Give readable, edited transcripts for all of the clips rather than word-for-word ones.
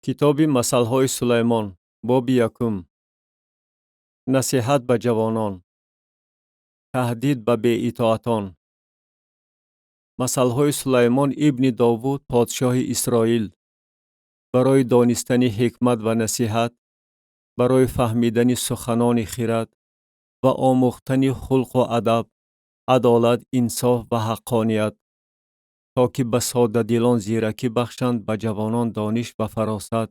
Китоби масалҳои Сулаймон, боби якум. Насиҳат ба ҷавонон. Таҳдид ба беитоатон. Масалҳои Сулаймон ибни Довуд, подшоҳи Исроил, барои донистани ҳикмат ва насиҳат, барои фаҳмидани суханони хирад ва омӯхтани хулқу адаб, адолат, инсоф ва ҳаққоният, то ки ба соддадилон зиракӣ бахшанд, ба ҷавонон дониш ва фаросат.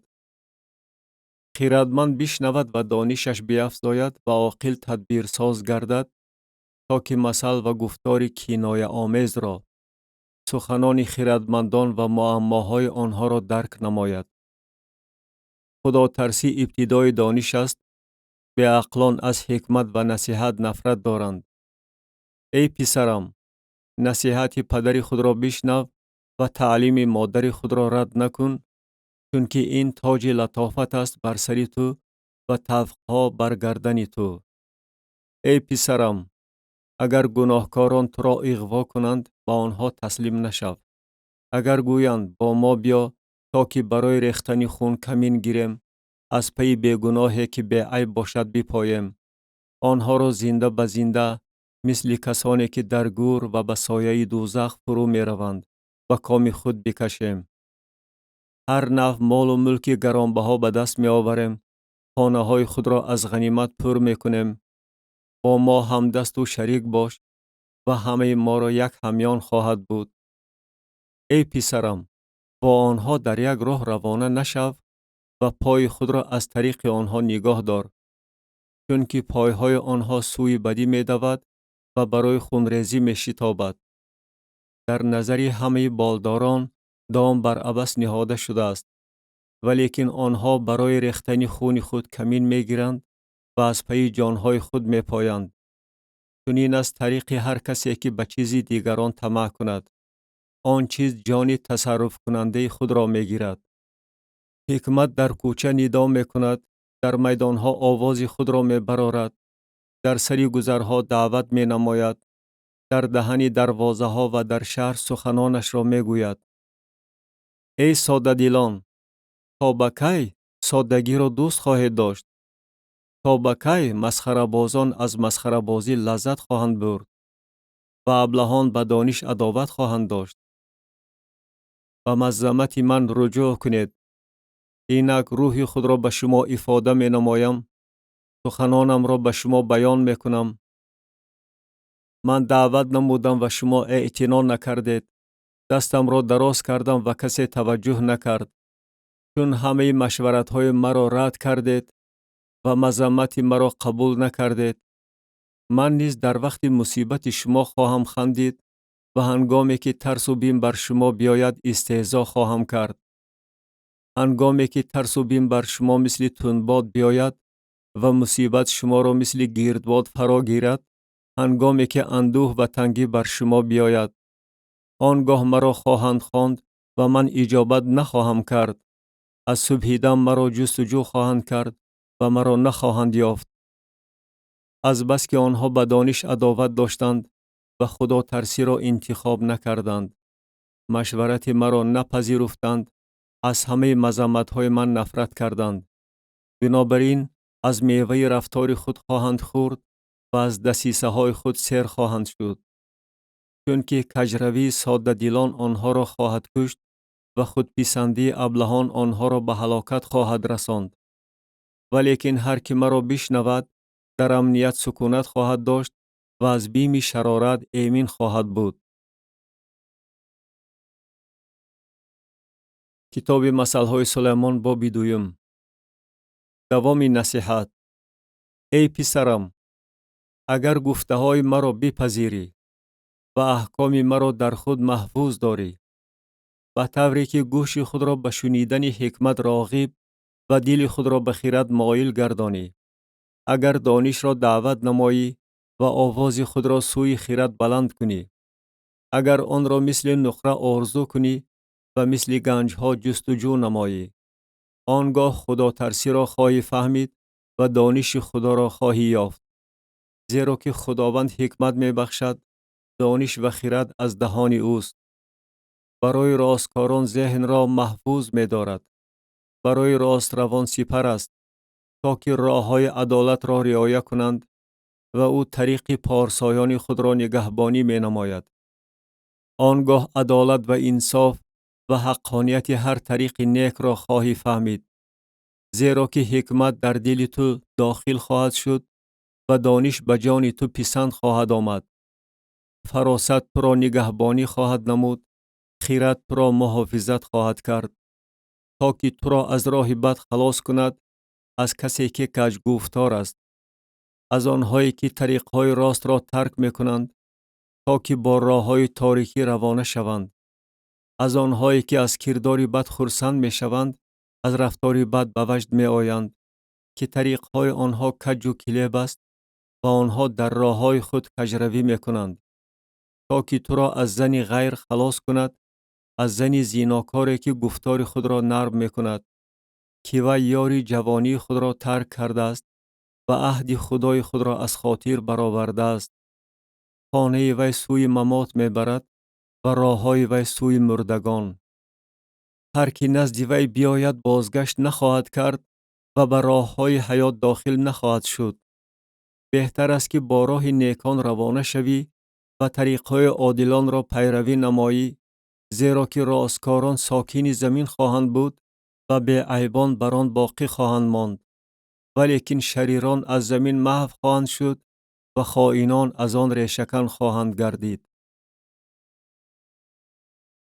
Хирадманд бишнавад ва донишаш биафзояд ва оқил тадбирсоз гардад, то ки масал ва гуфтори кинояомезро, суханони хирадмандон ва муаммоҳои онҳоро дарк намояд. Худотарсӣ ибтидои дониш аст, беақлон аз ҳикмат ва насиҳат нафрат доранд. Эй писарам, насиҳати падари худро бишнав ва таълими модари худро рад накун, чунки ин тоҷи латофат аст бар сари ту ва тавқҳо бар гардани ту. Эй писарам, агар гуноҳкорон туро иғво кунанд, ба онҳо таслим нашав. Агар гӯянд: бо мо биё, то ки барои рехтани хун камин гирем, аз пайи бегуноҳе ки беайб бошад бипоем, онҳоро зинда ба зинда, мисли касоне ки дар гӯр ва ба сояи дӯзах фурӯ мераванд, ба коми худ бикашем. Ҳар навъ молу мулки гаронбаҳо ба даст меоварем, хонаҳои худро аз ғанимат пур мекунем. Бо мо ҳамдасту шарик бош ва ҳамаи моро як ҳамён хоҳад буд. Эй писарам, бо онҳо дар як роҳ равона нашав ва пои худро аз тариқи онҳо нигоҳ дор, чунки пойҳои онҳо сӯи бадӣ медавад ва барои хунрезӣ мешитобад. Дар назари ҳамаи болдорон дом бар абас ниҳода шудааст, валекин онҳо барои рехтани хуни худ камин мегиранд ва аз пайи ҷонҳои худ мепоянд. Чунин аст тариқи ҳар касе ки ба чизи дигарон тамаъ кунад. Он чиз ҷони тасарруфкунандаи худро мегирад. Ҳикмат дар кӯча нидо мекунад, дар майдонҳо овози худро мебарорад, дар сари гузарҳо даъват менамояд, дар даҳани дарвозаҳо ва дар шаҳр суханонашро мегӯяд. Эй соддадилон, то ба кай соддагиро дӯст хоҳед дошт? То ба кай масхарабозон аз масхарабозӣ лаззат хоҳанд бурд ва аблаҳон ба дониш адоват хоҳанд дошт? Ба маззамати ман руҷӯъ кунед. Инак рӯҳи худро ба шумо ифода менамоям, суханонамро ба шумо баён мекунам. Ман даъват намудам ва шумо эътино накардед, дастамро дароз кардам ва касе таваҷҷӯҳ накард. Чун ҳамаи машваратҳои маро рад кардед ва мазаммати маро қабул накардед, ман низ дар вақти мусибати шумо хоҳам хандид ва ҳангоме ки тарсу бим бар шумо биёяд истеҳзо хоҳам кард. Ҳангоме ки тарсу бим бар шумо мисли тундбод биёяд ва мусибат шуморо мисли гирдбод фаро гирад, ҳангоме ки андӯҳ ва тангӣ бар шумо биёяд, он гоҳ маро хоҳанд хонд ва ман иҷобат нахоҳам кард. Аз субҳидам маро ҷустуҷӯ хоҳанд кард ва маро нахоҳанд ёфт. Азбаски онҳо ба дониш адоват доштанд ва худотарсиро интихоб накарданд, машварати маро напазируфтанд, аз ҳамаи мазамматҳои ман нафрат карданд. Бинобар ин аз меваи рафтори худ хоҳанд хӯрд ва аз дасисаҳои худ сер хоҳанд шуд. Чунки каҷравии соддадилон онҳоро хоҳад кушт ва худписандии аблаҳон онҳоро ба ҳалокат хоҳад расонд. Валекин ҳар ки маро бишнавад, дар амният сукунат хоҳад дошт ва аз бими шарорат эмин хоҳад буд. Китоби масалҳои Сулаймон, боби дуюм. Давоми насиҳат. Эй писарам, агар гуфтаҳои маро бипазирӣ ва аҳкоми маро дар худ маҳфуз дорӣ, ба тавре ки гӯши худро ба шунидани ҳикмат роғиб ва дили худро ба хирад моил гардонӣ, агар донишро даъват намоӣ ва овози худро сӯи хирад баланд кунӣ, агар онро мисли нуқра орзу кунӣ ва мисли ганҷҳо ҷустуҷӯ намоӣ, он гоҳ худотарсиро хоҳӣ фаҳмид ва дониши Худоро хоҳӣ ёфт. Зеро ки Худованд ҳикмат мебахшад, дониш ва хирад аз даҳони ӯст. Барои росткорон зеҳнро маҳфуз медорад. Барои ростравон сипар аст, то ки роҳҳои адолатро риоя кунанд ва ӯ тариқи порсоёни худро нигаҳбонӣ менамояд. Он гоҳ адолат ва инсоф ва ҳаққонияти ҳар тариқи некро хоҳӣ фаҳмид, зеро ки ҳикмат дар дили ту дохил хоҳад шуд ва дониш ба ҷони ту писанд хоҳад омад. Фаросат туро нигаҳбонӣ хоҳад намуд, хирад туро муҳофизат хоҳад кард, то ки туро аз роҳи бад халос кунад, аз касе ки каҷгуфтор аст, аз онҳое ки тариқҳои ростро тарк мекунанд, то ки бо роҳҳои торикӣ равона шаванд, аз онҳое ки аз кирдори бад хурсанд мешаванд, аз рафтори бад ба ваҷд меоянд, ки тариқҳои онҳо каҷу килеб аст ва онҳо дар роҳҳои худ каҷравӣ мекунанд, то ки туро аз зани ғайр халос кунад, аз зани зинокоре ки гуфтори худро нарм мекунад, ки вай ёри ҷавонии худро тарк кардааст ва аҳди Худои худро аз хотир баровардааст. Хонаи вай сӯи мамот мебарад ва роҳҳои вай сӯи мурдагон. Ҳар ки назди вай биёяд бозгашт нахоҳад кард ва ба роҳҳои ҳаёт дохил нахоҳад шуд. Беҳтар аст ки бо роҳи некон равона шавӣ ва тариқҳои одилонро пайравӣ намоӣ, зеро ки росткорон сокини замин хоҳанд буд ва беайбон бар он боқӣ хоҳанд монд. Валекин шарирон аз замин маҳв хоҳанд шуд ва хоинон аз он решакан хоҳанд гардид.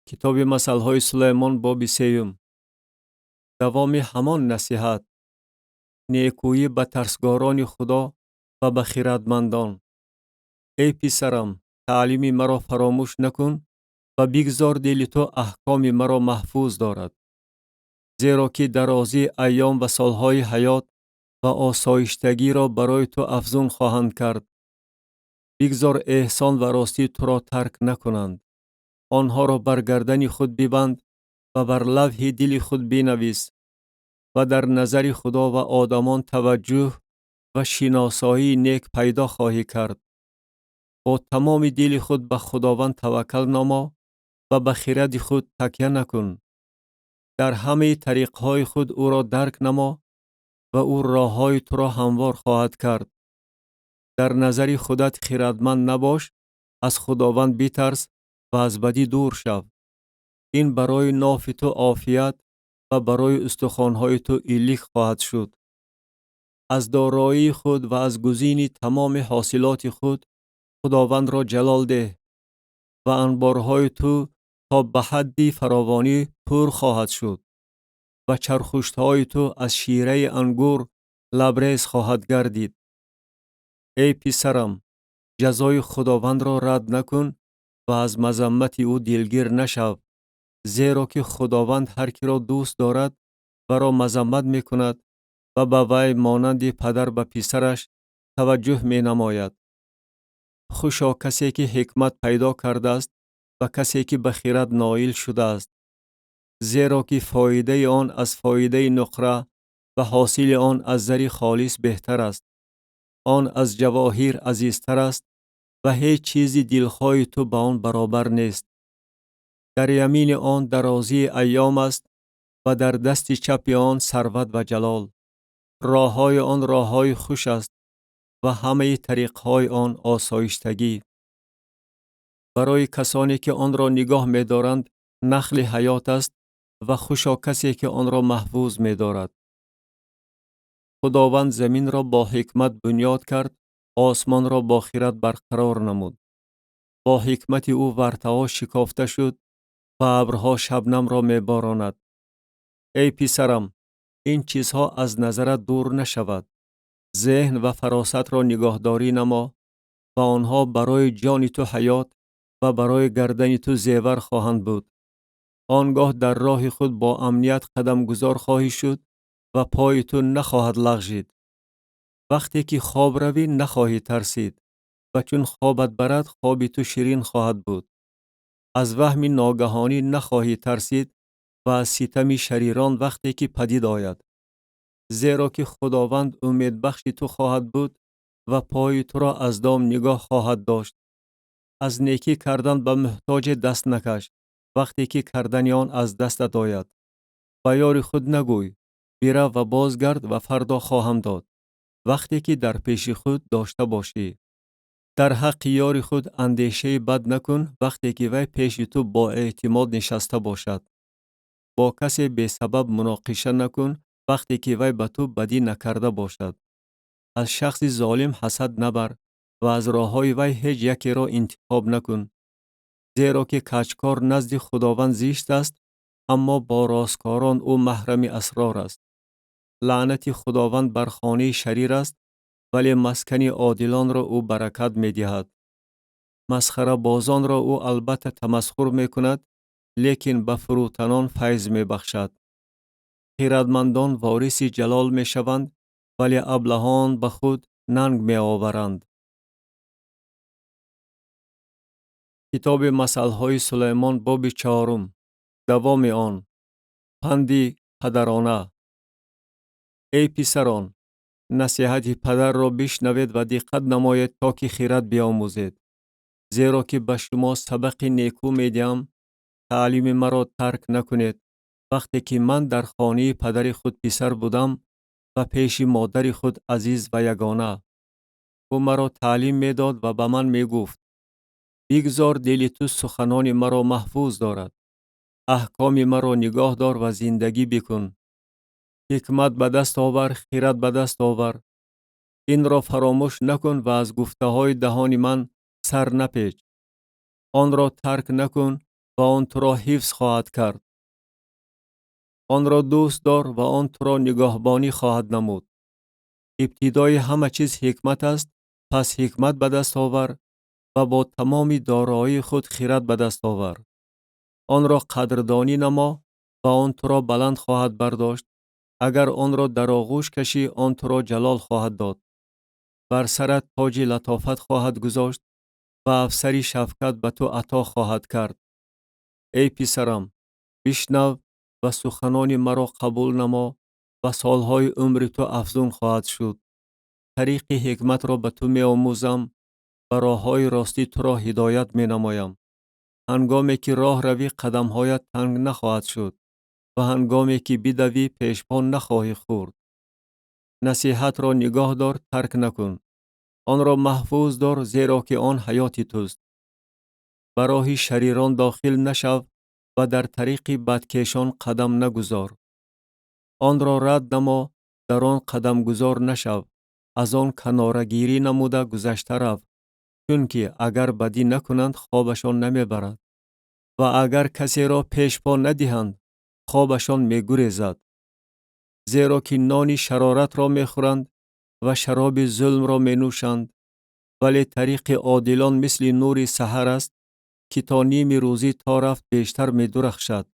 Китоби масалҳои Сулаймон, боби сеюм. Давоми ҳамон насиҳат. Некӯӣ ба тарсгорони Худо ва ба хирадмандон. Эй писарам, таълими маро фаромӯш накун ва бигзор дили ту аҳкоми маро маҳфуз дорад, зеро ки дарозии айём ва солҳои ҳаёт ва осоиштагиро барои ту афзун хоҳанд кард. Бигзор эҳсон ва ростӣ туро тарк накунанд. Онҳоро бар гардани худ бибанд ва бар лавҳи дили худ бинавис ва дар назари Худо ва одамон таваҷҷӯҳ ва шиносоии нек пайдо хоҳӣ кард. Бо тамоми дили худ ба Худованд таваккал намо ва ба хиради худ такя накун. Дар ҳамаи тариқҳои худ ӯро дарк намо ва ӯ роҳҳои туро ҳамвор хоҳад кард. Дар назари худат хирадманд набош, аз Худованд битарс ва аз бадӣ дур шав. Ин барои нофи ту офият ва барои устухонҳои ту илик хоҳад шуд. Аз дороии худ ва аз гузини тамоми ҳосилоти худ Худовандро ҷалол деҳ ва анборҳои ту то ба ҳадди фаровонӣ пур хоҳад шуд ва чархуштҳои ту аз шираи ангур лабрез хоҳад гардид. Эй писарам, ҷазои Худовандро рад накун ва аз мазаммати ӯ дилгир нашав, зеро ки Худованд ҳар киро дӯст дорад варо мазаммат мекунад ва ба вай монанди падар ба писараш таваҷҷӯҳ менамояд. Хушо касе ки ҳикмат пайдо кардааст ва касе ки ба хирад ноил шудааст, зеро ки фоидаи он аз фоидаи нуқра ва ҳосили он аз зари холис беҳтар аст. Он аз ҷавоҳир азизтар аст ва ҳеҷ чизи дилхоҳи ту ба он баробар нест. Дар ямини он дарозии айём аст ва дар дасти чапи он сарват ва ҷалол. Роҳҳои он роҳҳои хуш аст ва ҳамаи тариқҳои он осоиштагӣ. Барои касоне ки онро нигоҳ медоранд нахли ҳаёт аст ва хушо касе ки онро маҳфуз медорад. Худованд заминро бо ҳикмат бунёд кард, осмонро бо хирад барқарор намуд. Бо ҳикмати ӯ вартаҳо шикофта шуд ва абрҳо шабнамро меборонад. Эй писарам, ин чизҳо аз назарат дур нашавад. Зеҳн ва фаросатро нигоҳдорӣ намо ва онҳо барои ҷони ту ҳаёт ва барои гардани ту зевар хоҳанд буд. Он гоҳ дар роҳи худ бо амният қадамгузор хоҳӣ шуд ва пои ту нахоҳад лағжид. Вақте ки хоб равӣ нахоҳӣ тарсид ва чун хобат барад хоби ту ширин хоҳад буд. Аз ваҳми ногаҳонӣ нахоҳӣ тарсид ва аз ситами шарирон вақте ки падид ояд, зеро ки Худованд умедбахши ту хоҳад буд ва пои туро аз дом нигоҳ хоҳад дошт. Аз некӣ кардан ба муҳтоҷе даст накаш, вақте ки кардани он аз дастат ояд. Ба ёри худ нагӯй: Бирав ва бозгард ва фардо хоҳам дод, вақте ки дар пеши худ дошта бошӣ. Дар ҳаққи ёри худ андешаи бад накун, вақте ки вай пеши ту бо эътимод нишаста бошад. Бо касе бесабаб муноқиша накун, вақте ки вай ба ту бадӣ накарда бошад. Аз шахси золим ҳасад набар ва аз роҳҳои вай ҳеҷ якеро интихоб накун, зеро ки каҷкор назди Худованд зишт аст, аммо бо росткорон ӯ маҳрами асрор аст. Лаънати Худованд бар хонаи шарир аст, вале маскани одилонро ӯ баракат медиҳад. Масхарабозонро ӯ албатта тамасхур мекунад, лекин ба фурӯтанон файз мебахшад. Хирадмандон вориси ҷалол мешаванд, вале аблаҳон ба худ нанг меоваранд. Китоби масалҳои Сулаймон, боби чаҳорум. Давоми он. Панди падарона. Эй писарон, насиҳати падарро бишнавед ва диққат намоед, то ки хирад биомӯзед. Зеро ки ба шумо сабақи некӯ медиҳам, таълими маро тарк накунед. Вақте ки ман дар хонаи падари худ писар будам ва пеши модари худ азиз ва ягона. Ӯ маро таълим медод ва ба ман мегуфт: бигзор дили ту суханони маро маҳфуз дорад, аҳкоми маро нигоҳ дор ва зиндагӣ бикун. Ҳикмат ба даст овар, хирад ба даст овар. Инро фаромӯш накун ва аз гуфтаҳои даҳони ман сар напеч. Онро тарк накун ва он туро ҳифз хоҳад кард. Онро дӯст дор ва он туро нигоҳбонӣ хоҳад намуд. Ибтидои ҳама чиз ҳикмат аст, пас ҳикмат ба даст овар ва бо тамоми дороии худ хирад ба даст овар. Онро қадрдонӣ намо ва он туро баланд хоҳад бардошт. Агар онро дар оғӯш кашӣ, он туро ҷалол хоҳад дод. Бар сарат тоҷи латофат хоҳад гузошт ва афсари шафкат ба ту ато хоҳад кард. Эй писарам, бишнав ва суханони маро қабул намо ва солҳои умри ту афзун хоҳад шуд. Тариқи ҳикматро ба ту меомӯзам ва роҳҳои ростӣ туро ҳидоят менамоям. Ҳангоме ки роҳ равӣ, қадамҳоят танг нахоҳад шуд ва ҳангоме ки бидавӣ, пешпо нахоҳӣ хӯрд. Насиҳатро нигоҳ дор, тарк накун. Онро маҳфуз дор, зеро ки он ҳаёти туст. Ба роҳи шарирон дохил нашав ва дар тариқи бадкешон қадам нагузор. Онро рад намо, дар он қадамгузор нашав, аз он канорагирӣ намуда гузашта рав, чунки агар бадӣ накунанд, хобашон намебарад ва агар касеро пешпо надиҳанд, хобашон мегурезад. Зеро ки нони шароратро мехӯранд ва шароби зулмро менӯшанд, вале тариқи одилон мисли нури саҳар аст, ки то ними рӯзӣ то рафт бештар медурахшад.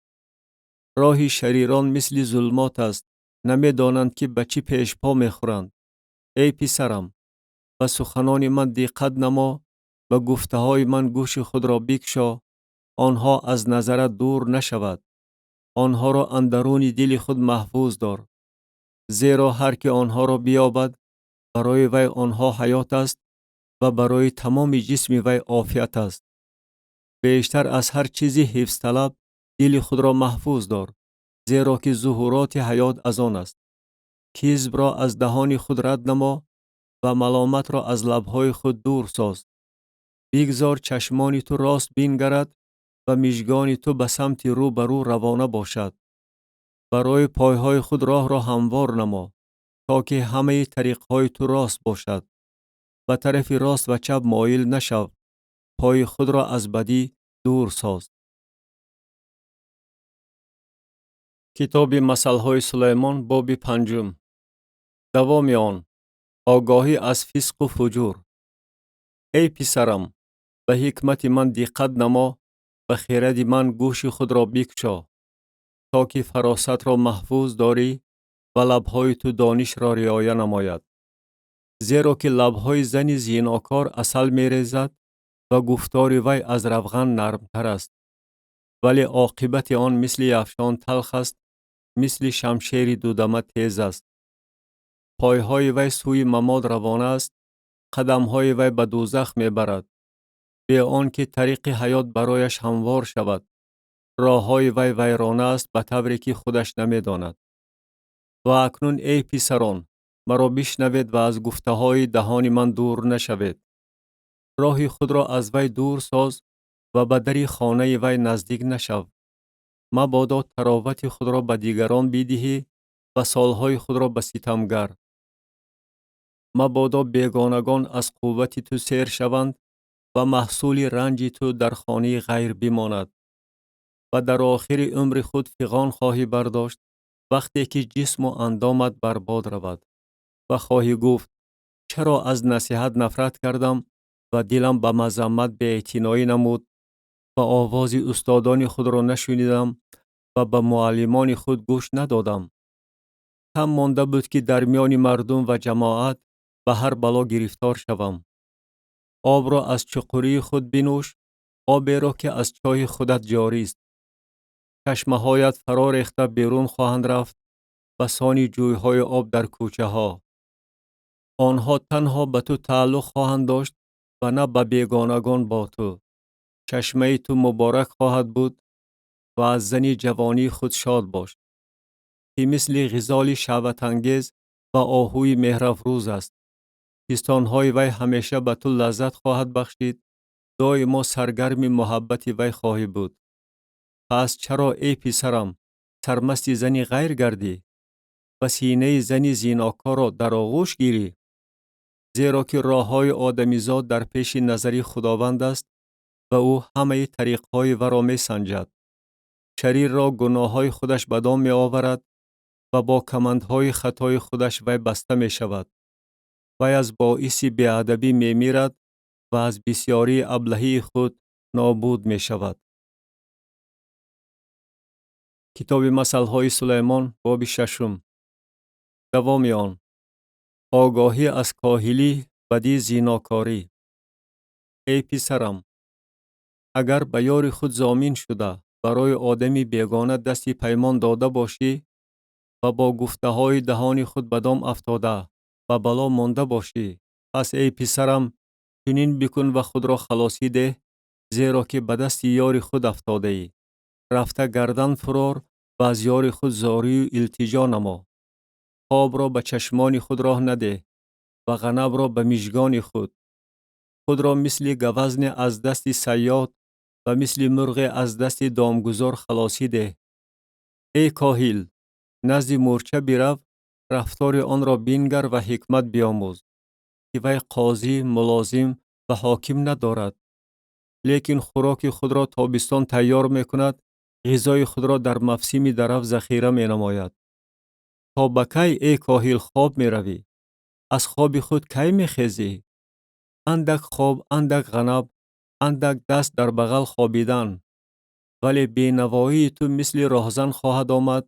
Роҳи шарирон мисли зулмот аст, намедонанд ки ба чӣ пешпо мехӯранд. Эй писарам, ба суханони ман диққат намо, ба гуфтаҳои ман гӯши худро бикшо, онҳо аз назарат дур нашавад. Онҳоро андаруни дили худ маҳфуз дор, зеро ҳар ки онҳоро биёбад, барои вай онҳо ҳаёт аст ва барои тамоми ҷисми вай офият аст. Бештар аз ҳар чизи ҳифзталаб дили худро маҳфуз дор, зеро ки зуҳуроти ҳаёт аз он аст. Кизбро аз даҳони худ рад намо ва маломатро аз лабҳои худ дур соз. Бигзор чашмони ту рост бингарад ва мижгони ту ба самти рӯ ба рӯ равона бошад. Барои пойҳои худ роҳро ҳамвор намо, то ки ҳамаи тариқҳои ту рост бошад. Ба тарафи рост ва чап моил нашав, пои худро аз бадӣ дур соз. Китоби масалҳои Сулаймон, боби панҷум. Давоми он. Огоҳӣ аз фисқу фуҷур. Эй писарам, ба ҳикмати ман диққат намо, ба хиради ман гӯши худро бикшо, то ки фаросатро маҳфуз дорӣ ва лабҳои ту донишро риоя намояд. Зеро ки лабҳои зани зинокор асал мерезад ва гуфтори вай аз равған нармтар аст, вале оқибати он мисли афшон талх аст, мисли шамшери дудама тез аст. Пойҳои вай сӯи мамод равона аст, қадамҳои вай ба дӯзах мебарад, бе он ки тариқи ҳаёт барояш ҳамвор шавад. Роҳҳои вай вайрона аст ба тавре ки худаш намедонад. Ва акнун, эй писарон, маро бишнавед ва аз гуфтаҳои даҳони ман дур нашавед. Роҳи худро аз вай дур соз ва ба дари хонаи вай наздик нашав. Мабодо таровати худро ба дигарон бидиҳӣ ва солҳои худро ба ситамгар. Мабодо бегонагон аз қуввати ту сер шаванд ва маҳсули ранҷи ту дар хонаи ғайр бимонад. Ва дар охири умри худ фиғон хоҳӣ бардошт, вақте ки ҷисму андомат барбод равад. Ва хоҳӣ гуфт: чаро аз насиҳат нафрат кардам ва дилам ба мазаммат беэътиноӣ намуд ва овози устодони худро нашунидам ва ба муаллимони худ гӯш надодам. Кам монда буд, ки дар миёни мардум ва ҷамоат ба ҳар бало гирифтор шавам. Обро аз чуқурии худ бинӯш, оберо ки аз чоҳи худат ҷорист. Чашмаҳоят фаро рехта берун хоҳанд рафт ба сони ҷӯйҳои об дар кӯчаҳо. Онҳо танҳо ба ту тааллуқ хоҳанд дошт ва на ба бегонагон бо ту. Чашмаи ту муборак хоҳад буд ва аз зани ҷавонии худ шод бош, ки мисли ғизоли шаҳватангез ва оҳуи меҳрафрӯз аст. Пистонҳои вай ҳамеша ба ту лаззат хоҳад бахшид, доимо саргарми муҳаббати вай хоҳӣ буд. Пас чаро, эй писарам, сармасти зани ғайр гардӣ ва синаи зани зинокорро дар оғӯш гирӣ? Зеро ки роҳҳои одамизод дар пеши назари Худованд аст ва ӯ ҳамаи тариқҳои варо месанҷад. Шарирро гуноҳҳои худаш ба дом меоварад ва бо камандҳои хатои худаш вай баста мешавад. Вай аз боиси беадабӣ мемирад ва аз бисёрии аблаҳии худ нобуд мешавад. Китоби масалҳои Сулаймон, боби шашум. Давоми он. Огоҳӣ аз коҳилӣ, бадӣ, зинокорӣ. Эй писарам, агар ба ёри худ зомин шуда, барои одами бегона дасти паймон дода бошӣ ва бо гуфтаҳои даҳони худ ба дом афтода ба бало монда бошӣ, пас эй писарам, чунин бикун ва худро халосӣ деҳ, зеро ки ба дасти ёри худ афтодаӣ. Рафта гардан фурор ва аз ёри худ зорию илтиҷо намо. Хобро ба чашмони худ роҳ надеҳ ва ғанабро ба мижгони худ. Худро мисли гавазне аз дасти сайёд ва мисли мурғе аз дасти домгузор халосӣ деҳ. Эй коҳил, назди мӯрча бирав, рафтори онро бингар ва ҳикмат биомӯз, ки вай қозӣ, мулозим ва ҳоким надорад, лекин хӯроки худро тобистон тайёр мекунад, ғизои худро дар мавсими дарав захира менамояд. То ба кай, эй коҳил, хоб меравӣ? Аз хоби худ кай мехезӣ? Андак хоб, андак ғанаб, андак даст дар бағал хобидан. Вале бенавоии ту мисли роҳзан хоҳад омад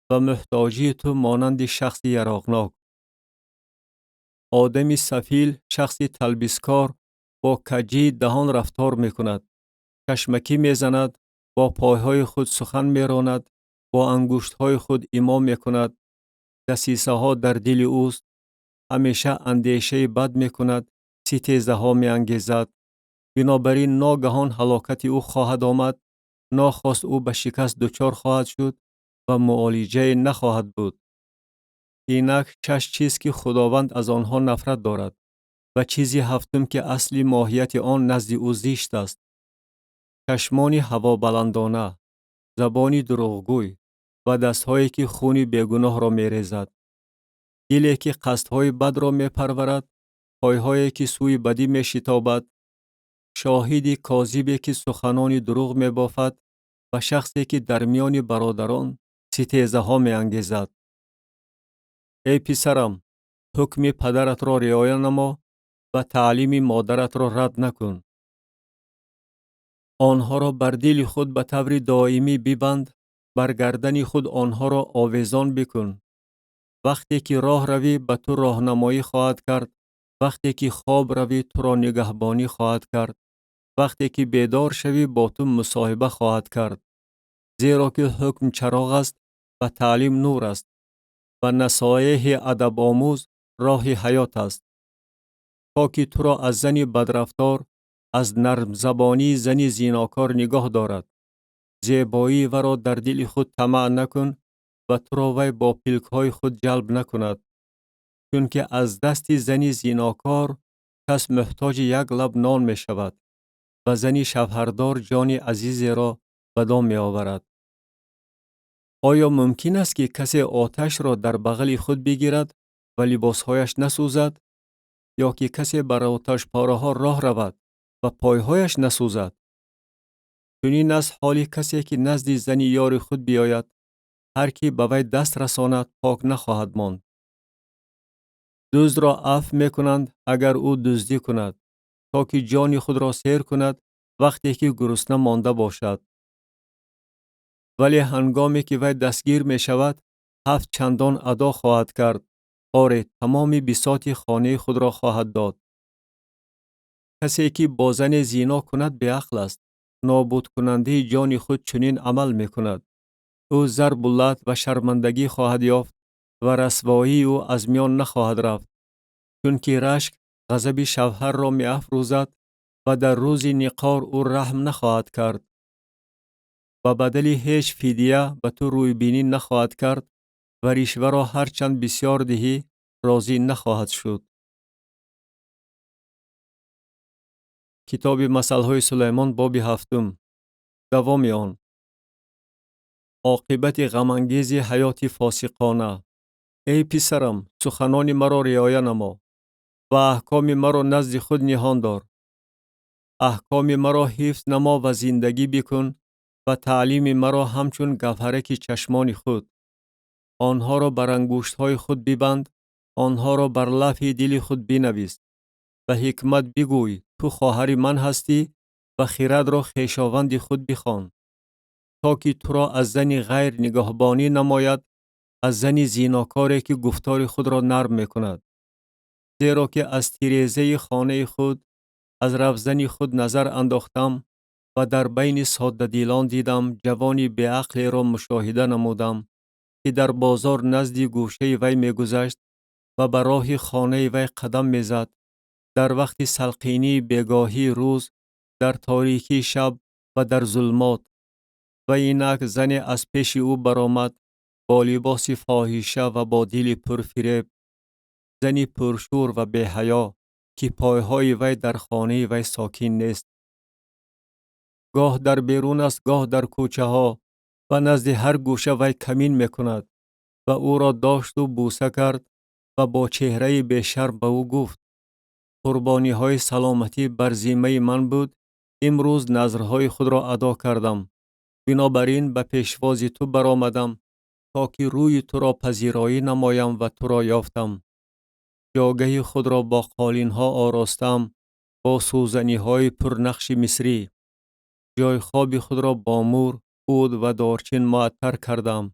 ва муҳтоҷии ту монанди шахси яроғнок. Одами сафил, шахси талбискор, бо каҷии даҳон рафтор мекунад, чашмакӣ мезанад, бо пойҳои худ сухан меронад, бо ангуштҳои худ имо мекунад. Дасисаҳо дар дили ӯст, ҳамеша андешаи бад мекунад, ситезаҳо меангезад. Бинобар ин ногаҳон ҳалокати ӯ хоҳад омад, нохост ӯ ба шикаст дучор хоҳад шуд ва муолиҷае нахоҳад буд. Инак шаш чиз, ки Худованд аз онҳо нафрат дорад ва чизи ҳафтум, ки асли моҳияти он назди ӯ зишт аст: чашмони ҳавобаландона, забони дурӯғгӯй ва дастҳое, ки хуни бегуноҳро мерезад, диле, ки қасдҳои бадро мепарварад, пойҳое, ки сӯи бадӣ мешитобад, шоҳиди козибе, ки суханони дурӯғ мебофад ва шахсе, ки дар миёни бародарон ситезаҳо меангезад. Эй писарам, ҳукми падаратро риоя намо ва таълими модаратро рад накун. Онҳоро бар дили худ ба таври доимӣ бибанд, бар гардани худ онҳоро овезон бикун. Вақте ки роҳ равӣ, ба ту роҳнамоӣ хоҳад кард, вақте ки хоб равӣ, туро нигаҳбонӣ хоҳад кард, вақте ки бедор шавӣ, бо ту мусоҳиба хоҳад кард. Зеро ки ҳукм чароғ аст ва таълим нур аст ва насоеҳи адабомӯз роҳи ҳаёт аст, то ки туро аз зани бадрафтор, аз нармзабонии зани зинокор нигоҳ дорад. Зебоии варо дар дили худ тамаъ накун ва туро вай бо пилкҳои худ ҷалб накунад, чунки аз дасти зани зинокор кас муҳтоҷи як лаб нон мешавад ва зани шавҳардор ҷони азизеро ба дом меоварад. Оё мумкин аст, ки касе оташро дар бағали худ бигирад ва либосҳояш насӯзад, ё ки касе бар оташпораҳо роҳ равад ва пойҳояш насӯзад? Чунин аст ҳоли касе, ки назди зани ёри худ биёяд. Ҳар ки ба вай даст расонад, пок нахоҳад монд. Дуздро афв мекунанд, агар ӯ дуздӣ кунад, то ки ҷони худро сер кунад вақте ки гурусна монда бошад. Вале ҳангоме ки вай дастгир мешавад, 7 чандон адо хоҳад кард. Оре, тамоми бисоти хонаи худро хоҳад дод. Касе ки бо зане зино кунад беақл аст. Нобудкунандаи ҷони худ чунин амал мекунад. Ӯ зарбу лат ва шармандагӣ хоҳад ёфт ва расвоии ӯ аз миён нахоҳад рафт, чунки рашк ғазаби шавҳарро меафрӯзад ва дар рӯзи ниқор ӯ раҳм нахоҳад кард. Ба бадали ҳеҷ фидия ба ту рӯйбинӣ нахоҳад кард ва ришваро ҳарчанд бисёр диҳӣ розӣ нахоҳад шуд. Китоби масалҳои Сулаймон, боби 7. Давоми он. Оқибати ғамангези ҳаёти фосиқона. Эй писарам, суханони маро риоя намо ва аҳкоми маро назди худ ниҳон дор. Аҳкоми маро ҳифз намо ва зиндагӣ бикун ва таълими маро ҳамчун гавҳараки чашмони худ. Онҳоро бар ангуштҳои худ бибанд, онҳоро бар лавҳи дили худ бинавис. Ба ҳикмат бигӯй, ту хоҳари ман ҳастӣ, ва хирадро хешованди худ бихон, то ки туро аз зани ғайр нигоҳбонӣ намояд, аз зани зинокоре, ки гуфтори худро нарм мекунад. Зеро ки аз тирезаи хонаи худ, аз равзани худ назар андохтам ва дар байни соддадилон дидам ҷавони беақлеро мушоҳида намудам, ки дар бозор назди гӯшаи вай мегузашт ва ба роҳи хонаи вай қадам мезад. Дар вақти салқинии бегоҳии рӯз, дар торикии шаб ва дар зулмот. Ва инак зане аз пеши ӯ баромад бо либоси фоҳиша ва бо дили пурфиреб, зани пуршӯр ва беҳаё, ки пойҳои вай дар хонаи вай сокин нест. Гоҳ дар берун аст, гоҳ дар кӯчаҳо, ва назди ҳар гӯша вай камин мекунад. Ва ӯро дошту бӯса кард ва бо чеҳраи бешарм ба ӯ гуфт: қурбониҳои саломатӣ бар зиммаи ман буд, имрӯз назрҳои худро адо кардам. Бинобар ин ба пешвози ту баромадам, то ки рӯи туро пазироӣ намоям ва туро ёфтам. Ҷогаҳи худро бо қолинҳо оростам, бо сӯзаниҳои пурнақши мисрӣ. Ҷойхоби худро бо мур, уд ва дорчин муаттар кардам.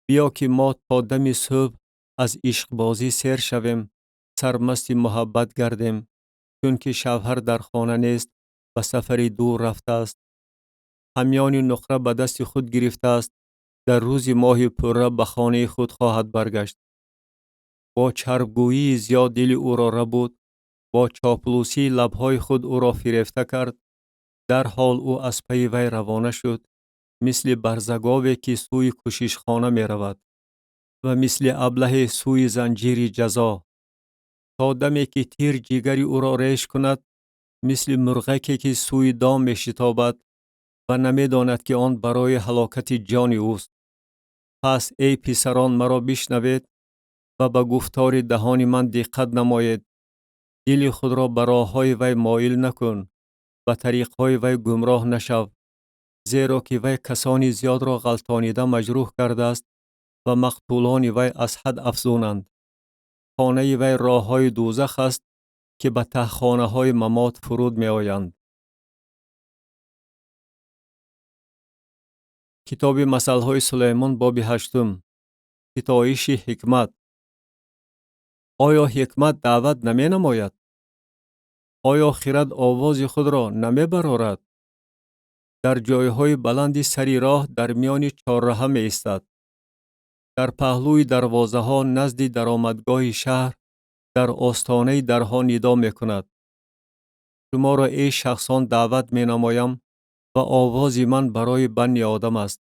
Биё ки мо то дами субҳ аз ишқбозӣ сер шавем, сармасти муҳаббат гардем, чунки шавҳар дар хона нест, ба сафари дур рафтааст. Ҳамёни нуқра ба дасти худ гирифтааст, дар рӯзи моҳи пурра ба хонаи худ хоҳад баргашт. Бо чарбгӯии зиёд дили ӯро рабуд, бо чоплусии лабҳои худ ӯро фирефта кард. Дарҳол ӯ аз пайи вай равона шуд, мисли барзагове, ки сӯи кӯшишхона меравад ва мисли аблаҳе сӯи занҷири ҷазо. То даме ки тир ҷигари ӯро реш кунад, мисли мурғаке, ки сӯи дом мешитобад ва намедонад, ки он барои ҳалокати ҷони ӯст. Пас эй писарон, маро бишнавед ва ба гуфтори даҳони ман диққат намоед. Дили худро ба роҳҳои вай моил накун, ба тариқҳои вай гумроҳ нашав, зеро ки вай касони зиёдро ғалтонида маҷрӯҳ кардааст ва мақтулони вай аз ҳад афзунанд. Хонаи вай роҳҳои дӯзах аст, ки ба таҳхонаҳои мамот фуруд меоянд. Китоби масалҳои Сулаймон, боби 8. Ситоиши ҳикмат. Оё ҳикмат даъват наменамояд? Оё хирад овози худро намебарорад? Дар ҷойҳои баланди сари роҳ дар миёни чорраҳа меистад. Дар паҳлӯи дарвозаҳо назди даромадгоҳи шаҳр дар остонаи дарҳо нидо мекунад. Шуморо эй шахсон даъват менамоям ва овози ман барои банни одам аст.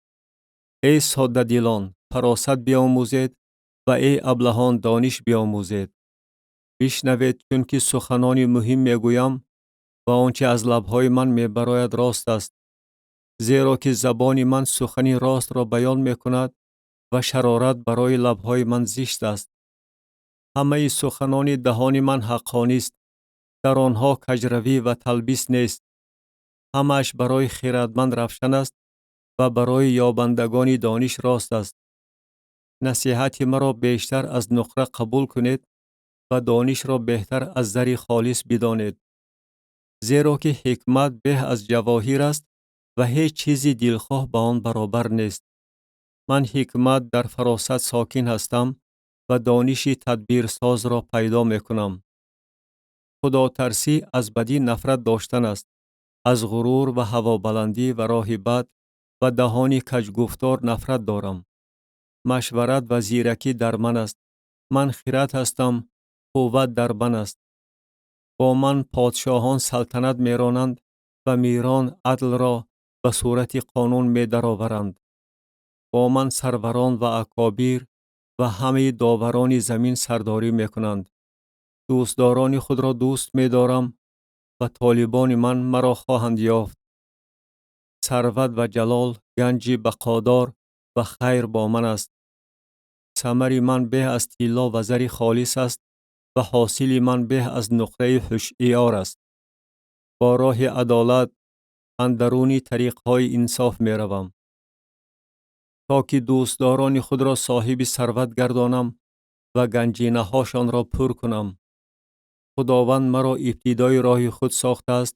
Эй соддадилон, Фаросат биомӯзед ва эй аблаҳон, дониш биомӯзед. Бишнавед, чунки суханони муҳим мегӯям ва он чи аз лабҳои ман мебарояд рост аст. Зеро ки забони ман сухани ростро баён мекунад ва шарорат барои лабҳои ман зишт аст. Ҳамаи суханони даҳони ман ҳаққонист, дар онҳо каҷравӣ ва талбис нест. Ҳамааш барои хирадманд равшан аст ва барои ёбандагони дониш рост аст. Насиҳати маро бештар аз нуқра қабул кунед ва донишро беҳтар аз зари холис бидонед. Зеро ки ҳикмат беҳ аз ҷавоҳир аст ва ҳеҷ чизи дилхоҳ ба он баробар нест. Ман ҳикмат дар фаросат сокин ҳастам ва дониши тадбирсозро пайдо мекунам. Худотарсӣ аз бадӣ нафрат доштан аст, аз ғурур ва ҳавобаландӣ ва роҳи бад ва даҳони каҷгуфтор нафрат дорам. Машварат ва зиракӣ дар ман аст. Ман хирад ҳастам, қувват дар ман аст. Бо ман подшоҳон салтанат меронанд ва мирон адлро ба сурати қонун медароваранд. Бо ман сарварон ва акобир ва ҳамаи доварони замин сардорӣ мекунанд. Дӯстдорони худро дӯст медорам ва толибони ман маро хоҳанд ёфт. Сарват ва ҷалол, ганҷи бақодор ва хайр бо ман аст. Самари ман беҳ аз тилло ва зари холис аст ва ҳосили ман беҳ аз нуқраи ҳушиёр аст. Бо роҳи адолат андаруни тариқҳои инсоф меравам, то ки дӯстдорони худро соҳиби сарват гардонам ва ганҷинаҳошонро пур кунам. Худованд маро ибтидои роҳи худ сохтааст,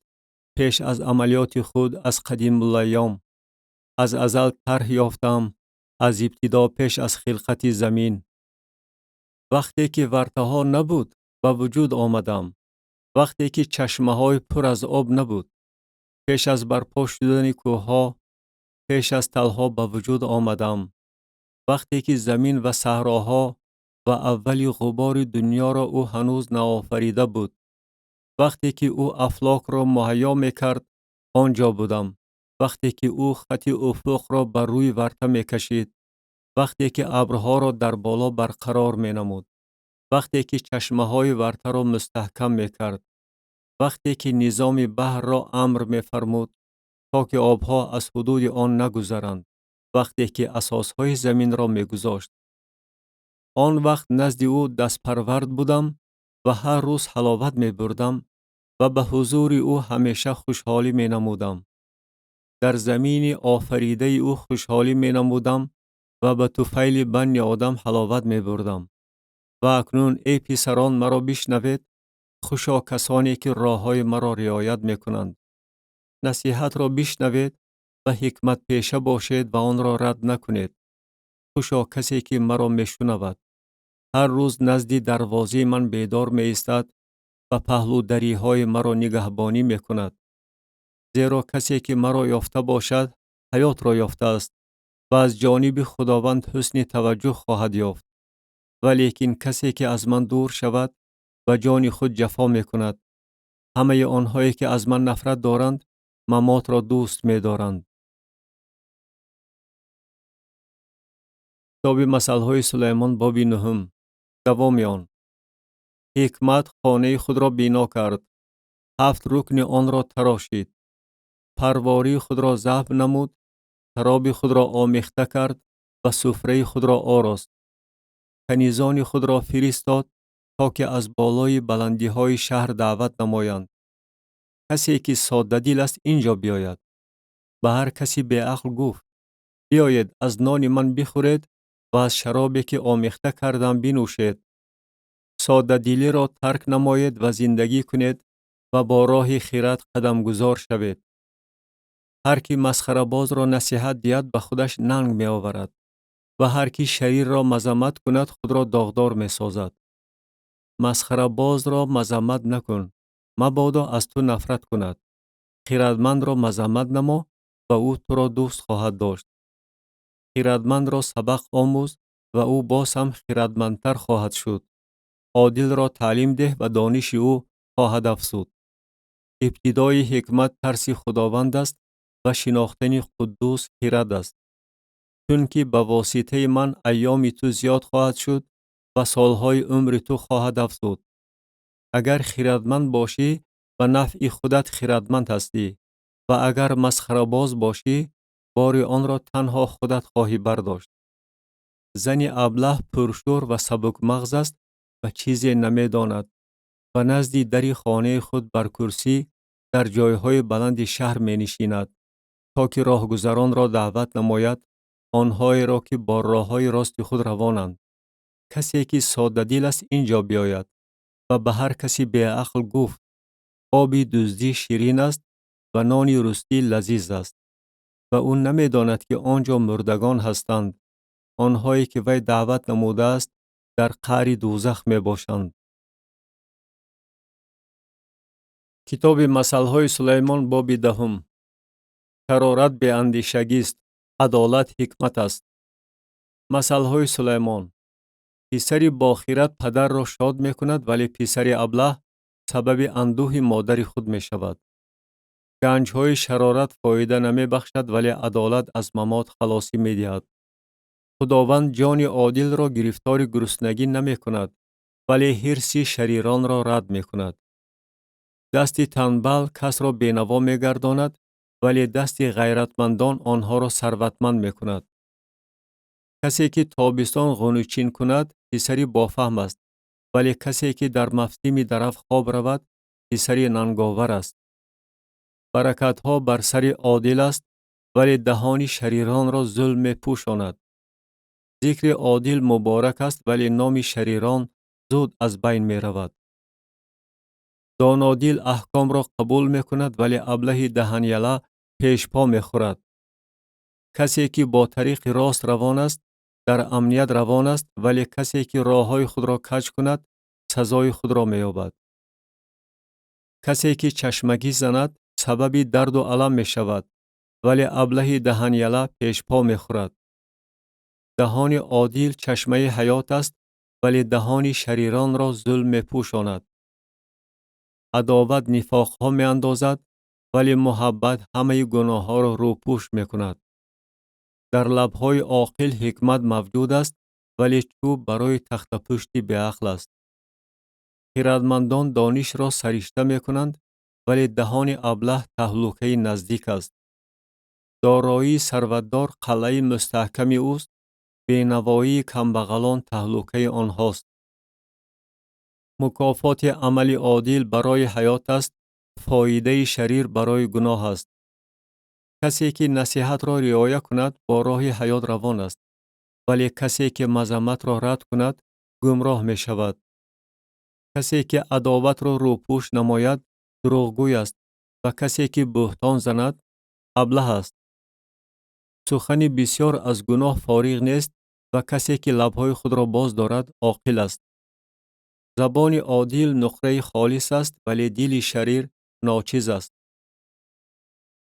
пеш аз амалиёти худ аз қадимулайём. Аз азал тарҳ ёфтам, аз ибтидо пеш аз хилқати замин. Вақте ки вартаҳо набуд, ба вуҷуд омадам. Вақте ки чашмаҳои пур аз об набуд, пеш аз барпо шудани кӯҳҳо, пеш аз талҳо ба вуҷуд омадам. Вақте ки замин ва саҳроҳо ва аввали ғубори дунёро ӯ ҳанӯз наофарида буд. Вақте ки ӯ афлокро муҳайё мекард, он ҷо будам. Вақте ки ӯ хати уфуқро бар рӯи варта мекашид. Вақте ки абрҳоро дар боло барқарор менамуд. Вақте ки чашмаҳои вартаро мустаҳкам мекард. Вақте ки низоми баҳрро амр мефармуд, то ки обҳо аз ҳудуди он нагузаранд. Вақте ки асосҳои заминро мегузошт. Он вақт назди ӯ дастпарвард будам ва ҳар рӯз ҳаловат мебурдам ва ба ҳузури ӯ ҳамеша хушҳолӣ менамудам. Дар замини офаридаи ӯ хушҳолӣ менамудам ва ба туфайли банни одам ҳаловат мебурдам. Ва акнун эй писарон, маро бишнавед, хушо касоне ки роҳҳои маро риоят мекунанд. Насиҳатро бишнавед ва ҳикматпеша бошед ва онро рад накунед. Хушо касе ки маро мешунавад. Ҳар рӯз назди дарвозаи ман бедор меистад ва паҳлӯдариҳои маро нигаҳбонӣ мекунад. Зеро касе ки маро ёфта бошад, ҳаётро ёфтааст ва аз ҷониби Худованд ҳусни таваҷҷӯҳ хоҳад ёфт. Валекин касе ки аз ман дур шавад, ба ҷони худ ҷафо мекунад. Ҳамаи онҳое ки аз ман нафрат доранд, мамотро дӯст медоранд. Китоби масалҳои Сулаймон, боби нуҳум. Давоми он. Ҳикмат хонаи худро бино кард, 7 рукни онро тарошид, парвории худро забҳ намуд, шароби худро омехта кард ва суфраи худро орост. Канизони худро фиристод, то ки аз болои баландиҳои шаҳр даъват намоянд. Касе ки соддадил аст, ин ҷо биёяд. Ба ҳар каси беақл гуфт: биёед, аз нони ман бихӯред ва аз шаробе ки омехта кардам бинӯшед. Соддадилиро тарк намоед ва зиндагӣ кунед ва бо роҳи хирад қадамгузор шавед. Ҳар ки масхарабозро насиҳат диҳад, ба худаш нанг меоварад ва ҳар ки шарирро мазаммат кунад, худро доғдор месозад. Масхарабозро мазаммат накун, мабодо аз ту нафрат кунад. Хирадмандро мазаммат намо ва ӯ туро дӯст хоҳад дошт. Хирадмандро сабақ омӯз ва ӯ боз ҳам хирадмандтар хоҳад шуд. Одилро таълим деҳ ва дониши ӯ хоҳад афзуд. Ибтидои ҳикмат тарси Худованд аст ва шинохтани Қуддус хирад аст. Чунки ба воситаи ман айёми ту зиёд хоҳад шуд ва солҳои умри ту хоҳад афзуд. Агар хирадманд бошӣ, ба нафъи худат хирадманд ҳастӣ ва агар масхарабоз бошӣ, бори онро танҳо худат хоҳӣ бардошт. Зани аблаҳ пуршӯр ва сабукмағз аст ва чизе намедонад. Ба назди дари хонаи худ бар курсӣ дар ҷойҳои баланди шаҳр менишинад, то ки роҳгузаронро даъват намояд, онҳоеро ки бо роҳҳои рости худ равонанд. Касе ки соддадил аст ин ҷо биёяд ва ба ҳар каси беақл гуфт: оби дуздӣ ширин аст ва нони рустӣ лазиз аст. Ва ӯ намедонад ки он ҷо мурдагон ҳастанд. Онҳое ки вай даъват намудааст дар қаъри дӯзах мебошанд. Китоби масалҳои Сулаймон, боби 10. Шарорат беандешагист, адолат ҳикмат аст. Масалҳои Сулаймон. Писари бохират падарро шод мекунад, вале писари аблаҳ сабаби андӯҳи модари худ мешавад. Ганҷҳои шарорат фоида намебахшад, вале адолат аз мамот халосӣ медиҳад. Худованд ҷони одилро гирифтори гуруснагӣ намекунад, вале ҳирси шариронро рад мекунад. Дасти танбал касро бенаво мегардонад, вале дасти ғайратмандон онҳоро сарватманд мекунад. Касе ки тобистон ғунучин кунад, писари бофаҳм аст, вале касе ки дар мавсими дараф хоб равад, писари нанговар аст. Баракатҳо бар сари одил аст, вале даҳони шариронро зулм мепӯшонад. Зикри одил муборак аст, вале номи шарирон зуд аз байн меравад. Донодил аҳкомро қабул мекунад, вале аблаҳи даҳаняла пешпо мехӯрад. Касе ки бо тариқи рост равон аст, дар амният равон аст, вале касе ки роҳҳои худро каҷ кунад, сазои худро меёбад. Касе ки чашмагӣ занад, сабаби дарду алам мешавад, вале аблаҳи даҳаняла пешпо мехӯрад. Даҳони одил чашмаи ҳаёт аст, вале даҳони шариронро зулм мепӯшонад. Адоват нифоқҳо меандозад, вале муҳаббат ҳамаи гуноҳҳоро рӯпӯш мекунад. Дар лабҳои оқил ҳикмат мавҷуд аст, вале чӯб барои тахтапушти беақл аст. Хирадмандон донишро саришта мекунанд, вале даҳони аблаҳ таҳлукаи наздик аст. Дороии сарватдор қалъаи мустаҳками ӯст, бенавоии камбағалон таҳлукаи онҳост. Мукофоти амали одил барои ҳаёт аст, фоидаи шарир барои гуноҳ аст. Касе ки насиҳатро риоя кунад, бо роҳи ҳаёт равон аст, вале касе ки мазамматро рад кунад, гумроҳ мешавад. Касе ки адоватро рӯпӯш намояд, дурӯғгӯй аст ва касе ки буҳтон занад, аблаҳ аст. Сухани бисёр аз гуноҳ фориғ нест ва касе ки лабҳои худро боз дорад, оқил аст. Забони одил нуқраи холис аст, вале дили шарир ночиз аст.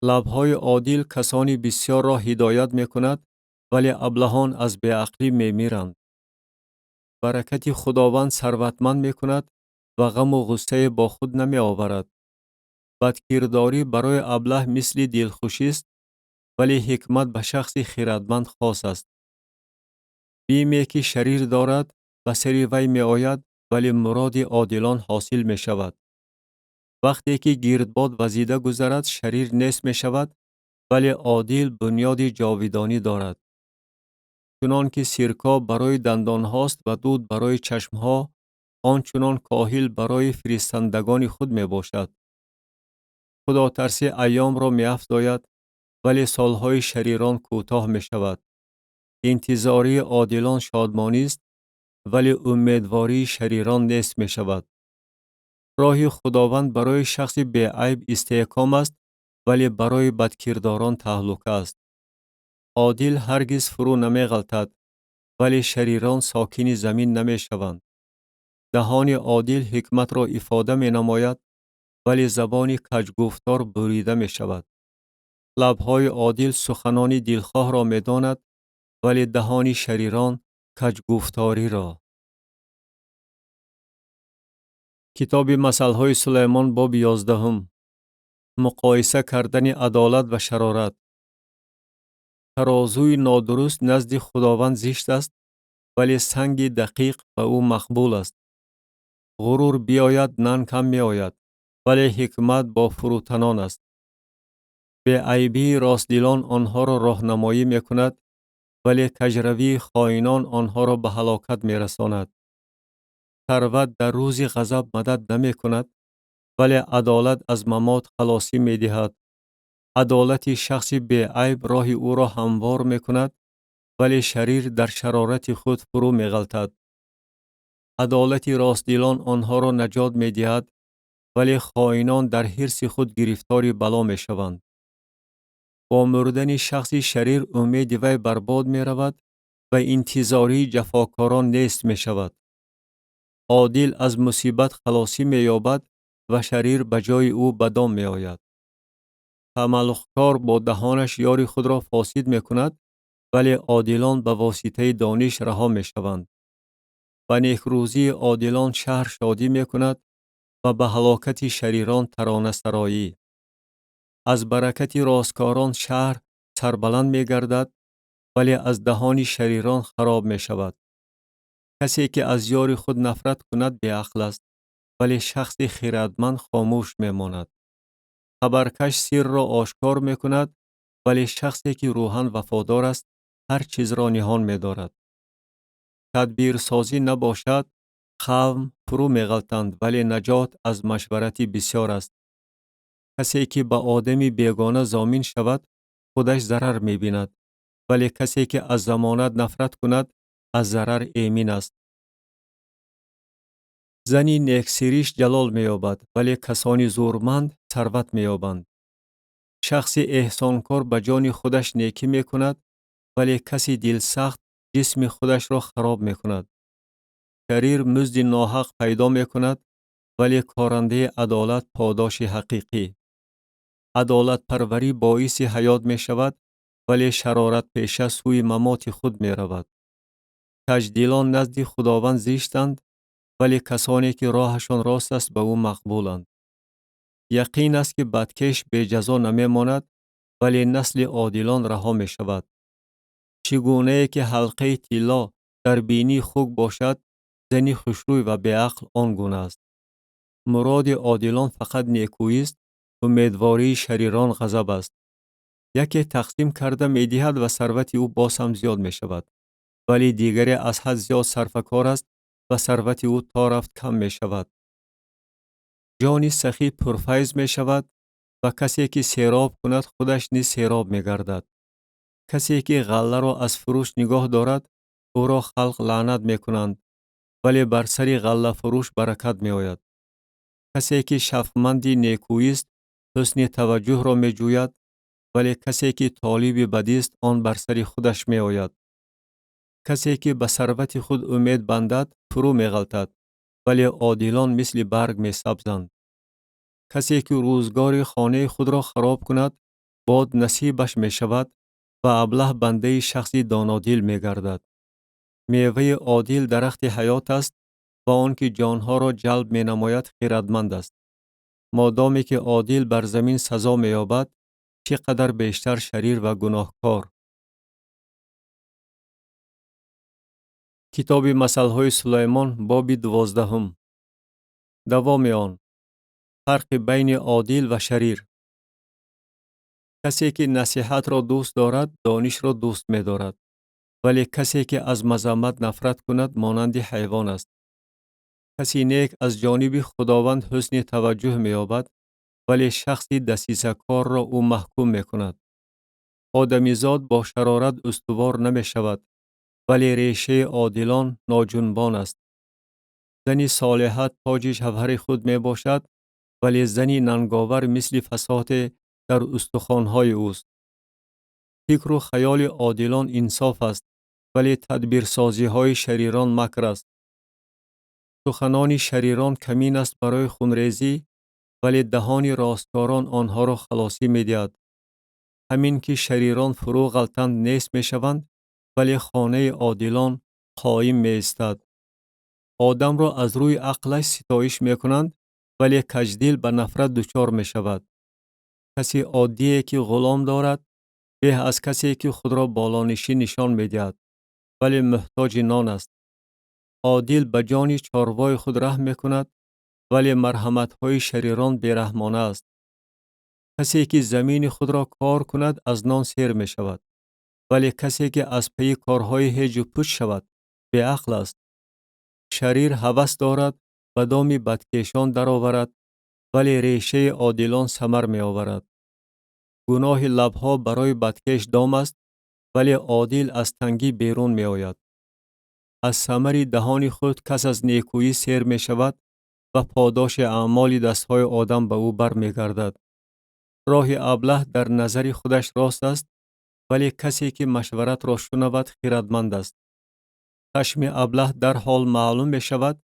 Лабҳои одил касони бисёрро ҳидоят мекунад, вале аблаҳон аз беақлӣ мемиранд. Баракати Худованд сарватманд мекунад ва ғаму ғуссае бо худ намеоварад. Бадкирдорӣ барои аблаҳ мисли дилхушист, вале ҳикмат ба шахси хирадманд хос аст. Биме ки шарир дорад, ба сари вай меояд, вале муроди одилон ҳосил мешавад. Вақте ки гирдбод вазида гузарад, шарир нест мешавад, вале одил бунёди ҷовидонӣ дорад. Чунон ки сирко барои дандонҳост ва дуд барои чашмҳо, он чунон коҳил барои фиристандагони худ мебошад. Худотарсӣ айёмро меафзояд, вале солҳои шарирон кӯтоҳ мешавад. Интизории одилон шодмонист, вале умедвории шарирон нест мешавад. Роҳи Худованд барои шахси беайб истеҳком аст, вале барои бадкирдорон таҳлука аст. Одил ҳаргиз фурӯ намеғалтад, вале шарирон сокини замин намешаванд. Даҳони одил ҳикматро ифода менамояд, вале забони каҷгуфтор бурида мешавад. Лабҳои одил суханони дилхоҳро медонад, вале даҳони шарирон каҷгуфториро. Китоби масалҳои Сулаймон, боби 11. Муқоиса кардани адолат ва шарорат. Тарозуи нодуруст назди Худованд зишт аст, вале санги дақиқ ба ӯ мақбул аст. Ғурур биёяд, нанг ҳам меояд, вале ҳикмат бо фурӯтанон аст. Беайбии ростдилон онҳоро роҳнамоӣ мекунад, вале каҷравии хоинон онҳоро ба ҳалокат мерасонад. Сарват дар рӯзи ғазаб мадад намекунад, вале адолат аз мамот халосӣ медиҳад. Адолати шахси беайб роҳи ӯро ҳамвор мекунад, вале шарир дар шарорати худ фурӯ меғалтад. Адолати ростдилон онҳоро наҷот медиҳад, вале хоинон дар ҳирси худ гирифтори бало мешаванд. Бо мурдани шахси шарир умеди вай барбод меравад ва интизории ҷафокорон нест мешавад. Одил аз мусибат халосӣ меёбад ва шарир ба ҷои ӯ ба дом меояд. Тамаллуқкор бо даҳонаш ёри худро фосид мекунад, вале одилон ба воситаи дониш раҳо мешаванд. Ба некрӯзии одилон шаҳр шодӣ мекунад ва ба ҳалокати шарирон таронасароӣ. Аз баракати росткорон шаҳр сарбаланд мегардад, вале аз даҳони шарирон хароб мешавад. Касе ки аз ёри худ нафрат кунад беақл аст, вале шахси хирадманд хомӯш мемонад. Хабаркаш сирро ошкор мекунад, вале шахсе ки рӯҳан вафодор аст, ҳар чизро ниҳон медорад. Тадбирсозӣ набошад, қавм фурӯ меғалтанд, вале наҷот аз машварати бисёр аст. Касе ки ба одами бегона зомин шавад, худаш зарар мебинад, вале касе ки аз замонат нафрат кунад, аз зарар эмин аст. Зани нексириш ҷалол меёбад, вале касони зӯрманд сарват меёбанд. Шахси эҳсонкор ба ҷони худаш некӣ мекунад, вале каси дилсахт ҷисми худашро хароб мекунад. Шарир музди ноҳақ пайдо мекунад, вале корандаи адолат подоши ҳақиқӣ. Адолатпарварӣ боиси ҳаёт мешавад, вале шароратпеша сӯи мамоти худ меравад. Каҷдилон назди Худованд зиштанд, вале касоне ки роҳашон рост аст ба ӯ мақбуланд. Яқин аст ки бадкеш беҷазо намемонад, вале насли одилон раҳо мешавад. Чӣ гунае ки ҳалқаи тилло дар бинии хук бошад, зани хушрӯй ва беақл он гуна аст. Муроди одилон фақат некӯист, умедвории шарирон ғазаб аст. Яке тақсим карда медиҳад ва сарвати ӯ боз ҳам зиёд мешавад, вале дигаре аз ҳад зиёд сарфакор аст ва сарвати ӯ то рафт кам мешавад. Ҷони сахӣ пурфайз мешавад ва касе ки сероб кунад худаш низ сероб мегардад. Касе ки ғалларо аз фурӯш нигоҳ дорад, ӯро халқ лаънат мекунанд, вале бар сари ғаллафурӯш баракат меояд. Касе ки шафқманди некӯист, ҳусни таваҷҷӯҳро меҷӯяд, вале касе ки толиби бадист, он бар сари худаш меояд. Касе ки ба сарвати худ умед бандад, фурӯ меғалтад, вале одилон мисли барг месабзанд. Касе ки рӯзгори хонаи худро хароб кунад, бод насибаш мешавад ва аблаҳ бандаи шахси донодил мегардад. Меваи одил дарахти ҳаёт аст ва он ки ҷонҳоро ҷалб менамояд хирадманд аст. Модоме ки одил бар замин сазо меёбад, чӣ қадар бештар шарир ва гуноҳкор. Китоби масалҳои Сулаймон, боби 12. Давоми он. Фарқи байни одил ва шарир. Касе ки насиҳатро дӯст дорад, донишро дӯст медорад, вале касе ки аз мазаммат нафрат кунад, монанди ҳайвон аст. Каси нек аз ҷониби Худованд ҳусни таваҷҷӯҳ меёбад, вале шахси дасисакорро ӯ маҳкум мекунад. Одамизод бо шарорат устувор намешавад, вале решаи одилон ноҷунбон аст. Зани солиҳа тоҷи шавҳари худ мебошад, вале зани нанговар мисли фасоде дар устухонҳои ӯст. Фикру хаёли одилон инсоф аст, вале тадбирсозиҳои шарирон макр аст. Суханони шарирон камин аст барои хунрезӣ, вале даҳони росткорон онҳоро халосӣ медиҳад. Ҳамин ки шарирон фурӯ ғалтанд нест мешаванд, вале хонаи одилон қоим меистад. Одамро аз рӯи ақлаш ситоиш мекунанд, вале каҷдил ба нафрат дучор мешавад. Каси оддие ки ғулом дорад, Беҳ аз касе, ки худро болонишин нишон медиҳад, вале муҳтоҷи нон аст. Одил ба ҷони чорвои худ раҳм мекунад, вале марҳаматҳои шарирон бераҳмона аст. Касе, ки замини худро кор кунад, аз нон сер мешавад, вале касе, ки аз пайи корҳои ҳеҷу пуч шавад, беақл аст. Шарир ҳавас дорад ба доми бадкешон дароварад, вале решаи одилон самар меоварад. Гуноҳи лабҳо барои бадкеш дом аст, вале одил аз тангӣ берун меояд. Аз самари даҳони худ кас аз некӯӣ сер мешавад ва подоши аъмоли дастҳои одам ба ӯ бармегардад. Роҳи аблаҳ дар назари худаш рост аст, вале касе, ки машваратро шунавад, хирадманд аст. Хашми аблаҳ дарҳол маълум мешавад,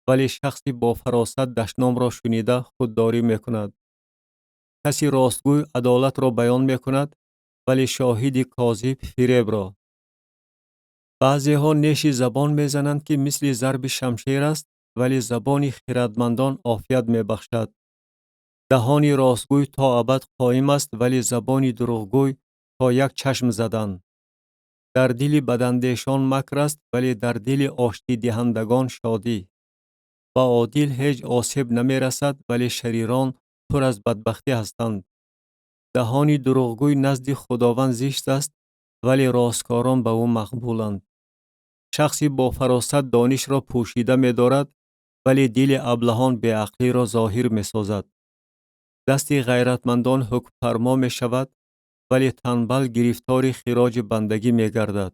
вале шахси бофаросат дашномро шунида худдорӣ мекунад. Каси ростгӯй адолатро баён мекунад, вале шоҳиди козиб фиребро. Баъзеҳо неши забон мезананд, ки мисли зарби шамшер аст, вале забони хирадмандон офият мебахшад. Даҳони ростгӯй то абад қоим аст, вале забони дурӯғгӯй то як чашм задан. Дар дили бадандешон макр аст, вале дар дили оштидиҳандагон шодӣ. Ба одил ҳеҷ осеб намерасад, вале шарирон пур аз бадбахтӣ ҳастанд. Даҳони дурӯғгӯй назди Худованд зишт аст, вале росткорон ба ӯ мақбуланд. Шахси бофаросат донишро пӯшида медорад, вале дили аблаҳон беақлиро зоҳир месозад. Дасти ғайратмандон ҳукмфармо мешавад, вале танбал гирифтори хироҷи бандагӣ мегардад.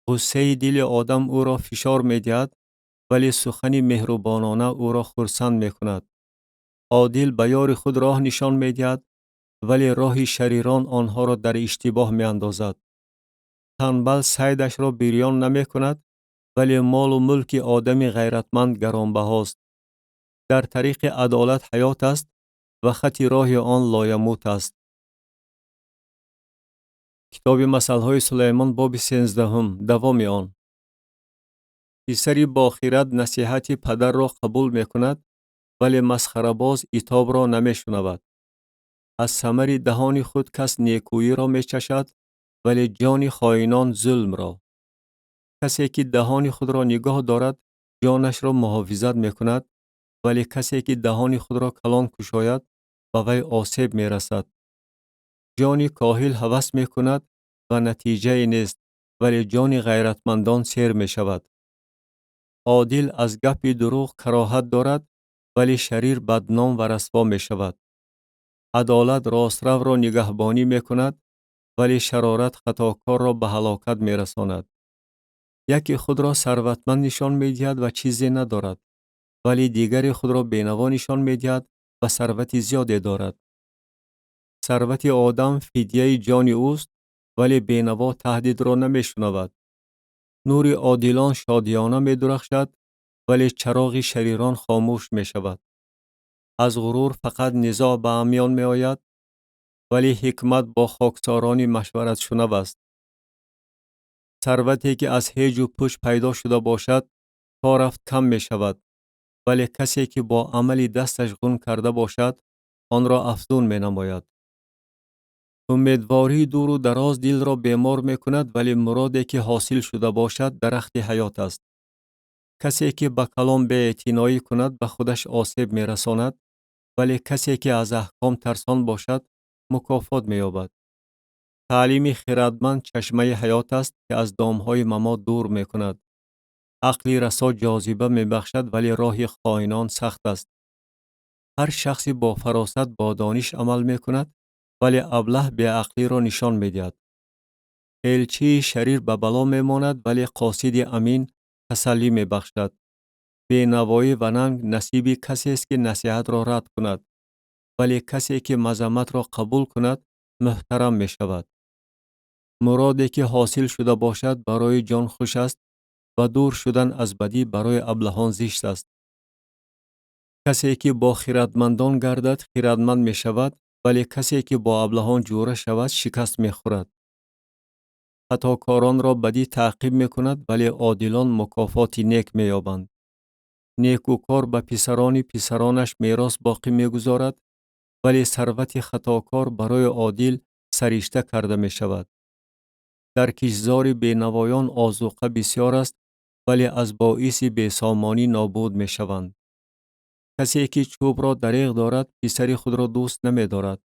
Ғуссаи дили одам ӯро фишор медиҳад, вале сухани меҳрубонона ӯро хурсанд мекунад. Одил ба ёри худ роҳ нишон медиҳад, вале роҳи шарирон онҳоро дар иштибоҳ меандозад. Танбал сайдашро бирён намекунад, вале молу мулки одами ғайратманд гаронбаҳост. Дар тариқи адолат ҳаёт аст ва хати роҳи он лоямут аст. Китоби масалҳои Сулаймон, боби 13, давоми он. Писари бохират насиҳати падарро қабул мекунад, вале масхарабоз итобро намешунавад. Аз самари даҳони худ кас некӯиро мечашад, вале ҷони хоинон зулмро. Касе, ки даҳони худро нигоҳ дорад, ҷонашро муҳофизат мекунад, вале касе, ки даҳони худро калон кушояд, ба вай осеб мерасад. Ҷони коҳил ҳавас мекунад ва натиҷае нест, вале ҷони ғайратмандон сер мешавад. Одил аз гапи дурӯғ кароҳат дорад, вале шарир бадном ва расво мешавад. Адолат ростравро нигаҳбонӣ мекунад, вале шарорат хатокорро ба ҳалокат мерасонад. Яке худро сарватманд нишон медиҳад ва чизе надорад, вале дигаре худро бенаво нишон медиҳад ва сарвати зиёде дорад. Сарвати одам фидияи ҷони ӯст, вале бенаво таҳдидро намешунавад. Нури одилон шодиёна медурахшад, вале чароғи шарирон хомӯш мешавад. Аз ғурур фақат низоъ ба миён меояд, вале ҳикмат бо хоксорони машваратшунав аст. Сарвате, ки аз ҳеҷу пуч пайдо шуда бошад, то рафт кам мешавад, вале касе, ки бо амали дасташ ғун карда бошад, онро афзун менамояд. Умедвории дуру дароз дилро бемор мекунад, вале муроде, ки ҳосил шуда бошад, дарахти ҳаёт аст. Касе, ки ба калом беэътиноӣ кунад, ба худаш осеб мерасонад, вале касе, ки аз аҳком тарсон бошад, мукофот меёбад. Таълими хирадманд чашмаи ҳаёт аст, ки аз домҳои мамот дур мекунад. Ақли расо ҷозиба мебахшад, вале роҳи хоинон сахт аст. Ҳар шахси бофаросат бо дониш амал мекунад, вале аблаҳ беақлиро нишон медиҳад. Элчии шарир ба бало мемонад, вале қосиди амин тасаллӣ мебахшад. Бенавоӣ ва нанг насиби касест, ки насиҳатро рад кунад, вале касе, ки мазамматро қабул кунад, муҳтарам мешавад. Муроде, ки ҳосил шуда бошад, барои ҷон хуш аст ва дур шудан аз бадӣ барои аблаҳон зишт аст. Касе, ки бо хирадмандон гардад, хирадманд мешавад, вале касе, ки бо аблаҳон ҷура шавад, шикаст мехӯрад. Хатокоронро бадӣ таъқиб мекунад, вале одилон мукофоти нек меёбанд. Некӯкор ба писарони писаронаш мерос боқӣ мегузорад, вале сарвати хатокор барои одил саришта карда мешавад. Дар киштзори бенавоён озуқа бисёр аст, вале аз боиси бесомонӣ нобуд мешаванд. Касе ки чӯбро дареғ дорад, писари худро дӯст намедорад,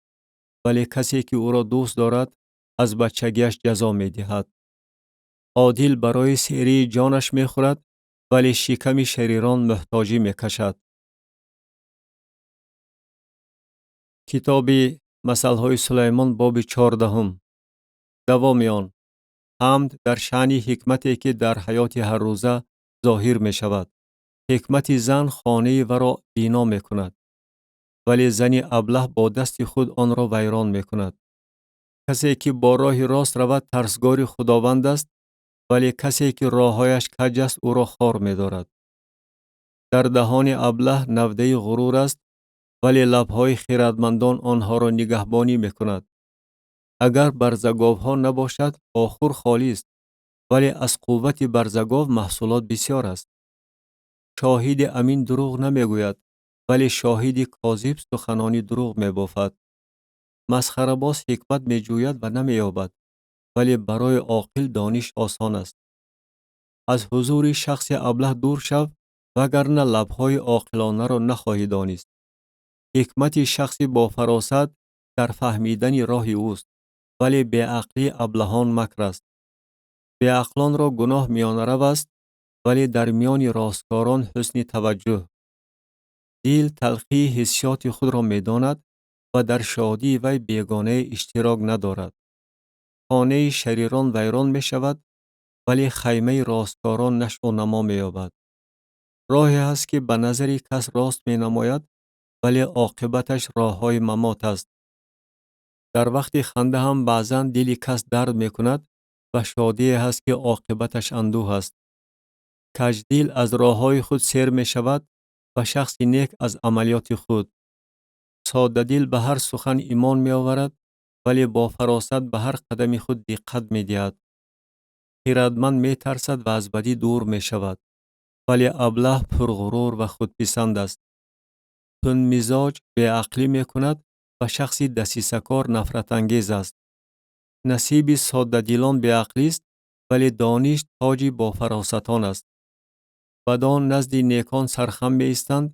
вале касе ки ӯро дӯст дорад, аз бачагиаш ҷазо медиҳад. Одил барои серии ҷонаш мехӯрад, вале шиками шарирон муҳтоҷӣ мекашад. Китоби масалҳои Сулаймон, боби 14. Давоми он. Ҳамд дар шаъни ҳикмате ки дар ҳаёти ҳаррӯза зоҳир мешавад. Ҳикмати зан хонаи варо бино мекунад, вале зани аблаҳ бо дасти худ онро вайрон мекунад. Касе ки бо роҳи рост равад тарсгори Худованд аст, вале касе ки роҳҳояш каҷ аст ӯро хор медорад. Дар даҳони аблаҳ навдаи ғурур аст, вале лабҳои хирадмандон онҳоро нигаҳбонӣ мекунад. Агар барзаговҳо набошад, охур холист, вале аз қуввати барзагов маҳсулот бисёр аст. Шоҳиди амин дурӯғ намегӯяд, вале шоҳиди козиб суханони дурӯғ мебофад. Масхарабоз ҳикмат меҷӯяд ва намеёбад, вале барои оқил дониш осон аст. Аз ҳузури шахси аблаҳ дур шав, вагарна лабҳои оқилонаро нахоҳӣ донист. Ҳикмати шахси бофаросат дар фаҳмидани роҳи ӯст, вале беақлии аблаҳон макр аст. Беақлонро гуноҳ миёнарав аст, вале дар миёни росткорон ҳусни таваҷҷӯҳ. Дил талхии ҳиссиёти худро медонад ва дар шодии вай бегонае иштирок надорад. Хонаи шарирон вайрон мешавад, вале хаймаи росткорон нашву намо меёбад. Роҳе ҳаст ки ба назари кас рост менамояд, вале оқибаташ роҳҳои мамот аст. Дар вақти ханда ҳам баъзан дили кас дард мекунад ва шодие ҳаст ки оқибаташ андӯҳ аст. Каҷдил аз роҳҳои худ сер мешавад ва шахси нек аз амалиёти худ. Соддадил ба ҳар сухан имон меоварад, вале бо фаросат ба ҳар қадами худ диққат медиҳад. Хирадманд метарсад ва аз бадӣ дур мешавад, вале аблаҳ пурғурур ва худписанд аст. Тундмизоҷ беақлӣ мекунад ва шахси дасисакор нафратангез аст. Насиби соддадилон беақлист, вале дониш тоҷи бофаросатон аст. Бадон назди некон сархам меистанд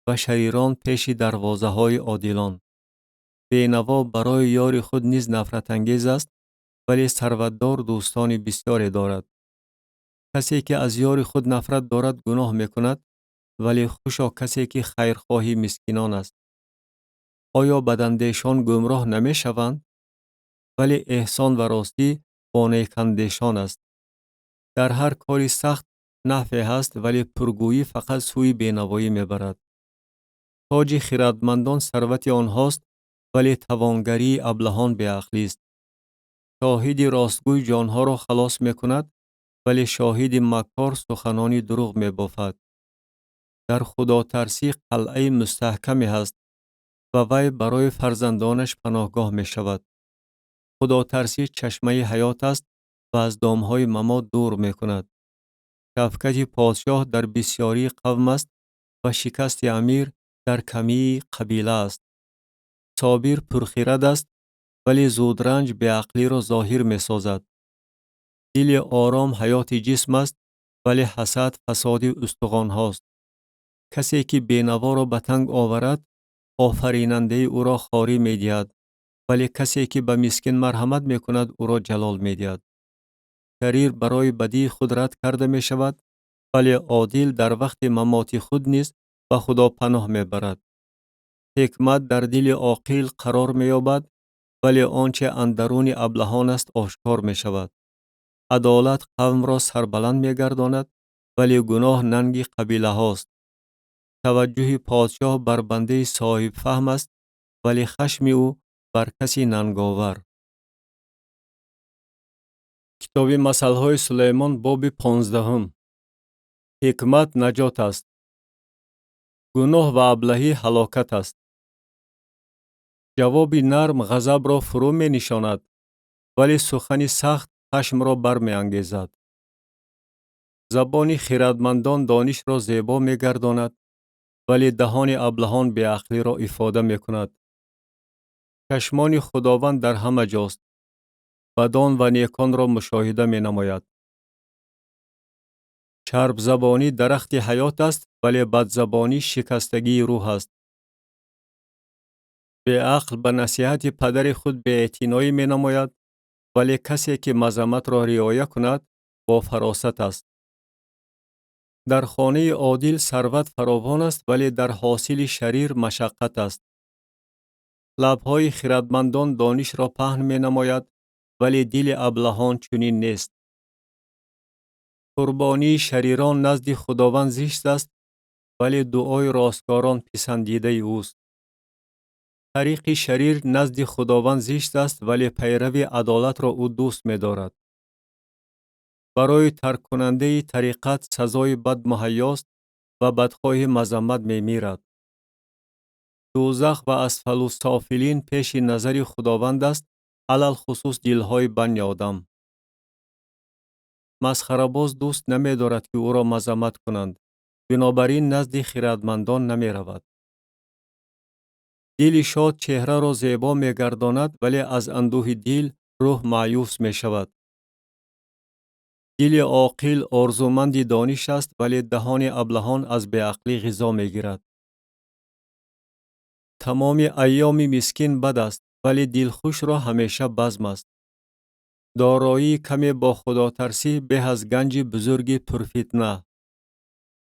ва шарирон пеши дарвозаҳои одилон. Бенаво барои ёри худ низ нафратангез аст, вале сарватдор дӯстони бисёре дорад. Касе ки аз ёри худ нафрат дорад гуноҳ мекунад, вале хушо касе ки хайрхоҳи мискинон аст. Оё бадандешон гумроҳ намешаванд? Вале эҳсон ва ростӣ бо некандешон аст. Дар ҳар кори сахт нафъе ҳаст, вале пургӯӣ фақат сӯи бенавоӣ мебарад. Тоҷи хирадмандон сарвати онҳост, вале тавонгарии аблаҳон беақлист. Шоҳиди ростгӯй ҷонҳоро халос мекунад, вале шоҳиди маккор суханони дурӯғ мебофад. Дар худотарсӣ қалъаи мустаҳкаме ҳаст ва вай барои фарзандонаш паноҳгоҳ мешавад. Худотарсӣ чашмаи ҳаёт аст ва аз домҳои мамот дур мекунад. Шафкати подшоҳ дар бисёрии қавм аст ва шикасти амир дар камии қабила аст. Собир пурхирад аст, вале зудранҷ беақлиро зоҳир месозад. Дили ором ҳаёти ҷисм аст, вале ҳасад фасоди устухонҳост. Касе ки бенаворо ба танг оварад, офаринандаи ӯро хорӣ медиҳад, вале касе ки ба мискин марҳамат мекунад, ӯро ҷалол медиҳад. Шарир барои бадии худ рад карда мешавад, вале одил дар вақти мамоти худ низ ба Худо паноҳ мебарад. Ҳикмат дар дили оқил қарор меёбад, вале он че андаруни аблаҳон аст ошкор мешавад. Адолат қавмро сарбаланд мегардонад, вале гуноҳ нанги қабилаҳост. Таваҷҷӯҳи подшоҳ бар бандаи соҳибфаҳм аст, вале хашми ӯ бар каси нанговар. Китоби масалҳои Сулаймон, боби 15. Ҳикмат наҷот аст. Гуноҳ ва аблаҳӣ ҳалокат аст. Ҷавоби нарм ғазабро фурӯ менишонад, вале сухани сахт хашмро бармеангезад. Забони хирадмандон донишро зебо мегардонад, вале даҳони аблаҳон беақлиро ифода мекунад. Чашмони Худованд дар ҳама ҷост, Бадон ва неконро мушоҳида менамояд. Чарбзабонӣ дарахти ҳаёт аст, вале бадзабонӣ шикастагии рӯҳ аст. Беақл ба насиҳати падари худ беэътиноӣ менамояд, вале касе ки мазамматро риоя кунад, бофаросат аст. Дар хонаи одил сарват фаровон аст, вале дар ҳосили шарир машаққат аст. Лабҳои хирадмандон донишро паҳн менамояд, вале дили аблаҳон чунин нест. Қурбонии шарирон назди Худованд зишт аст, вале дуои росткорон писандидаи ӯст. Тариқи шарир назди Худованд зишт аст, вале пайрави адолатро ӯ дӯст медорад. Барои тарккунандаи тариқат сазои бад муҳайёст ва бадхоҳи мазаммат мемирад. Дӯзах ва асфалуссофилин пеши назари Худованд аст, алалхусус дилҳои бани одам. Масхарабоз дӯст намедорад, ки ӯро мазаммат кунанд, бинобар ин назди хирадмандон намеравад. Дили шод чеҳраро зебо мегардонад, вале аз андӯҳи дил рӯҳ маъюс мешавад. Дили оқил орзуманди дониш аст, вале даҳони аблаҳон аз беақлӣ ғизо мегирад. Тамоми айёми мискин бад аст, вале дилхушро ҳамеша базм аст. Дороии каме бо худотарсӣ беҳ аз ганҷи бузурги пурфитна.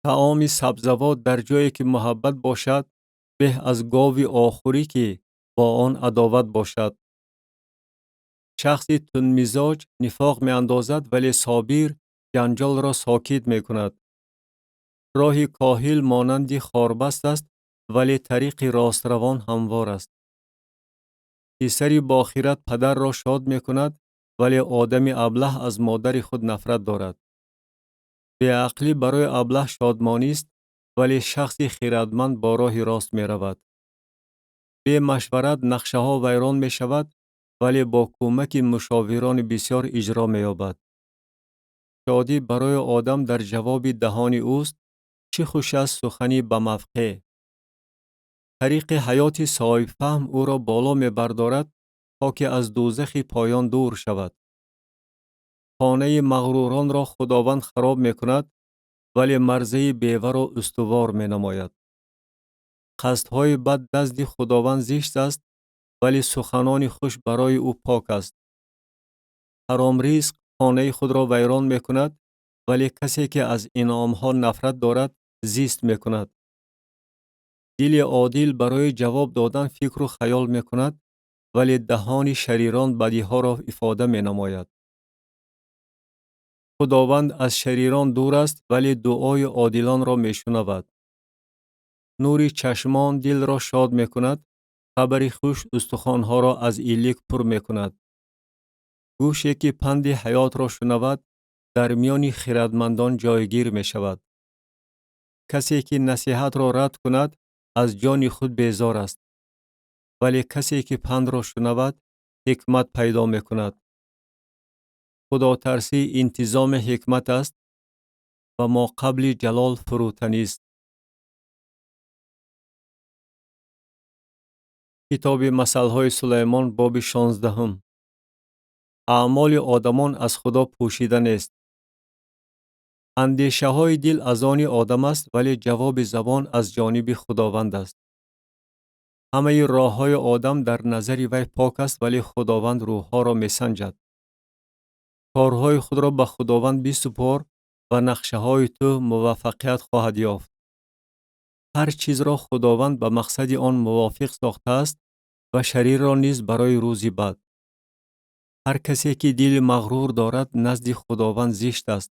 Таоми сабзавот дар ҷое ки муҳаббат бошад, беҳ аз гови охурӣ ки бо он адоват бошад. Шахси тундмизоҷ нифоқ меандозад, вале собир ҷанҷолро сокит мекунад. Роҳи коҳил монанди хорбаст аст, вале тариқи ростравон ҳамвор аст. Писари бохират падарро шод мекунад, вале одами аблаҳ аз модари худ нафрат дорад. Беақлӣ барои аблаҳ шодмонист, вале шахси хирадманд бо роҳи рост меравад. Бемашварат нақшаҳо вайрон мешавад, вале бо кӯмаки мушовирони бисёр иҷро меёбад. Шодӣ барои одам дар ҷавоби даҳони ӯст, чӣ хуш аст сухани ба мавқеъ. Тариқи ҳаёти соҳибфаҳм ӯро боло мебардорад, то ки аз дӯзахи поён дур шавад. Хонаи мағруронро Худованд хароб мекунад, вале марзаи беваро устувор менамояд. Қасдҳои бад назди Худованд зишт аст, вале суханони хуш барои ӯ пок аст. Ҳаромризқ хонаи худро вайрон мекунад, вале касе ки аз инъомҳо нафрат дорад, зист мекунад. Дили одил барои ҷавоб додан фикру хаёл мекунад, вале даҳони шарирон бадиҳоро ифода менамояд. Худованд аз шарирон дур аст, вале дуои одилонро мешунавад. Нури чашмон дилро шод мекунад, хабари хуш устухонҳоро аз илик пур мекунад. Гӯше ки панди ҳаётро шунавад, дар миёни хирадмандон ҷойгир мешавад. Касе ки насиҳатро рад кунад, аз ҷони худ безор аст, вале касе ки пандро шунавад, ҳикмат пайдо мекунад. Худотарсӣ интизоми ҳикмат аст ва мо қабли ҷалол фурӯтанист. Китоби масалҳои Сулаймон, боби 16. Аъмоли одамон аз Худо пӯшида нест. Андешаҳои дил аз они одам аст, вале ҷавоби забон аз ҷониби Худованд аст. Ҳамаи роҳҳои одам дар назари вай пок аст, вале Худованд рӯҳҳоро месанҷад. Корҳои худро ба Худованд бисупор ва нақшаҳои ту муваффақият хоҳад ёфт. Ҳар чизро Худованд ба мақсади он мувофиқ сохтааст ва шарирро низ барои рӯзи бад. Ҳар касе ки дили мағрур дорад, назди Худованд зишт аст,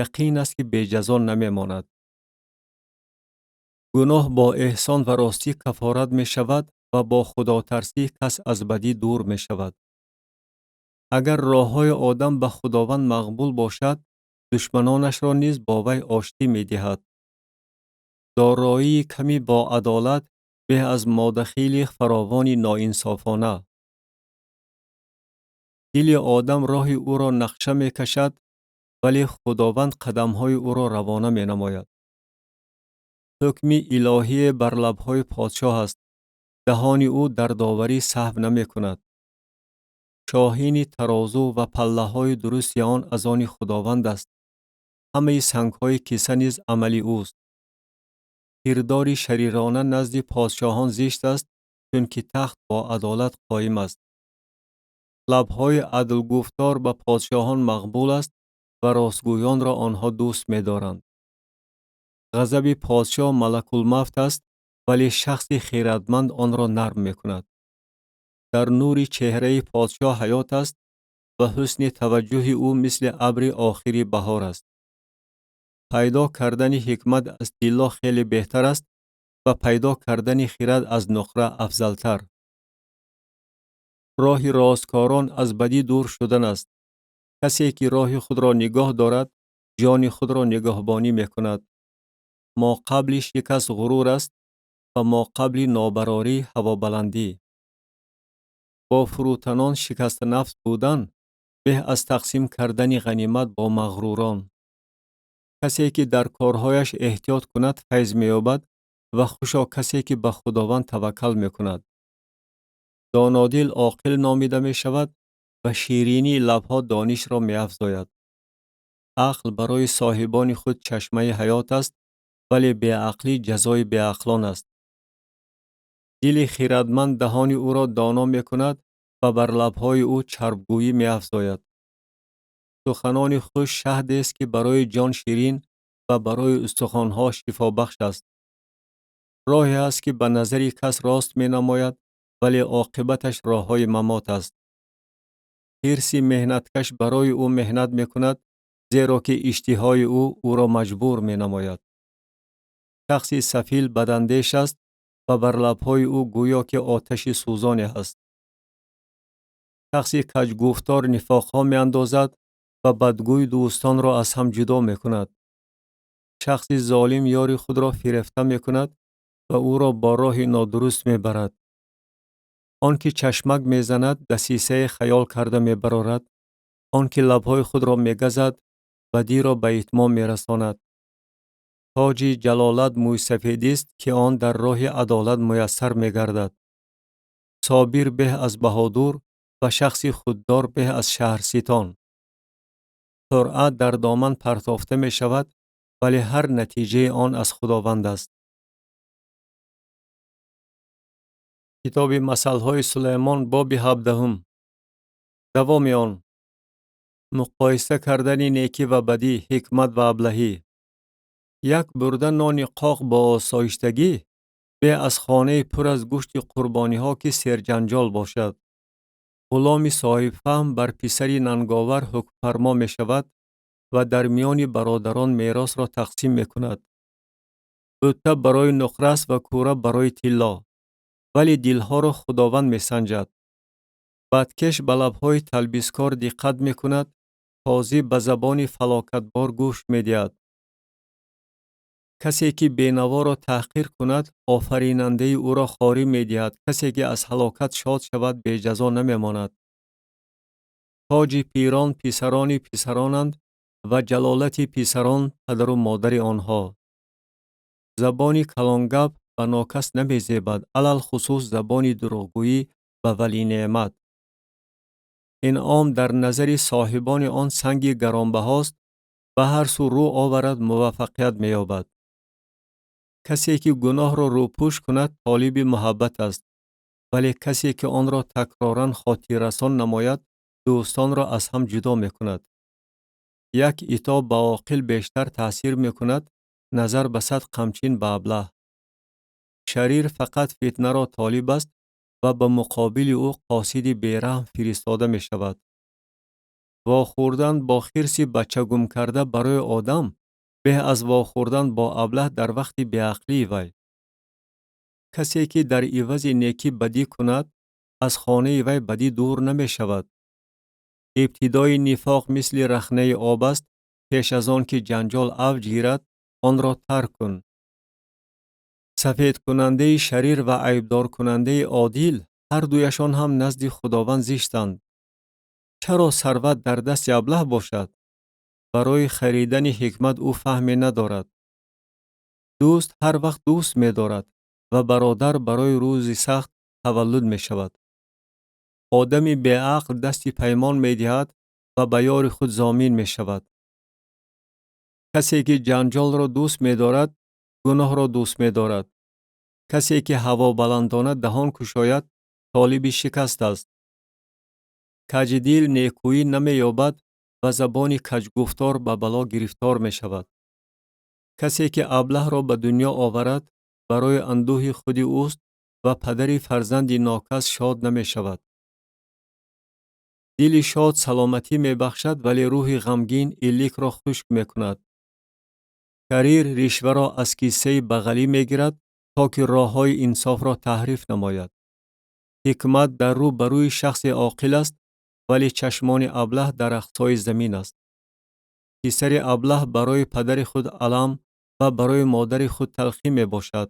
яқин аст ки беҷазо намемонад. Гуноҳ бо эҳсон ва ростӣ кафорат мешавад ва бо худотарсӣ кас аз бадӣ дур мешавад. Агар роҳҳои одам ба Худованд мақбул бошад, душманонашро низ бо вай оштӣ медиҳад. Дороии ками бо адолат беҳ аз модахили фаровони ноинсофона. Дили одам роҳи ӯро нақша мекашад, вале Худованд қадамҳои ӯро равона менамояд. Ҳукми илоҳие бар лабҳои подшоҳ аст, даҳони ӯ дар доварӣ саҳв намекунад. Шоҳини тарозу ва паллаҳои дурусти он аз они Худованд аст. Ҳамаи сангҳои киса низ амали ӯст. Кирдори шарирона назди подшоҳон зишт аст, чунки тахт бо адолат қоим аст. Лабҳои адлгуфтор ба подшоҳон мақбул аст ва ростгӯёнро онҳо дӯст медоранд. Ғазаби подшоҳ малакулмавт аст, вале шахси хирадманд онро нарм мекунад. Дар нури чеҳраи подшоҳ ҳаёт аст ва ҳусни таваҷҷӯҳи ӯ мисли абри охири баҳор аст. Пайдо кардани ҳикмат аз тилло хеле беҳтар аст ва пайдо кардани хирад аз нуқра афзалтар. Роҳи росткорон аз бадӣ дур шудан аст. Касе ки роҳи худро нигоҳ дорад, ҷони худро нигоҳбонӣ мекунад. Мо қабли шикаст ғурур аст ва мо қабли нобарорӣ ҳавобаландӣ. Бо фурӯтанон шикастанафс будан беҳ аз тақсим кардани ғанимат бо мағрурон. Касе ки дар корҳояш эҳтиёт кунад файз меёбад ва хушо касе ки ба Худованд таваккал мекунад. Донодил оқил номида мешавад ва ширинии лабҳо донишро меафзояд. Ақл барои соҳибони худ чашмаи ҳаёт аст, вале беақлӣ ҷазои беақлон аст. Дили хирадманд даҳони ӯро доно мекунад ва бар лабҳои ӯ чарбгӯӣ меафзояд. Суханони хуш шаҳдест ки барои ҷон ширин ва барои устухонҳо шифобахш аст. Роҳе аст ки ба назари кас рост менамояд, вале оқибаташ роҳҳои мамот аст. Ҳирси меҳнаткаш барои ӯ меҳнат мекунад, зеро ки иштиҳои ӯ ӯро маҷбур менамояд. Шахси сафил бадандеш аст ва бар лабҳои ӯ гӯё ки оташи сӯзоне ҳаст. Шахси каҷгуфтор нифоқҳо меандозад ва бадгӯй дӯстонро аз ҳам ҷудо мекунад. Шахси золим ёри худро фирефта мекунад ва ӯро бо роҳи нодуруст мебарад. Он ки чашмак мезанад, дасисае хаёл карда мебарорад. Он ки лабҳои худро мегазад, бадиро ба итмом мерасонад. Тоҷи ҷалолат мӯйсафедист, ки он дар роҳи адолат муяссар мегардад. Собир беҳ аз баҳодур ва шахси худдор беҳ аз шаҳрситон. Қуръа дар доман партофта мешавад, вале ҳар натиҷаи он аз Худованд аст. Китоби масалҳои Сулаймон, боби 17. Давоми он. Муқоиса кардани некӣ ва бадӣ, ҳикмат ва аблаҳӣ. Як бурда нони қоқ бо осоиштагӣ беҳ аз хонаи пур аз гӯшти қурбониҳо ки серҷанҷол бошад. Ғуломи соҳибфаҳм бар писари нанговар ҳукмфармо мешавад ва дар миёни бародарон меросро тақсим мекунад. Бутта барои нуқра аст ва кӯра барои тилло, вале дилҳоро Худованд месанҷад. Бадкеш ба лабҳои талбискор диққат мекунад, қозӣ ба забони фалокатбор гӯш медиҳад. Касе ки бенаворо таҳқир кунад, офаринандаи ӯро хорӣ медиҳад. Касе ки аз ҳалокат шод шавад, беҷазо намемонад. Тоҷи пирон писарони писаронанд ва ҷалолати писарон падару модари онҳо. Забони калонгап ба нокас намезебад, алалхусус забони дурӯғгӯӣ ба валинеъмат. Инъом дар назари соҳибони он санги гаронбаҳост, ба ҳар сӯ рӯ оварад муваффақият меёбад. Касе ки гуноҳро рӯпӯш кунад, толиби муҳаббат аст, вале касе ки онро такроран хотиррасон намояд, дӯстонро аз ҳам ҷудо мекунад. Як итоб ба оқил бештар таъсир мекунад, назар ба 100 қамчин ба аблаҳ. Шарир фақат фитнаро толиб аст ва ба муқобили ӯ қосиди бераҳм фиристода мешавад. Вохӯрдан бо хирси бачагумкарда барои одам беҳ аз вохӯрдан бо аблаҳ дар вақти беақлии вай. Касе ки дар ивази некӣ бадӣ кунад, аз хонаи вай бадӣ дур намешавад. Ибтидои нифоқ мисли рахнаи об аст, пеш аз он ки ҷанҷол авҷ гирад, онро тарк кун. Сафедкунандаи шарир ва айбдоркунандаи одил ҳар дуяшон ҳам назди Худованд зиштанд. Чаро сарват дар дасти аблаҳ бошад? Барои харидани ҳикмат ӯ фаҳме надорад. Дӯст ҳар вақт дӯст медорад ва бародар барои рӯзи сахт таваллуд мешавад. Одами беақл дасти паймон медиҳад ва ба ёри худ зомин мешавад. Касе ки ҷанҷолро дӯст медорад, гуноҳро дӯст медорад. Касе ки ҳавобаландона даҳон кушояд, толиби шикаст аст. Каҷдил некӯӣ намеёбад ва забони каҷгуфтор ба бало гирифтор мешавад. Касе ки аблаҳро ба дунё оварад, барои андӯҳи худи ӯст ва падари фарзанди нокас шод намешавад. Дили шод саломатӣ мебахшад, вале рӯҳи ғамгин иликро хушк мекунад. Шарир ришваро аз кисаи бағалӣ мегирад, то ки роҳҳои инсофро таҳриф намояд. Ҳикмат дар рӯ ба рӯи шахси оқил аст, вале чашмони аблаҳ дар ақсои замин аст. Писари аблаҳ барои падари худ алам ва барои модари худ талхӣ мебошад.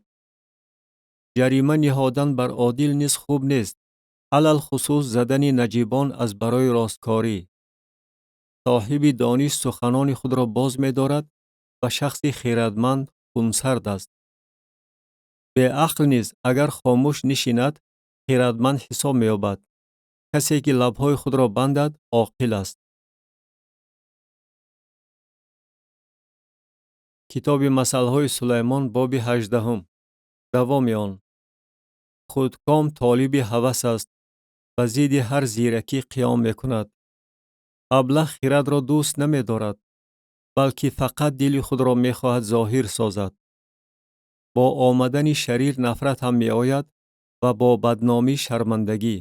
Ҷарима ниҳодан бар одил низ хуб нест, алалхусус задани наҷибон аз барои росткорӣ. Соҳиби дониш суханони худро боз медорад ва шахси хирадманд хунсард аст. Беақл низ агар хомӯш нишинад, хирадманд ҳисоб меёбад. Касе ки лабҳои худро бандад, оқил аст. Китоби масалҳои Сулаймон, боби 18. Давоми он. Худком толиби ҳавас аст ва зидди ҳар зиракӣ қиём мекунад. Аблаҳ хирадро дӯст намедорад, балки фақат дили худро мехоҳад зоҳир созад. Бо омадани шарир нафрат ҳам меояд ва бо бадномӣ шармандагӣ.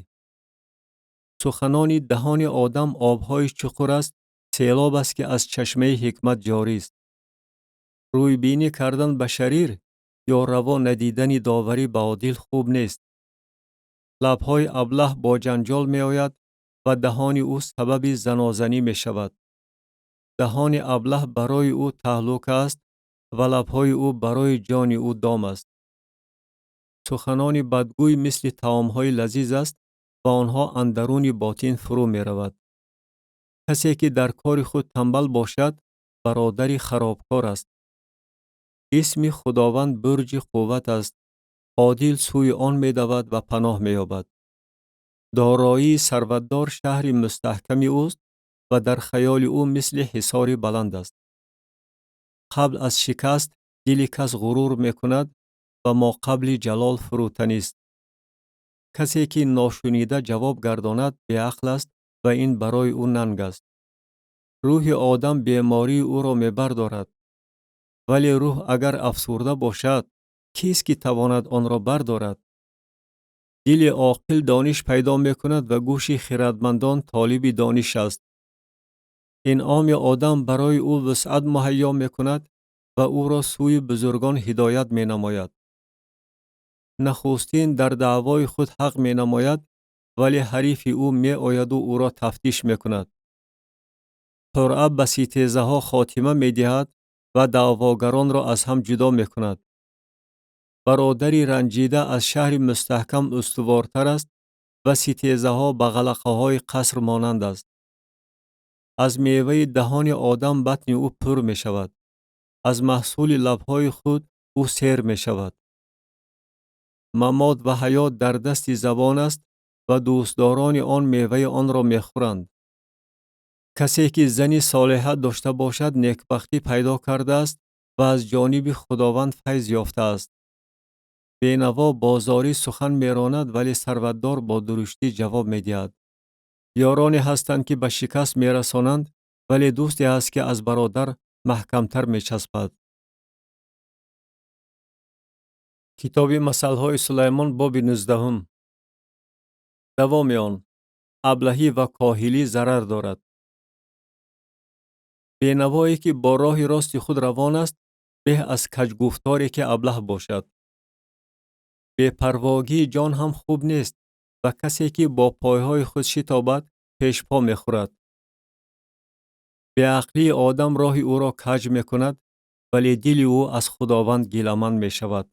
Суханони даҳони одам обҳои чуқур аст, селоб аст ки аз чашмаи ҳикмат ҷорист. Рӯйбинӣ кардан ба шарир ё раво надидани доварӣ ба одил хуб нест. Лабҳои аблаҳ бо ҷанҷол меояд ва даҳони ӯ сабаби занозанӣ мешавад. Даҳони аблаҳ барои ӯ таҳлука аст ва лабҳои ӯ барои ҷони ӯ дом аст. Суханони бадгӯй мисли таомҳои лазиз аст ва онҳо андаруни ботин фурӯ меравад. Касе ки дар кори худ тамбал бошад, бародари харобкор аст. Исми Худованд бурҷи қувват аст, одил сӯи он медавад ва паноҳ меёбад. Дороии сарватдор шаҳри мустаҳками ӯст ва дар хаёли ӯ мисли ҳисори баланд аст. Қабл аз шикаст дили кас ғурур мекунад ва моқабли ҷалол фурӯтанист. Касе ки ношунида ҷавоб гардонад беақл аст ва ин барои ӯ нанг аст. Рӯҳи одам бемории ӯро мебардорад, вале рӯҳ агар афсурда бошад, кист ки тавонад онро бардорад? Дили оқил дониш пайдо мекунад ва гӯши хирадмандон толиби дониш аст. Инъоми одам барои ӯ вусъат муҳайё мекунад ва ӯро сӯи бузургон ҳидоят менамояд. Нахустин дар даъвои худ ҳақ менамояд, вале ҳарифи ӯ меояду ӯро тафтиш мекунад. Қуръа ба ситезаҳо хотима медиҳад ва даъвогаронро аз ҳам ҷудо мекунад. Бародари ранҷида аз шаҳри мустаҳкам устувортар аст ва ситезаҳо ба ғалақаҳои қаср монанд аст. Аз меваи даҳони одам батни ӯ пур мешавад, аз маҳсули лабҳои худ ӯ сер мешавад. Мамот ва ҳаёт дар дасти забон аст ва дӯстдорони он меваи онро мехӯранд. Касе ки зани солиҳа дошта бошад, некбахтӣ пайдо кардааст ва аз ҷониби Худованд файз ёфтааст. Бенаво бо зорӣ сухан меронад, вале сарватдор бо дуруштӣ ҷавоб медиҳад. Ёроне ҳастанд, ки ба шикаст мерасонанд, вале дӯсте ҳаст, ки аз бародар маҳкамтар мечаспад. Китоби масалҳои Сулаймон, боби 19. Давоми он. Аблаҳӣ ва коҳилӣ зарар дорад. Бенавое ки бо роҳи рости худ равон аст, беҳ аз каҷгуфторе ки аблаҳ бошад. Бепарвогии ҷон ҳам хуб нест ва касе ки бо пойҳои худ шитобад, пешпо мехӯрад. Беақлии одам роҳи ӯро каҷ мекунад, вале дили ӯ аз Худованд гиламанд мешавад.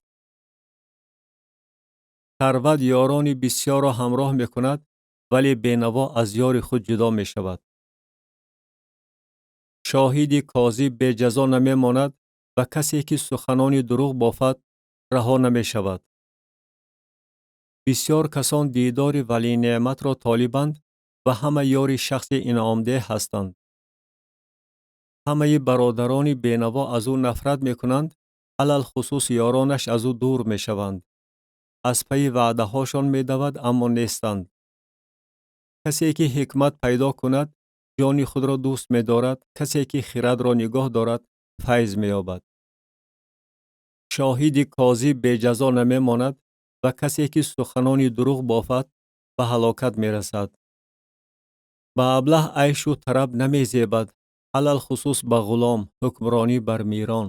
Сарват ёрони бисёрро ҳамроҳ мекунад, вале бенаво аз ёри худ ҷудо мешавад. Шоҳиди козиб беҷазо намемонад ва касе ки суханони дурӯғ бофад, раҳо намешавад. Бисёр касон дидори валинеъматро толибанд ва ҳама ёри шахси инъомдеҳ ҳастанд. Ҳамаи бародарони бенаво аз ӯ нафрат мекунанд, алалхусус ёронаш аз ӯ дур мешаванд. Аз пайи ваъдаҳошон медавад, аммо нестанд. Касе ки ҳикмат пайдо кунад, ҷони худро дӯст медорад, касе ки хирадро нигоҳ дорад, файз меёбад. Шоҳиди козиб беҷазо намемонад ва касе ки суханони дурӯғ бофад, ба ҳалокат мерасад. Ба аблаҳ айшу тараб намезебад, алалхусус ба ғулом, ҳукмронӣ бар мирон.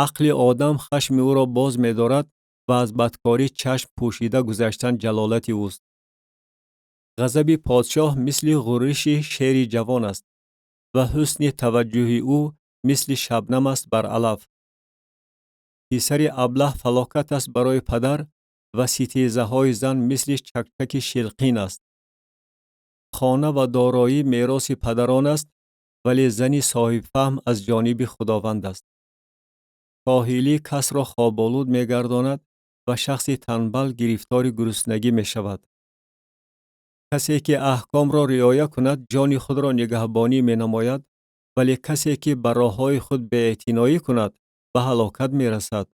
Ақли одам хашми ӯро боз медорад ва аз бадкорӣ чашм пӯшида гузаштан ҷалолати ӯст. Ғазаби подшоҳ мисли ғурриши шери ҷавон аст ва ҳусни таваҷҷӯҳи ӯ мисли шабнам аст бар алаф. Писари аблаҳ фалокат аст барои падар ва ситезаҳои зан мисли чакчаки шилқин аст. Хона ва дороӣ мероси падарон аст, вале зани соҳибфаҳм аз ҷониби Худованд аст. Коҳилӣ касро хоболуд мегардонад ва шахси танбал гирифтори гуруснагӣ мешавад. Касе ки аҳкомро риоя кунад, ҷони худро нигаҳбонӣ менамояд, вале касе ки ба роҳҳои худ беэътиноӣ кунад, ба ҳалокат мерасад.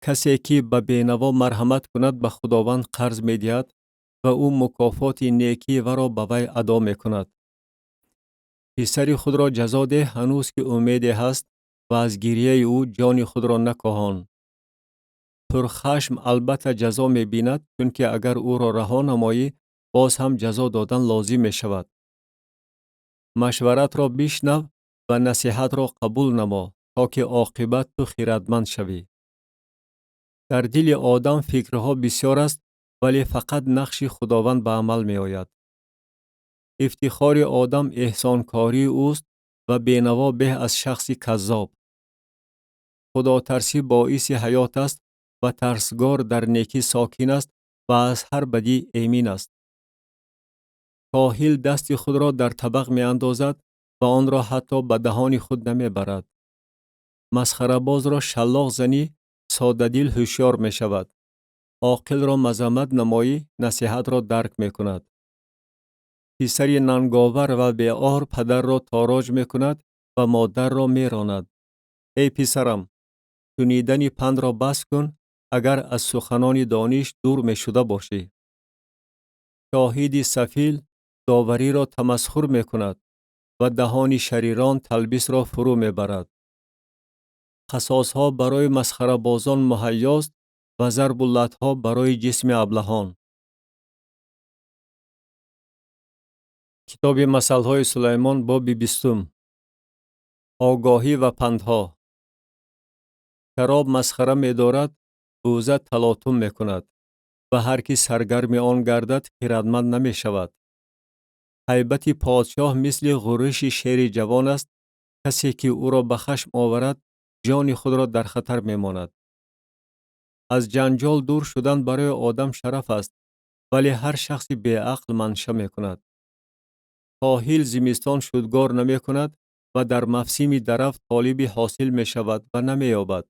Касе ки ба бенаво марҳамат кунад, ба Худованд қарз медиҳад ва ӯ мукофоти некии варо ба вай адо мекунад. Писари худро ҷазо деҳ, ҳанӯз ки умеде ҳаст, ва аз гирияи ӯ ҷони худро накоҳон. Пурхашм албатта ҷазо мебинад, чунки агар ӯро раҳо намоӣ, боз ҳам ҷазо додан лозим мешавад. Машваратро бишнав ва насиҳатро қабул намо, то ки оқибат ту хирадманд шавӣ. Дар дили одам фикрҳо бисёр аст, вале фақат нақши Худованд ба амал меояд. Ифтихори одам эҳсонкории ӯст ва бенаво беҳ аз шахси каззоб. Худотарсӣ боиси ҳаёт аст ва тарсгор дар некӣ сокин аст ва аз ҳар бадӣ эмин аст. Коҳил дасти худро дар табақ меандозад ва онро ҳатто ба даҳони худ намебарад. Масхарабозро шаллоқ занӣ, соддадил ҳушёр мешавад. Оқилро мазаммат намоӣ, насиҳатро дарк мекунад. Писари нанговар ва беор падарро тороҷ мекунад ва модарро меронад. Эй писарам, шунидани пандро бас кун, агар аз суханони дониш дур мешуда бошӣ. Шоҳиди сафил довариро тамасхур мекунад ва даҳони шарирон талбисро фурӯ мебарад. Қасосҳо барои масхарабозон муҳайёст ва зарбу латҳо барои ҷисми аблаҳон. Китоби масалҳои Сулаймон, боби 20. Огоҳӣ ва пандҳо. Шароб масхара медорад, бӯза талотум мекунад ва ҳар ки саргарми он гардад, хирадманд намешавад. Ҳайбати подшоҳ мисли ғурриши шери ҷавон аст. Касе ки ӯро ба хашм оварад, ҷони худро дар хатар мемонад. Аз ҷанҷол дур шудан барои одам шараф аст, вале ҳар шахси беақл манша мекунад. Коҳил зимистон шудгор намекунад ва дар мавсими дарав толиби ҳосил мешавад ва намеёбад.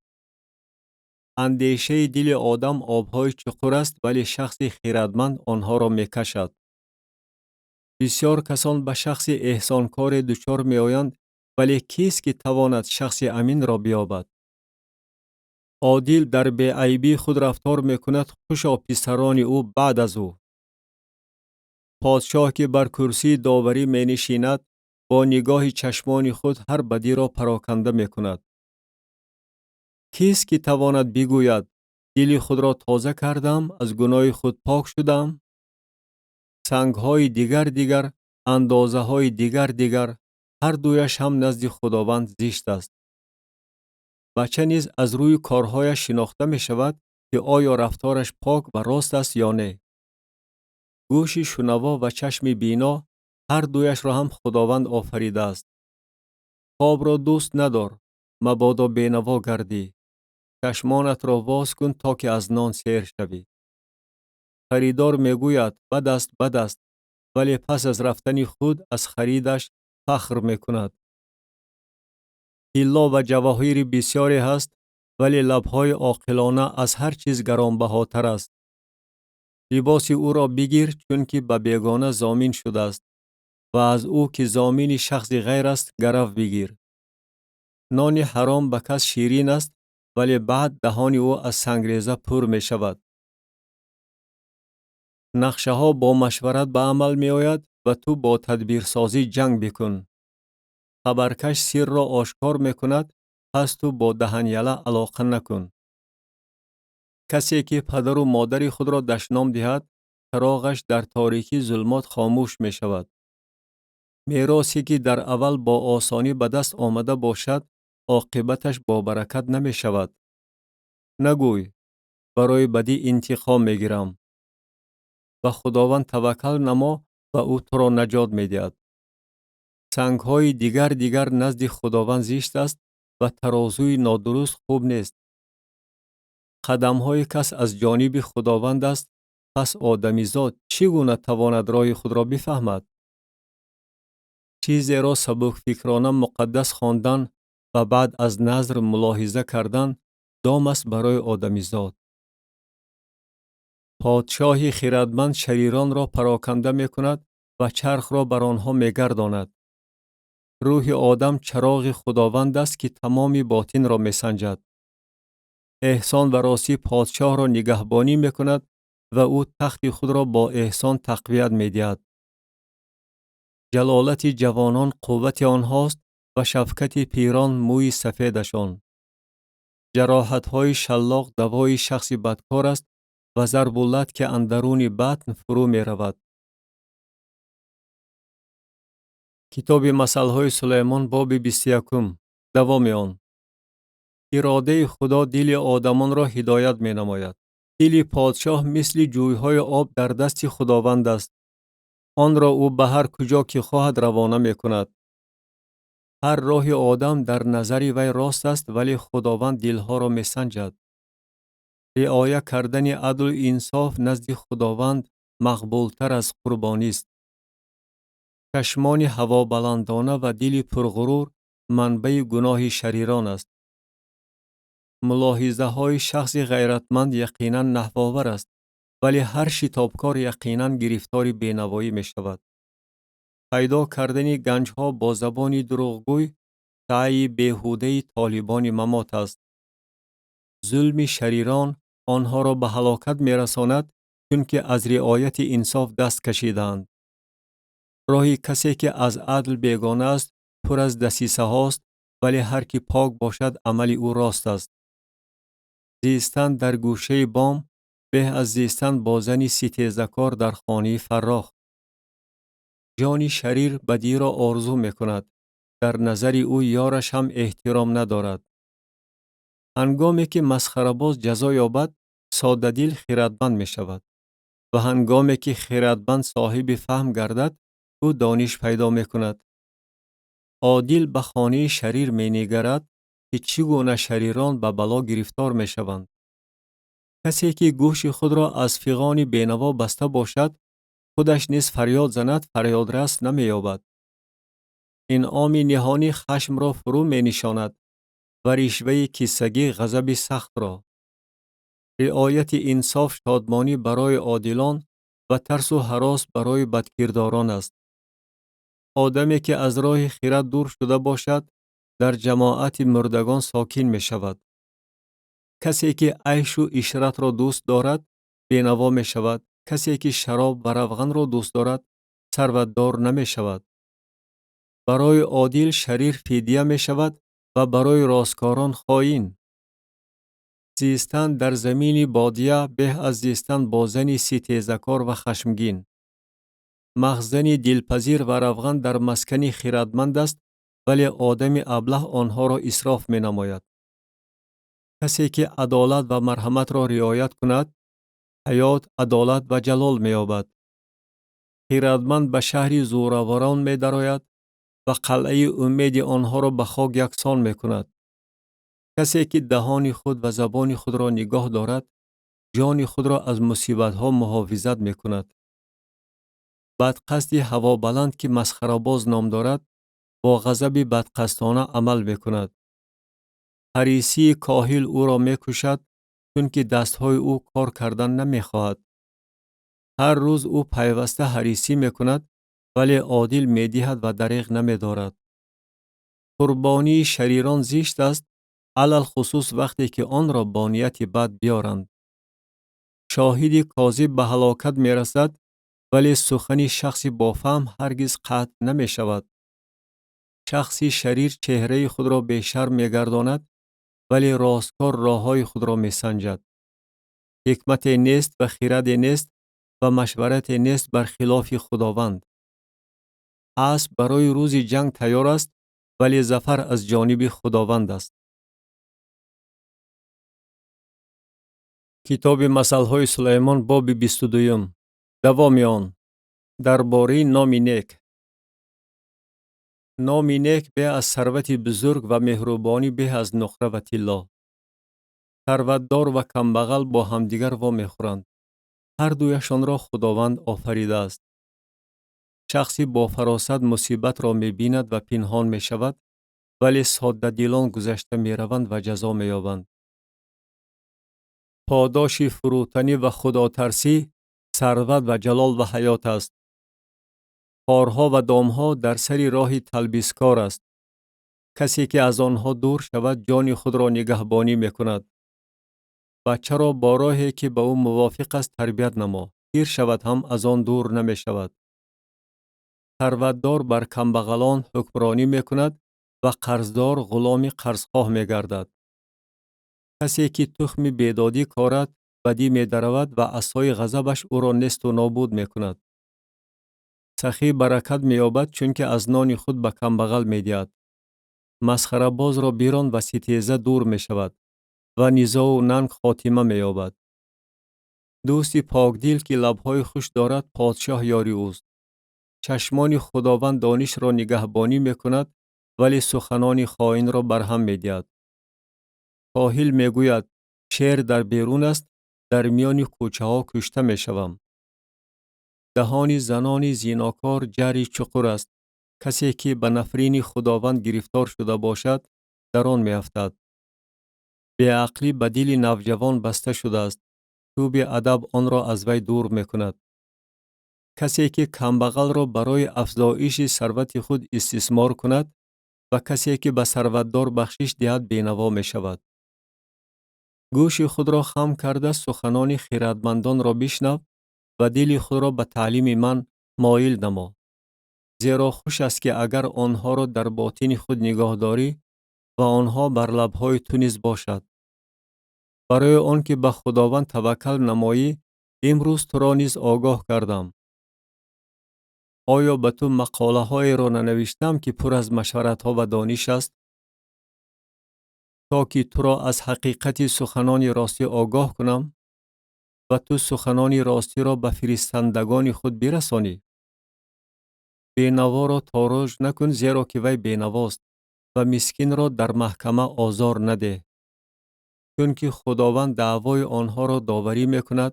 Андешаи дили одам обҳои чуқур аст, вале шахси хирадманд онҳоро мекашад. Бисёр касон ба шахси эҳсонкоре дучор меоянд, вале кист ки тавонад шахси аминро биёбад? Одил дар беайбии худ рафтор мекунад, хушо писарони ӯ баъд аз ӯ. Подшоҳ ки бар курсии доварӣ менишинад, бо нигоҳи чашмони худ ҳар бадиро пароканда мекунад. Кист ки тавонад бигӯяд: дили худро тоза кардам, аз гуноҳи худ пок шудам? Сангҳои дигар дигар, андозаҳои дигар дигар, ҳар дуяш ҳам назди Худованд зишт аст. Бача низ аз рӯи корҳояш шинохта мешавад, ки оё рафтораш пок ва рост аст ё не. Гӯши шунаво ва чашми бино ҳар дуяшро ҳам Худованд офаридааст. Хобро дӯст надор, мабодо бенаво гардӣ. Чашмонатро воз кун, то ки аз нон сер шавӣ. Харидор мегӯяд: бад аст, бад аст, вале пас аз рафтани худ аз харидаш фахр мекунад. Тилло ва ҷавоҳири бисёре ҳаст Вале лабҳои оқилона аз ҳар чиз гаронбаҳотар аст. Либоси ӯро бигир, чунки ба бегона зомин шудааст, ва аз ӯ, ки зомини шахси ғайр аст, гарав бигир. Нони ҳаром ба кас ширин аст, вале баъд даҳони ӯ аз сангреза пур мешавад. Нақшаҳо бо машварат ба амал меояд ва ту бо тадбирсозӣ ҷанг бикун. Хабаркаш сирро ошкор мекунад, пас ту бо даҳаняла алоқа накун. Касе ки падару модари худро дашном диҳад, чароғаш дар торикӣ зулмот хомӯш мешавад. Меросе ки дар аввал бо осонӣ ба даст омада бошад, оқибаташ бобаракат намешавад. Нагӯй: барои бадӣ интиқом мегирам. Ба Худованд таваккал намо ва ӯ туро наҷот медиҳад. Сангҳои дигар дигар назди Худованд зишт аст ва тарозуи нодуруст хуб нест. Қадамҳои кас аз ҷониби Худованд аст, пас одамизод чӣ гуна тавонад роҳи худро бифаҳмад? Чизеро сабукфикрона муқаддас хондан ва баъд аз назр мулоҳиза кардан дом аст барои одамизод. Подшоҳи хирадманд шариронро пароканда мекунад ва чархро бар онҳо мегардонад. Рӯҳи одам чароғи Худованд аст, ки тамоми ботинро месанҷад. Эҳсон ва ростӣ подшоҳро нигаҳбонӣ мекунад ва ӯ тахти худро бо эҳсон тақвият медиҳад. Ҷалолати ҷавонон қуввати онҳост ва шавкати пирон мӯи сафедашон. Ҷароҳатҳои шаллоқ давои шахси бадкор аст ва зарбу лат, ки андаруни батн фурӯ меравад. Китоби масалҳои Сулаймон, боби 21. Давоми он. Иродаи Худо дили одамонро ҳидоят менамояд. Дили подшоҳ мисли ҷӯйҳои об дар дасти Худованд аст. Онро ӯ ба ҳар куҷо ки хоҳад равона мекунад. Ҳар роҳи одам дар назари вай рост аст, вале Худованд дилҳоро месанҷад. Риоя кардани адлу инсоф назди Худованд мақбултар аз қурбонист. Чашмони ҳавобаландона ва дили пурғурур манбаи гуноҳи шарирон аст. Мулоҳизаҳои шахси ғайратманд яқинан наҳвовар аст, вале ҳар шитобкор яқинан гирифтори бенавоӣ мешавад. Пайдо кардани ганҷҳо бо забони дурӯғгӯй саъйи беҳудаи толибони мамот аст. Зулми шарирон онҳоро ба ҳалокат мерасонад, чунки аз риояти инсоф даст кашидаанд. Роҳи касе ки аз адл бегона аст, пур аз дасисаҳост, вале ҳар ки пок бошад, амали ӯ рост аст. Зистан дар гӯшаи бом беҳ аз зистан бо зани ситезакор дар хонаи фаррох. Ҷони шарир бадиро орзу мекунад, дар назари ӯ ёраш ҳам эҳтиром надорад. Ҳангоме ки масхарабоз ҷазо ёбад, соддадил хирадманд мешавад ва ҳангоме ки хирадманд соҳиби фаҳм гардад, ӯ дониш пайдо мекунад. Одил ба хонаи шарир менигарад, ки чӣ гуна шарирон ба бало гирифтор мешаванд. Касе ки гӯши худро аз фиғони бенаво баста бошад, худаш низ фарёд занад, фарёдрас намеёбад. Инъоми ниҳонӣ хашмро фурӯ менишонад ва ришваи киссагӣ ғазаби сахтро. Риояти инсоф шодмонӣ барои одилон ва тарсу ҳарос барои бадкирдорон аст. Одаме ки аз роҳи хирад дур шуда бошад, дар ҷамоати мурдагон сокин мешавад. Касе ки айшу ишратро дӯст дорад, бенаво мешавад. Касе ки шароб ва равғанро дӯст дорад, сарватдор намешавад. Барои одил шарир фидия мешавад ва барои росткорон хоин. Зистан дар замини бодия беҳ аз зистан бо зани ситезакор ва хашмгин. Махзани дилпазир ва равған дар маскани хирадманд аст, вале одами аблаҳ онҳоро исроф менамояд. Касе ки адолат ва марҳаматро риоят кунад, ҳаёт, адолат ва ҷалол меёбад. Хирадманд ба шаҳри зӯраворон медарояд ва қалъаи умеди онҳоро ба хок яксон мекунад. Касе ки даҳони худ ва забони худро нигоҳ дорад, ҷони худро аз мусибатҳо муҳофизат мекунад. Бадқасди ҳавобаланд, ки масхарабоз ном дорад, бо ғазаби бадқасдона амал мекунад. Ҳарисии коҳил ӯро мекушад, чунки дастҳои ӯ кор кардан намехоҳад. Ҳар рӯз ӯ пайваста ҳарисӣ мекунад, вале одил медиҳад ва дареғ намедорад. Қурбонии шарирон зишт аст, алалхусус вақте ки онро бо нияти бад биёранд. Шоҳиди козиб ба ҳалокат мерасад, вале сухани шахси бофаҳм ҳаргиз қатъ намешавад. Шахси шарир чеҳраи худро бешарм мегардонад, вале росткор роҳҳои худро месанҷад. Ҳикмате нест ва хираде нест ва машварате нест бар хилофи Худованд. Асп барои рӯзи ҷанг тайёр аст, вале зафар аз ҷониби Худованд аст. Китоби масалҳои Сулаймон, боби 22-юм. Давоми он. Дар бораи номи нек. Номи нек беҳ аз сарвати бузург ва меҳрубонӣ беҳ аз нуқра ва тилло. Сарватдор ва камбағал бо ҳамдигар вомехӯранд. Ҳар дуяшонро Худованд офаридааст. Шахси бофаросат мусибатро мебинад ва пинҳон мешавад, вале соддадилон гузашта мераванд ва ҷазо меёбанд. Подоши фурӯтанӣ ва худотарсӣ сарват ва ҷалол ва ҳаёт аст. Хорҳо ва домҳо дар сари роҳи талбискор аст. Касе ки аз онҳо дур шавад, ҷони худро нигаҳбонӣ мекунад. Бачаро бо роҳе ки ба ӯ мувофиқ аст тарбият намо, пир шавад ҳам аз он дур намешавад. Сарватдор бар камбағалон ҳукмронӣ мекунад ва қарздор ғуломи қарзхоҳ мегардад. Касе ки тухми бедодӣ корад, бадӣ медаравад ва асои ғазабаш ӯро несту нобуд мекунад. Сахӣ баракат меёбад, чунки аз нони худ ба камбағал медиҳад. Масхарабозро бирон ва ситеза дур мешавад ва низоу нанг хотима меёбад. Дӯсти покдил ки лабҳои хуш дорад, подшоҳ ёри ӯст. Чашмони Худованд донишро нигаҳбонӣ мекунад, вале суханони хоинро барҳам медиҳад. Коҳил мегӯяд: шер дар берун аст, дар миёни кӯчаҳо кушта мешавам. Даҳони занони зинокор ҷарри чуқур аст. Касе ки ба нафрини Худованд гирифтор шуда бошад, дар он меафтад. Беақлӣ ба дили навҷавон баста шудааст, чӯби адаб онро аз вай дур мекунад. Касе ки камбағалро барои афзоиши сарвати худ истисмор кунад ва касе ки ба сарватдор бахшиш диҳад, бенаво мешавад. Гӯши худро хам карда суханони хирадмандонро бишнав ва дили худро ба таълими ман моил намо. Зеро хуш аст ки агар онҳоро дар ботини худ нигоҳ дорӣ ва онҳо бар лабҳои ту низ бошад. Барои он ки ба Худованд таваккал намоӣ, имрӯз туро низ огоҳ кардам. Оё ба ту мақолаҳоеро нанавиштам, ки пур аз машваратҳо ва дониш аст, то ки туро аз ҳақиқати суханони ростӣ огоҳ кунам ва ту суханони ростиро ба фиристандагони худ бирасонӣ? Бенаворо тороҷ накун, зеро ки вай бенавост, ва мискинро дар маҳкама озор надеҳ, чунки Худованд даъвои онҳоро доварӣ мекунад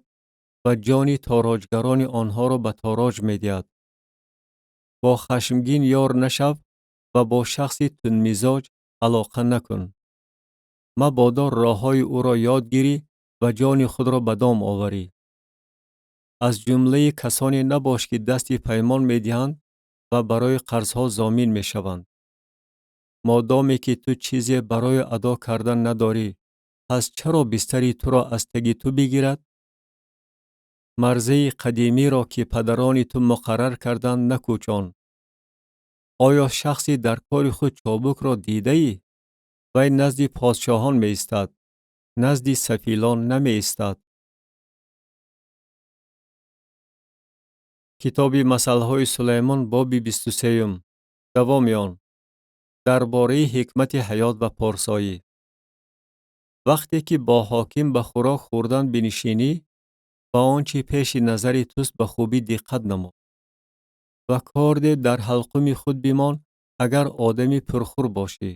ва ҷони тороҷгарони онҳоро ба тороҷ медиҳад. Бо хашмгин ёр нашав ва бо шахси тундмизоҷ алоқа накун. Мабодо роҳҳои ӯро ёд гирӣ ва ҷони худро ба дом оварӣ. Аз ҷумлаи касоне набош, ки дасти паймон медиҳанд ва барои қарзҳо зомин мешаванд. Модоме ки ту чизе барои адо кардан надорӣ, пас чаро бистари туро аз таги ту бигирад? Марзаи қадимиро, ки падарони ту муқаррар карданд, накӯчон. Оё шахси дар кори худ чобукро дидаӣ? Вай назди подшоҳон меистад, назди сафилон намеистад. Китоби масалҳои Сулаймон, боби 23-юм. Давоми он. Дар бораи ҳикмати ҳаёт ва порсоӣ. Вақте ки бо ҳоким ба хӯрок хӯрдан бинишинӣ, ба он чи пеши назари туст ба хубӣ диққат намо ва корде дар ҳалқуми худ бимон, агар одами пурхӯр бошӣ.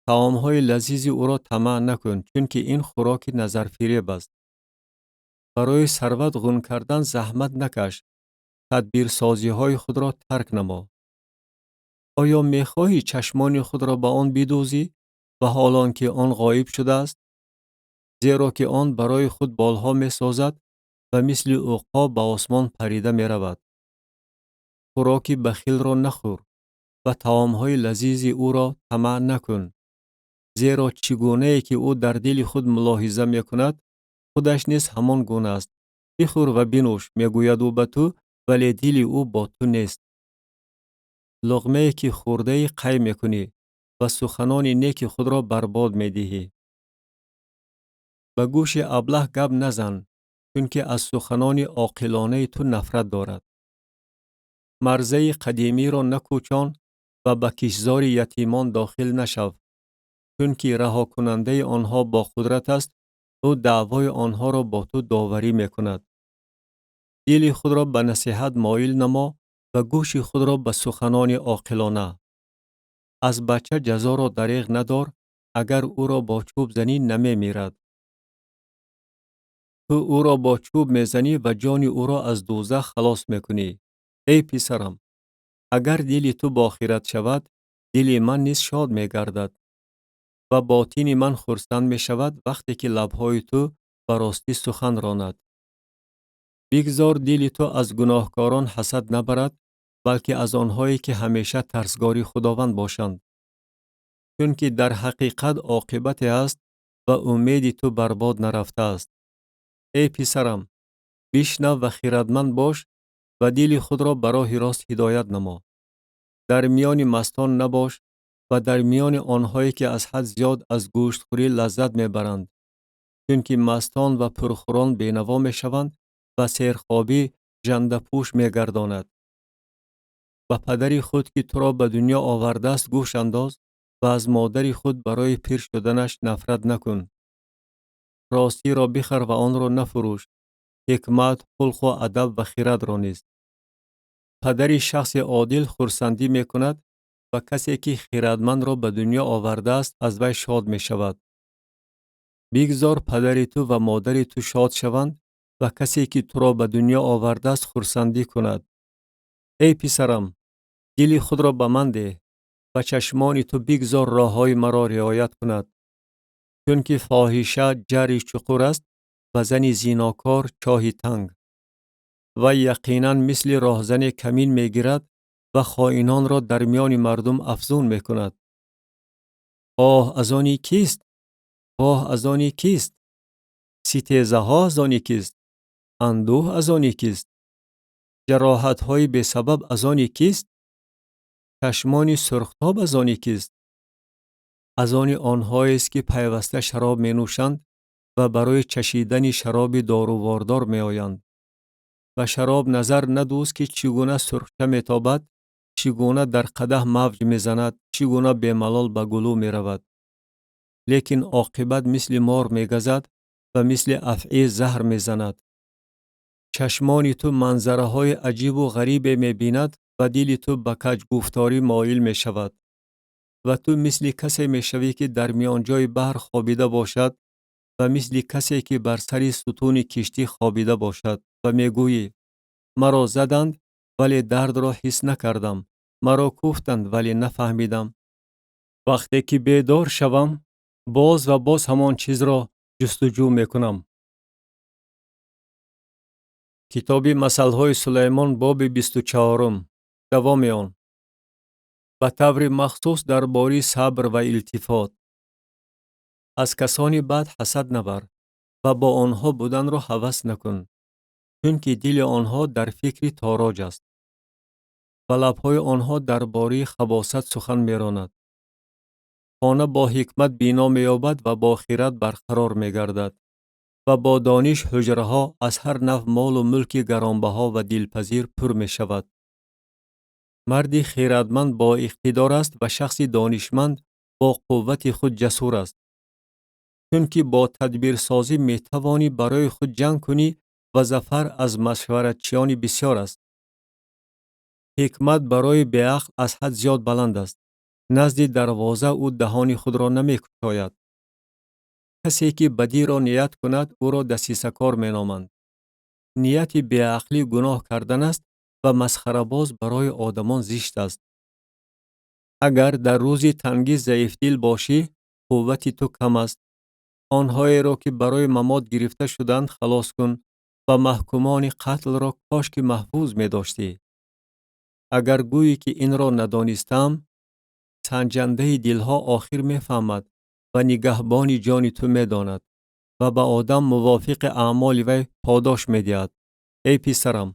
Таомҳои лазизи ӯро тамаъ накун, чунки ин хӯроки назарфиреб аст. Барои сарват ғун кардан заҳмат накаш, тадбирсозиҳои худро тарк намо. Оё мехоҳӣ чашмони худро ба он бидӯзӣ Ва ҳол он ки он ғоиб шудааст? Зеро ки он барои худ болҳо месозад ва мисли уқоб ба осмон парида меравад. Хӯроки бахилро нахӯр ва таомҳои лазизи ӯро тамаъ накун, зеро чӣ гунае ки ӯ дар дили худ мулоҳиза мекунад, худаш низ ҳамон гуна аст. Бихӯр ва бинӯш, мегӯяд ӯ ба ту, вале дили ӯ бо ту нест. Луқмае ки хӯрдаӣ қай мекунӣ ва суханони неки худро барбод медиҳӣ. Ба гӯши аблаҳ гап назан, чунки аз суханони оқилонаи ту нафрат дорад. Марзаи қадимиро накӯчон ва ба киштзори ятимон дохил нашав, чунки раҳокунандаи онҳо бо қудрат аст, ӯ даъвои онҳоро бо ту доварӣ мекунад. Дили худро ба насиҳат моил намо ва гӯши худро ба суханони оқилона. Аз бача ҷазоро дареғ надор, агар ӯро бо чӯб занӣ намемирад. Ту ӯро бо чӯб мезанӣ ва ҷони ӯро аз дӯзах халос мекунӣ. Эй писарам, агар дили ту бохирад шавад, дили ман низ шод мегардад ва ботини ман хурсанд мешавад, вақте ки лабҳои ту ба ростӣ сухан ронад. Бигзор дили ту аз гуноҳкорон ҳасад набарад, балки аз онҳое ки ҳамеша тарсгори Худованд бошанд. Чунки дар ҳақиқат оқибате аст ва умеди ту барбод нарафтааст. Эй писарам, бишнав ва хирадманд бош ва дили худро ба роҳи рост ҳидоят намо. Дар миёни мастон набош ва дар миёни онҳое ки аз ҳад зиёд аз гӯштхӯрӣ лаззат мебаранд, чунки мастон ва пурхӯрон бенаво мешаванд ва серхобӣ жандапӯш мегардонад. Ба падари худ, ки туро ба дунё овардааст, гӯш андоз ва аз модари худ барои пир шуданаш нафрат накун. Ростиро бихар ва онро нафурӯш, ҳикмат, хулқу адаб ва хирадро низ. Падари шахси одил хурсандӣ мекунад ва касе ки хирадмандро ба дунё овардааст, аз вай шод мешавад. Бигзор падари ту ва модари ту шод шаванд ва касе ки туро ба дунё овардааст хурсандӣ кунад. Эй писарам, дили худро ба ман деҳ ва чашмони ту бигзор роҳҳои маро риоят кунад. Чунки фоҳиша ҷарри чуқур аст ва зани зинокор чоҳи танг. Вай яқинан мисли роҳзане камин мегирад ва хоинонро дар миёни мардум афзун мекунад. Оҳ аз они кист? Воҳ аз они кист? Ситезаҳо аз они кист? Андӯҳ аз они кист? Ҷароҳатҳои бесабаб аз они кист? Чашмони сурхтоб аз они кист? Аз они онҳоест, ки пайваста шароб менӯшанд ва барои чашидани шароби дорувордор меоянд. Ба шароб назар надӯз, ки чӣ гуна сурхча метобад, чӣ гуна дар қадаҳ мавҷ мезанад, чӣ гуна бемалол ба гулӯ меравад. Лекин оқибат мисли мор мегазад ва мисли афъӣ заҳр мезанад. Чашмони ту манзараҳои аҷибу ғарибе мебинад ва дили ту ба каҷгуфторӣ моил мешавад. Ва ту мисли касе мешавӣ, ки дар миёнҷои баҳр хобида бошад ва мисли касе, ки бар сари сутуни киштӣ хобида бошад ва мегӯӣ: маро заданд, вале дардро ҳис накардам, маро кӯфтанд, вале нафаҳмидам. Вақте ки бедор шавам, боз ва боз ҳамон чизро ҷустуҷӯ мекунам. Китоби масалҳои Сулаймон, боби 24-ум. Давоми он. Ба таври махсус дар бораи сабр ва илтифот. Аз касони бад ҳасад набар ва бо онҳо буданро ҳавас накун, чунки дили онҳо дар фикри тороҷ аст ва лабҳои онҳо дар бораи хабосат сухан меронад. Хона бо ҳикмат бино меёбад ва бо хирад барқарор мегардад ва бо дониш ҳуҷраҳо аз ҳар навъ молу мулки гаронбаҳо ва дилпазир пур мешавад. Марди хирадманд бо иқтидор аст ва шахси донишманд бо қуввати худ ҷасур аст. Чунки бо тадбирсозӣ метавонӣ барои худ ҷанг кунӣ ва зафар аз машваратчиёни бисёр аст. Ҳикмат барои беақл аз ҳад зиёд баланд аст. Назди дарвоза ӯ даҳони худро намекушояд. Касе ки бадиро ният кунад, ӯро дасисакор меноманд. Нияти беақлӣ гуноҳ кардан аст ва масхарабоз барои одамон зишт аст. Агар дар рӯзи тангӣ заифдил бошӣ, Қуввати ту кам аст. Онҳоеро, ки барои мамот гирифта шуданд, халос кун ва маҳкумони қатлро кош ки маҳфуз медоштӣ. Агар гӯӣ, ки инро надонистам, санҷандаи дилҳо охир мефаҳмад ва нигаҳбони ҷони ту медонад ва ба одам мувофиқи аъмоли вай подош медиҳад. Эй писарам,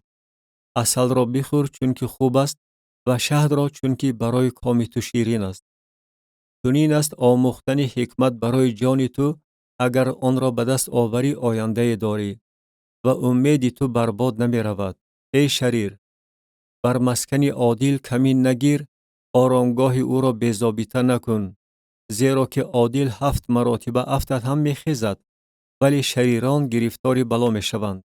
асалро бихӯр, чунки хуб аст, ва шаҳдро, чунки барои коми ту ширин аст. Чунин аст омӯхтани ҳикмат барои ҷони ту, агар онро ба даст оварӣ, ояндае дорӣ ва умеди ту барбод намеравад. Эй шарир, бар маскани одил камин нагир, оромгоҳи ӯро безобита накун, зеро ки одил 7 маротиба афтад ҳам мехезад, вале шарирон гирифтори бало мешаванд.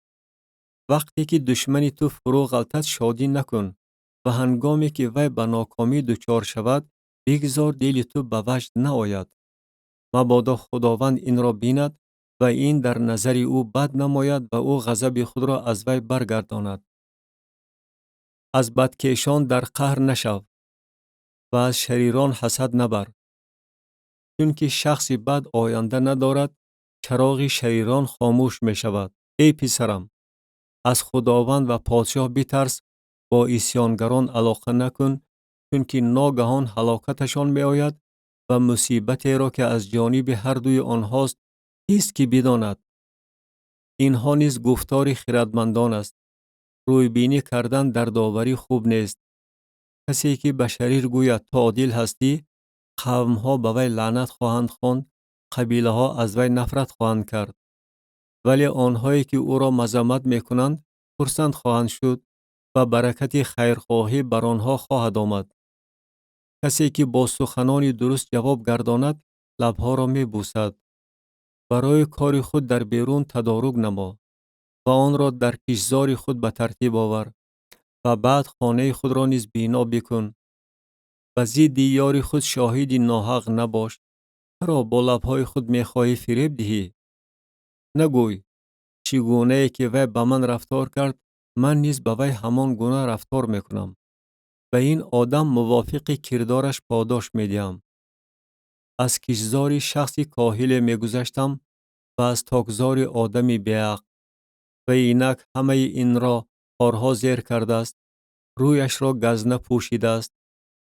Вақте ки душмани ту фурӯ ғалтад, шодӣ накун ва ҳангоме ки вай ба нокомӣ дучор шавад, бигзор дили ту ба ваҷд наояд. Мабодо Худованд инро бинад ва ин дар назари ӯ бад намояд ва ӯ ғазаби худро аз вай баргардонад. Аз бадкешон дар қаҳр нашав ва аз шарирон ҳасад набар, чунки шахси бад оянда надорад, чароғи шарирон хомӯш мешавад. Эй писарам, аз Худованд ва подшоҳ битарс, бо исьёнгарон алоқа накун, чунки ногаҳон ҳалокаташон меояд ва мусибатеро, ки аз ҷониби ҳар дуи онҳост, кист ки бидонад. Инҳо низ гуфтори хирадмандон аст. Рӯйбинӣ кардан дар доварӣ хуб нест. Касе ки ба шарир гӯяд ту одил ҳастӣ, қавмҳо ба вай лаънат хоҳанд хонд, қабилаҳо аз вай нафрат хоҳанд кард. Вале онҳое ки ӯро мазаммат мекунанд, хурсанд хоҳанд шуд ва баракати хайрхоҳӣ бар онҳо хоҳад омад. Касе ки бо суханони дуруст ҷавоб гардонад, лабҳоро мебӯсад. Барои кори худ дар берун тадорук намо ва онро дар кишзори худ ба тартиб овар ва баъд хонаи худро низ бино бикун. Ба зидди ёри худ шоҳиди ноҳақ набош. Чаро бо лабҳои худ мехоҳӣ фиреб диҳӣ? Нагӯй, чӣ гунае ки вай ба ман рафтор кард, ман низ ба вай ҳамон гуна рафтор мекунам. Ба ин одам мувофиқи кирдораш подош медиҳам. Аз кишзори шахси коҳиле мегузаштам ва аз токзори одами беақл. Ва инак ҳамаи инро хорҳо зер кардааст, рӯяшро газна пӯшидааст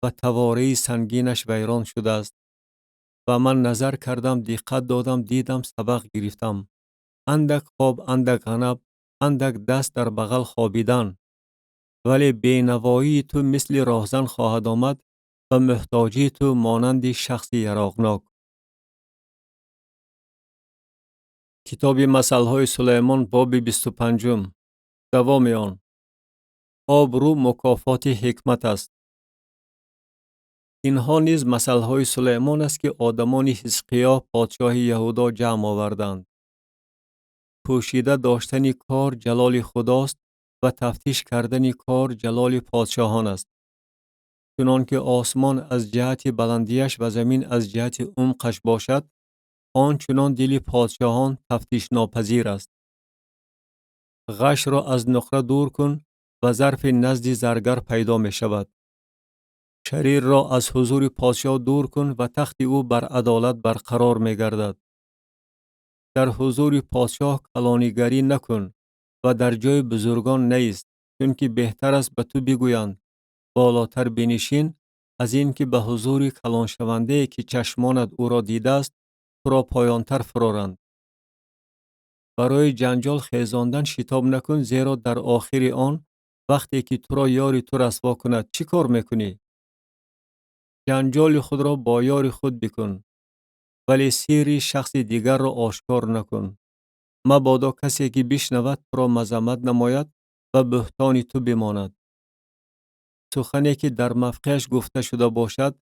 ва тавораи сангинаш вайрон шудааст. Ва ман назар кардам, диққат додам, дидам, сабақ гирифтам. Андак хоб, андак ғанаб, андак даст дар бағал хобидан. Вале бенавоии ту мисли роҳзан хоҳад омад ва муҳтоҷии ту монанди шахси яроқнок. Китоби масалҳои Сулаймон, боби 25. Давоми он. Обрӯ мукофоти ҳикмат аст. Инҳо низ масалҳои Сулаймон аст, ки одамони Ҳизқиё подшоҳи Яҳудо ҷамъ оварданд. Пӯшида доштани кор ҷалоли Худост ва тафтиш кардани кор ҷалоли подшоҳон аст. Чунон ки осмон аз ҷиҳати баландиаш ва замин аз ҷиҳати умқаш бошад, он чунон дили подшоҳон тафтишнопазир аст. Ғашро аз нуқра дур кун ва зарфи назди заргар пайдо мешавад. Шарирро аз ҳузури подшоҳ дур кун ва тахти ӯ бар адолат барқарор мегардад. Дар ҳузури подшоҳ калонигарӣ накун ва дар ҷои бузургон наист, чунки беҳтар аст ба ту бигӯянд болотар бинишин, аз ин ки ба ҳузури калоншавандае ки чашмонат ӯро дидааст, туро поёнтар фуроранд. Барои ҷанҷол хезондан шитоб накун, зеро дар охири он вақте ки туро ёри ту расво кунад, чӣ кор мекунӣ? Ҷанҷоли худро бо ёри худ бикун, вале сирри шахси дигарро ошкор накун. Мабодо касе ки бишнавад туро мазаммат намояд ва буҳтони ту бимонад. Сухане ки дар мавқеаш гуфта шуда бошад,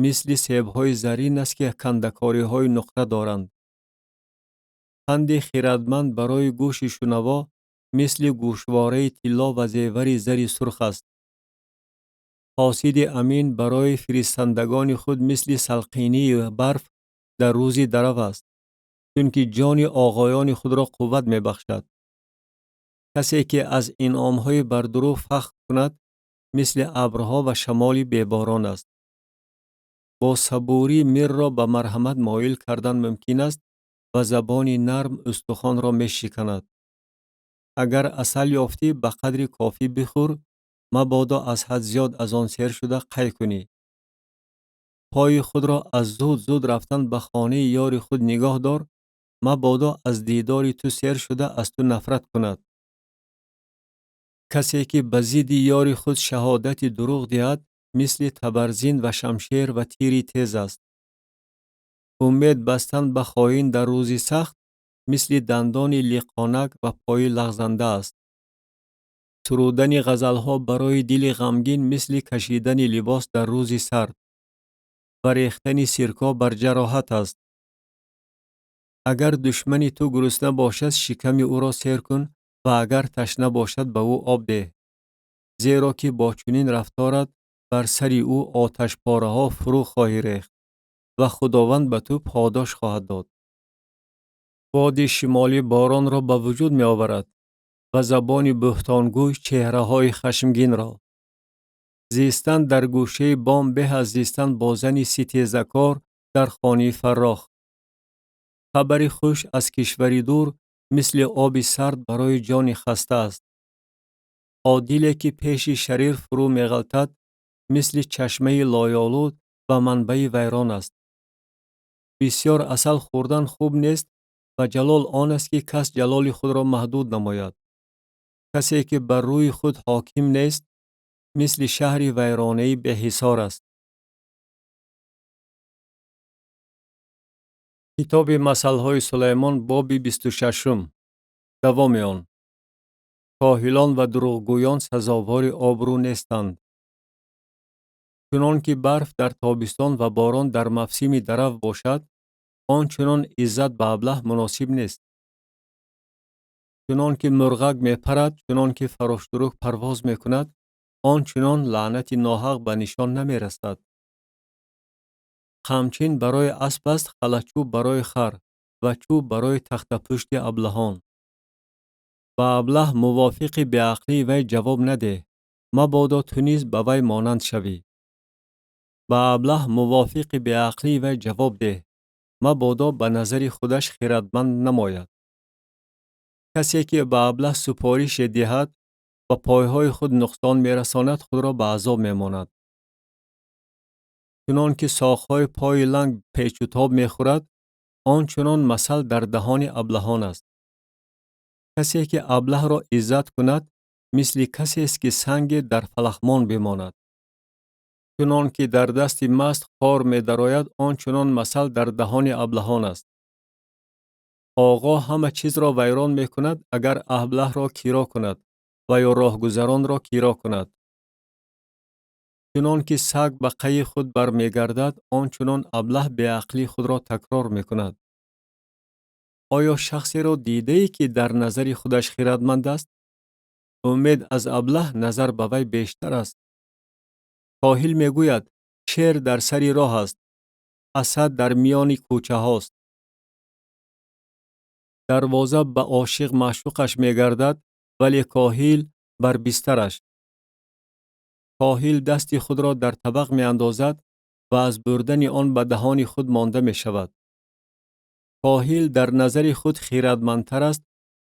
мисли себҳои зарин аст, ки кандакориҳои нуқра доранд. Панди хирадманд барои гӯши шунаво мисли гӯшвораи тилло ва зевари зари сурх аст. Қосиди амин барои фиристандагони худ мисли салқинии барф дар рӯзи дарав аст, чунки ҷони оғоёни худро қувват мебахшад. Касе ки аз инъомҳои бардурӯғ фахр кунад, мисли абрҳо ва шамоли беборон аст. Бо сабурӣ мирро ба марҳамат моил кардан мумкин аст ва забони нарм устухонро мешиканад. Агар асал ёфтӣ, ба қадри кофӣ бихӯр, мабодо аз ҳад зиёд аз он сер шуда қай кунӣ. Пои худро аз зуд-зуд рафтан ба хонаи ёри худ нигоҳ дор, мабодо аз дидори ту сер шуда аз ту нафрат кунад. Касе ки ба зидди ёри худ шаҳодати дурӯғ диҳад, мисли табарзин ва шамшер ва тири тез аст. Умед бастан ба хоин дар рӯзи сахт мисли дандони лиқонак ва пои лағзанда аст. Сурудани ғазалҳо барои дили ғамгин мисли кашидани либос дар рӯзи сард ва рехтани сирко бар ҷароҳат аст. Агар душмани ту гурусна бошад, шиками ӯро сер кун ва агар ташна бошад, ба ӯ об деҳ, зеро ки бо чунин рафторат бар сари ӯ оташпораҳо фурӯ хоҳӣ рехт ва Худованд ба ту подош хоҳад дод. Боди шимолӣ боронро ба вуҷуд меоварад ва забони буҳтонгӯй чеҳраҳои хашмгинро. Зистан дар гӯшаи бом беҳ аз зистан бо зани ситезакор дар хонаи фаррох. Хабари хуш аз кишвари дур мисли оби сард барои ҷони хаста аст. Одиле ки пеши шарир фурӯ меғалтад, мисли чашмаи лоёлуд ва манбаи вайрон аст. Бисёр асал хӯрдан хуб нест ва ҷалол он аст, ки кас ҷалоли худро маҳдуд намояд. Касе ки бар рӯи худ ҳоким нест, мисли шаҳри вайронаи беҳисор аст. Китоби масалҳои Сулаймон, боби 26-ум. Давоми он. Коҳилон ва дурӯғгӯён сазовори обрӯ нестанд. Чунон ки барф дар тобистон ва борон дар мавсими дарав бошад, он чунон иззат ба аблаҳ муносиб нест. Чунон ки мурғак мепарад, чунон ки фароштурук парвоз мекунад, он чунон лаънати ноҳақ ба нишон намерасад. Қамчин барои асп аст, халачӯб барои хар ва чӯб барои тахтапушти аблаҳон. Ба аблаҳ мувофиқи беақлии вай ҷавоб надеҳ, мабодо ту низ ба вай монанд шавӣ. Ба аблаҳ мувофиқи беақлии вай ҷавоб деҳ, мабодо ба назари худаш хирадманд намояд. Касе ки ба аблаҳ супорише диҳад, ба пойҳои худ нуқсон мерасонад, худро ба азоб мемонад. Чунон ки соқҳои пои ланг печутоб мехӯрад, он чунон масал дар даҳони аблаҳон аст. Касе ки аблаҳро иззат кунад, мисли касест ки санге дар фалахмон бимонад. Чунон ки дар дасти маст хор медарояд, он чунон масал дар даҳони аблаҳон аст. Оғо ҳама чизро вайрон мекунад, агар аблаҳро киро кунад ва ё роҳгузаронро киро кунад. Чунон ки саг ба қайи худ бармегардад, он чунон аблаҳ беақлии худро такрор мекунад. Оё шахсеро дидаӣ, ки дар назари худаш хирадманд аст? Умед аз аблаҳ назар ба вай бештар аст. Коҳил мегӯяд: шер дар сари роҳ аст, асад дар миёни кӯчаҳост. Дарвоза ба ошиқ маъшуқаш мегардад, вале коҳил бар бистараш. Коҳил дасти худро дар табақ меандозад ва аз бурдани он ба даҳони худ монда мешавад. Коҳил дар назари худ хирадмандтар аст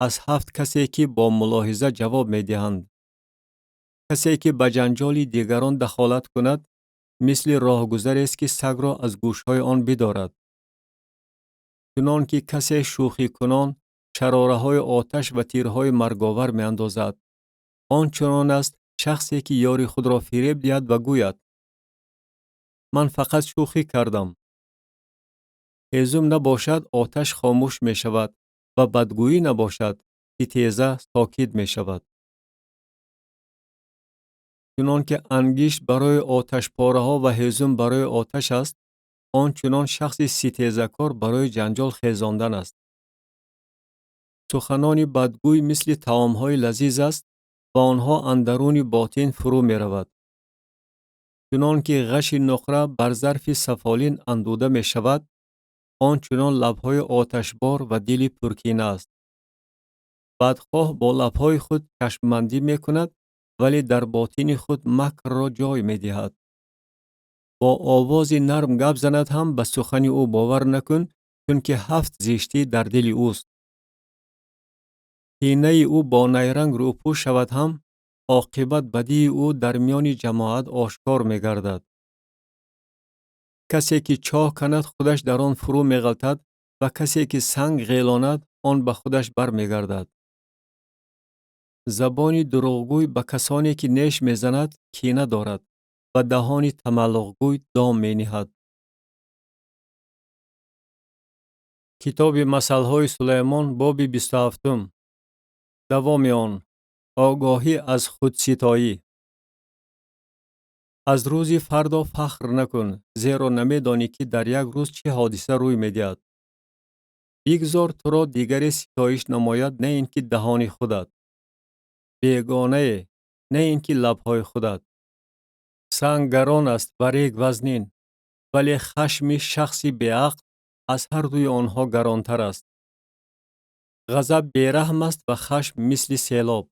аз 7 касе, ки бо мулоҳиза ҷавоб медиҳанд. Касе ки ба ҷанҷоли дигарон дахолат кунад, мисли роҳгузарест, ки сагро аз гӯшҳои он бидорад. Чунон ки касе шӯхикунон шарораҳои оташ ва тирҳои марговар меандозад, он чунон аст шахсе ки ёри худро фиреб диҳад ва гӯяд: ман фақат шӯхӣ кардам. Ҳезум набошад, оташ хомӯш мешавад ва бадгӯӣ набошад, ситеза сокит мешавад. Чунон ки ангишт барои оташпораҳо ва ҳезум барои оташ аст, он чунон шахси ситезакор барои ҷанҷол хезондан аст. Суханони бадгӯй мисли таомҳои лазиз аст ва онҳо андаруни ботин фурӯ меравад. Чунон ки ғаши нуқра бар зарфи сафолин андуда мешавад, он чунон лабҳои оташбор ва дили пуркина аст. Бадхоҳ бо лабҳои худ чашмбандӣ мекунад, вале дар ботини худ макрро ҷой медиҳад. Бо овози нарм гап занад ҳам ба сухани ӯ бовар накун, чунки ҳафт зиштӣ дар дили ӯст. Ҳинаи ӯ бо найранг рӯпӯш шавад ҳам, оқибат бадии ӯ дар миёни ҷамоат ошкор мегардад. Касе ки чоҳ канад, худаш дар он фурӯ меғалтад ва касе ки санг ғелонад, он ба худаш бармегардад. Забони дурӯғгӯй ба касоне ки неш мезанад, кина дорад ва даҳони тамаллуқгӯй дом мениҳад. Китоби масалҳои Сулаймон, боби 27. Давоми он. Огоҳӣ аз худситоӣ. Аз рӯзи фардо фахр накун, зеро намедонӣ, ки дар як рӯз чӣ ҳодиса рӯй медиҳад. Бигзор туро дигаре ситоиш намояд, на ин ки даҳони худат. Бегонае, на ин ки лабҳои худат. Санг гарон аст ва рег вазнин, вале хашми шахси беақл аз ҳар дуи онҳо гаронтар аст. Ғазаб бераҳм аст ва хашм мисли селоб,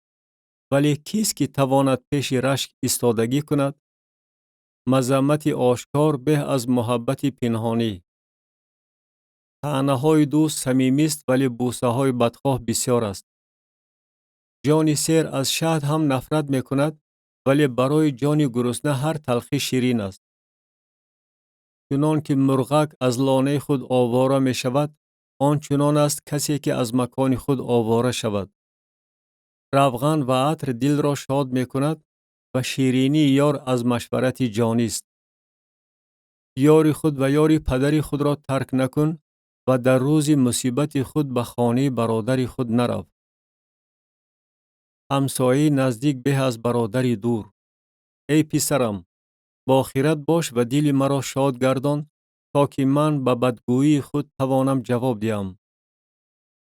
вале кист ки тавонад пеши рашк истодагӣ кунад? Мазаммати ошкор беҳ аз муҳаббати пинҳонӣ. Таънаҳои дӯст самимист, вале бӯсаҳои бадхоҳ бисёр аст. Ҷони сер аз шаҳд ҳам нафрат мекунад, вале барои ҷони гурусна ҳар талхӣ ширин аст. Чунон ки мурғак аз лонаи худ овора мешавад, он чунон аст касе ки аз макони худ овора шавад. Равған ва атр дилро шод мекунад ва ширинии ёр аз машварати ҷонист. Ёри худ ва ёри падари худро тарк накун ва дар рӯзи мусибати худ ба хонаи бародари худ нарав. Ҳамсояи наздик беҳ аз бародари дур. Эй писарам, бохират бош ва дили маро шод гардон, то ки ман ба бадгӯии худ тавонам ҷавоб диҳам.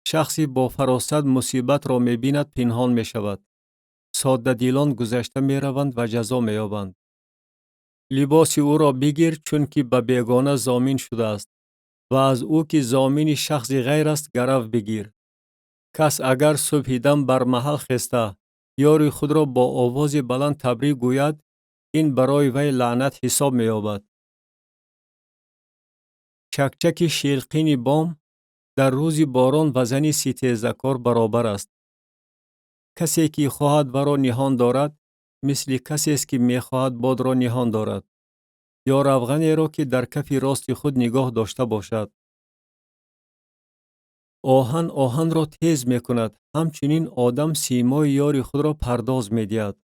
Шахси бо фаросат мусибатро мебинад, пинҳон мешавад. Соддадилон гузашта мераванд ва ҷазо меёбанд. Либоси ӯро бигир, чунки ба бегона зомин шудааст ва аз ӯ ки зомини шахси ғайр аст гарав бигир. Кас агар субҳи дам бар маҳал хеста, ёри худро бо овози баланд табрик гӯяд, ин барои вай лаънат ҳисоб меёбад. Чакчаки шилқини бом дар рӯзи борон ва зани ситезакор баробар аст. Касе ки хоҳад варо ниҳон дорад, мисли касест ки мехоҳад бодро ниҳон дорад, ё равғанеро ки дар кафи рости худ нигоҳ дошта бошад. Оҳан оҳанро тез мекунад, ҳамчунин одам симои ёри худро пардоз медиҳад.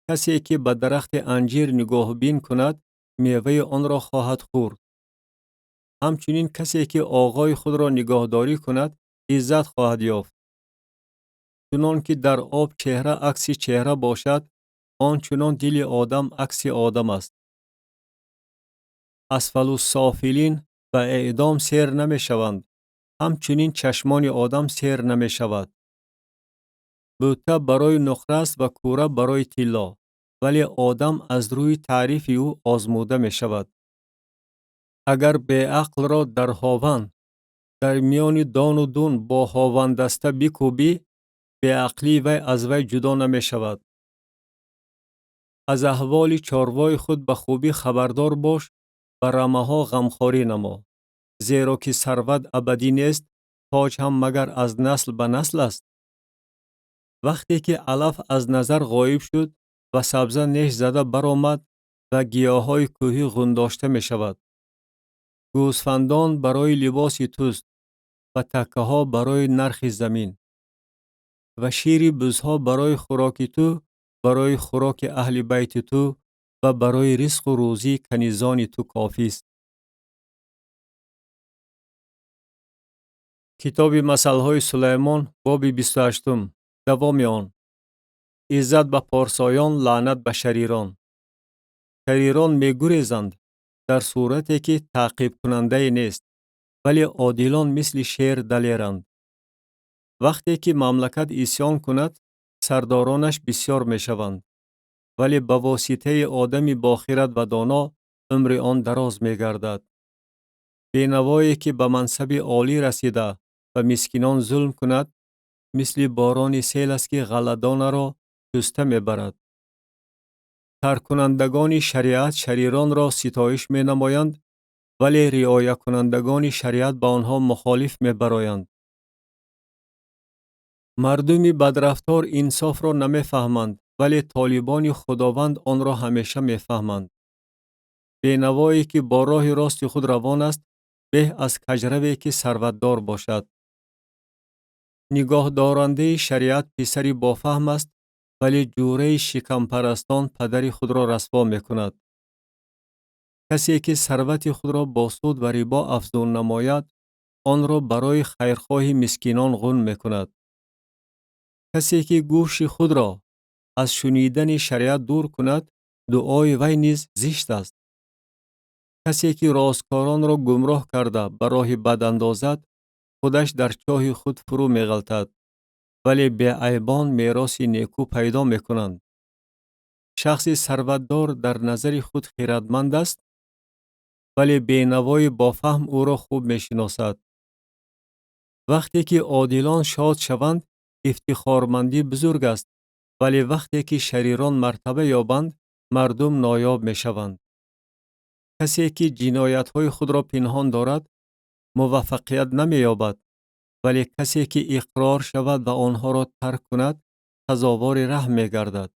Касе ки ба дарахти анҷир нигоҳбин кунад, меваи онро хоҳад хӯрд. Ҳамчунин касе ки оғои худро нигоҳдорӣ кунад, иззат хоҳад ёфт. Чунон ки дар об чеҳра акси чеҳра бошад, он чунон дили одам акси одам аст. Асфалуссофилин ба эъдом сер намешаванд, ҳамчунин чашмони одам сер намешавад. Бӯта барои нуқра аст ва кӯра барои тилло, вале одам аз рӯи таърифи ӯ озмуда мешавад. Агар беақлро дар ҳован, дар миёни дону дун бо ҳовандаста бикӯбӣ, беақлии вай аз вай ҷудо намешавад. Аз аҳволи чорвои худ ба хубӣ хабардор бош ва рамаҳо ғамхорӣ намо, зеро ки сарват абадӣ нест, тоҷ ҳам магар аз насл ба насл аст. Вақте ки алаф аз назар ғоиб шуд ва сабза неш зада баромад ва гиёҳҳои кӯҳӣ ғундошта мешавад. Гӯсфандон барои либоси туст ва таккаҳо барои нархи замин ва шири бузҳо барои хӯроки ту, барои хӯроки аҳли байти ту ва барои ризқу рӯзии канизони ту кофист. Китоби масалҳои Сулаймон, боби 28. Давоми он. Иззат ба порсоён, лаънат ба шарирон. Шарирон мегурезанд дар сурате ки таъқибкунандае нест, вале одилон мисли шер далеранд. Вақте ки мамлакат исьён кунад, сардоронаш бисёр мешаванд, вале ба воситаи одами бохират ва доно умри он дароз мегардад. Бенавое ки ба мансаби олӣ расида ва мискинон зулм кунад, мисли борони сел аст ки ғалладонаро шуста мебарад. Тарккунандагони шариат шариронро ситоиш менамоянд, вале риоякунандагони шариат ба онҳо мухолиф мебароянд. Мардуми бадрафтор инсофро намефаҳманд, вале толибони Худованд онро ҳамеша мефаҳманд. Бенавое ки бо роҳи рости худ равон аст, беҳ аз каҷраве ки сарватдор бошад. Нигоҳдорандаи шариат писари бофаҳм аст, вале ҷӯраи шикампарастон падари худро расво мекунад. Касе ки сарвати худро бо суд ва рибо афзун намояд, онро барои хайрхоҳи мискинон ғун мекунад. Касе ки гӯши худро аз шунидани шариат дур кунад, дуои вай низ зишт аст. Касе ки росткоронро гумроҳ карда ба роҳи бад андозад, худаш дар чоҳи худ фурӯ меғалтад, вале беайбон мероси некӯ пайдо мекунанд. Шахси сарватдор дар назари худ хиратманд аст, вале бенавои бофаҳм ӯро хуб мешиносад. Вақте ки одилон шод шаванд, ифтихормандӣ бузург аст, вале вақте ки шарирон мартаба ёбанд, мардум ноёб мешаванд. Касе ки ҷиноятҳои худро пинҳон дорад, муваффақият намеёбад, вале касе ки иқрор шавад ва онҳоро тарк кунад, сазовори раҳм мегардад.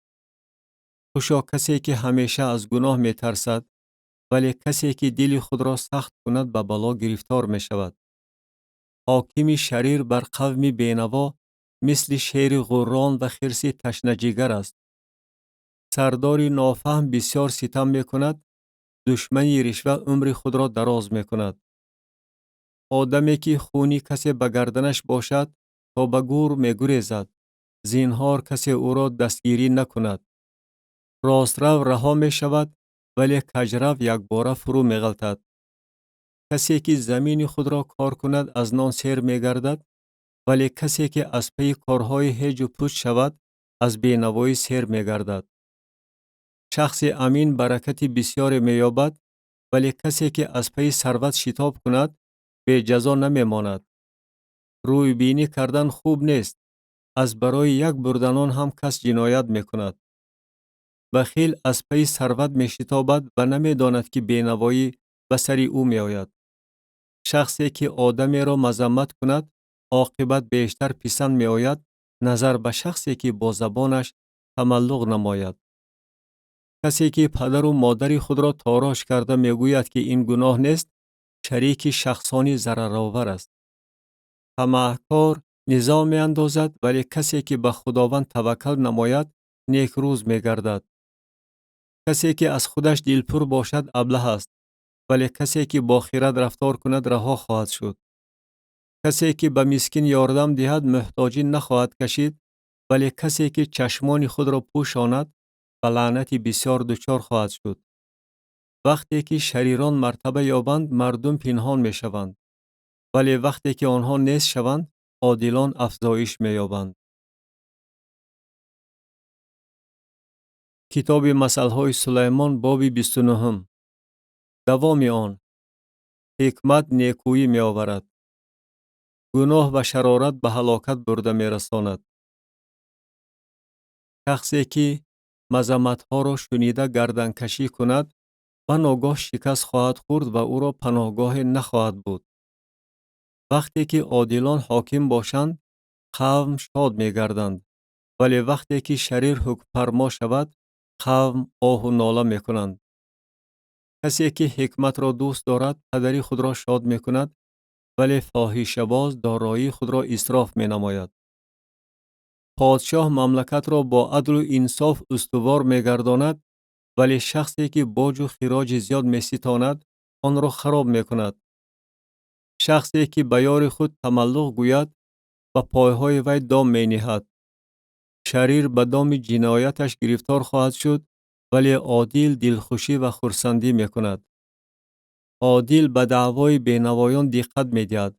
Хушо касе ки ҳамеша аз гуноҳ метарсад, вале касе ки дили худро сахт кунад ба бало гирифтор мешавад. Ҳокими шарир бар қавми бенаво мисли шери ғуррон ва хирси ташнаҷигар аст. Сардори нофаҳм бисёр ситам мекунад, душмани ришва умри худро дароз мекунад. Одаме ки хуни касе ба гарданаш бошад, то ба гӯр мегурезад, зинҳор касе ӯро дастгирӣ накунад. Рострав раҳо мешавад, вале каҷрав якбора фурӯ меғалтад. Касе ки замини худро кор кунад, аз нон сер мегардад, вале касе ки аз пайи корҳои ҳеҷу пуч шавад, аз бенавоӣ сер мегардад. Шахси амин баракати бисёре меёбад, вале касе ки аз пайи сарват шитоб кунад, беҷазо намемонад. Рӯйбинӣ кардан хуб нест, аз барои як бурданон ҳам кас ҷиноят мекунад. Бахил аз пайи сарват мешитобад ва намедонад, ки бенавоӣ ба сари ӯ меояд. Шахсе ки одамеро мазаммат кунад, оқибат бештар писанд меояд назар ба шахсе ки бо забонаш тамаллуқ намояд. Касе ки падару модари худро торош карда мегӯяд, ки ин гуноҳ нест, шарики шахсони зараровар аст. Тамаъкор низоъ меандозад, вале касе ки ба Худованд таваккал намояд, некрӯз мегардад. Касе ки аз худаш дилпур бошад, аблаҳ аст, вале касе ки бо хирад рафтор кунад, раҳо хоҳад шуд. Касе ки ба мискин ёрдам диҳад, муҳтоҷӣ нахоҳад кашид, вале касе ки чашмони худро пӯшонад, ба лаънати бисёр дучор хоҳад шуд. Вақте ки шарирон мартаба ёбанд, мардум пинҳон мешаванд, вале вақте ки онҳо нест шаванд, одилон афзоиш меёбанд. Китоби масалҳои Сулаймон, боби 29. Давоми он. Ҳикмат некӯӣ меоварад. Гуноҳ ва шарорат ба ҳалокат бурда мерасонад. Шахсе ки мазамматҳоро шунида гарданкашӣ кунад, ба ногоҳ шикаст хоҳад хӯрд ва ӯро паноҳгоҳе нахоҳад буд. Вақте ки одилон ҳоким бошанд, қавм шод мегарданд, вале вақте ки шарир ҳукмфармо шавад, қавм оҳу нола мекунанд. Касе ки ҳикматро дӯст дорад, падари худро шод мекунад, вале фоҳишабоз дороии худро исроф менамояд. Подшоҳ мамлакатро бо адлу инсоф устувор мегардонад, вале шахсе ки боҷу хироҷи зиёд меситонад, онро хароб мекунад. Шахсе ки ба ёри худ тамаллуқ гӯяд, ба пойҳои вай дом мениҳад. Шарир ба доми ҷинояташ гирифтор хоҳад шуд, вале одил дилхушӣ ва хурсандӣ мекунад. Одил ба даъвои бенавоён диққат медиҳад,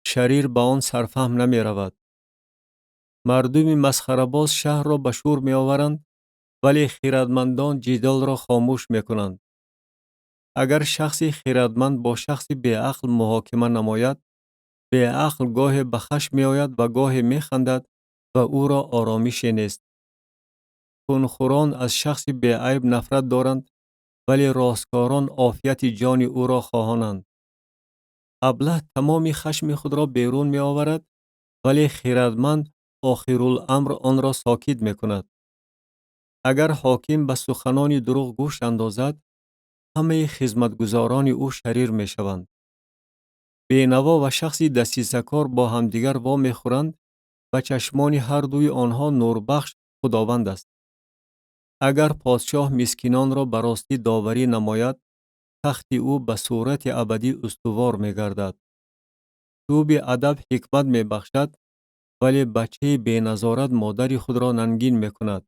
шарир ба он сарфаҳм намеравад. Мардуми масхарабоз шаҳрро ба шӯр меоваранд, вале хиратмандон ҷидолро хомӯш мекунанд. Агар шахси хиратманд бо шахси беақл муҳокима намояд, беақл гоҳе ба хашм меояд ва гоҳе механдад ва ӯро оромише нест. Хунхӯрон аз шахси беайб нафрат доранд, вале росткорон офияти ҷони ӯро хоҳонанд. Аблаҳ тамоми хашми худро берун меоварад, вале хирадманд охируламр онро сокит мекунад. Агар ҳоким ба суханони дурӯғ гӯш андозад, ҳамаи хизматгузорони ӯ шарир мешаванд. Бенаво ва шахси дасисакор бо ҳамдигар вомехӯранд ва чашмони ҳар дуи онҳо нурбахш Худованд аст. Агар подшоҳ мискинонро ба ростӣ доварӣ намояд, тахти ӯ ба сурати абадӣ устувор мегардад. Чӯби адаб ҳикмат мебахшад, вале бачаи беназорат модари худро нангин мекунад.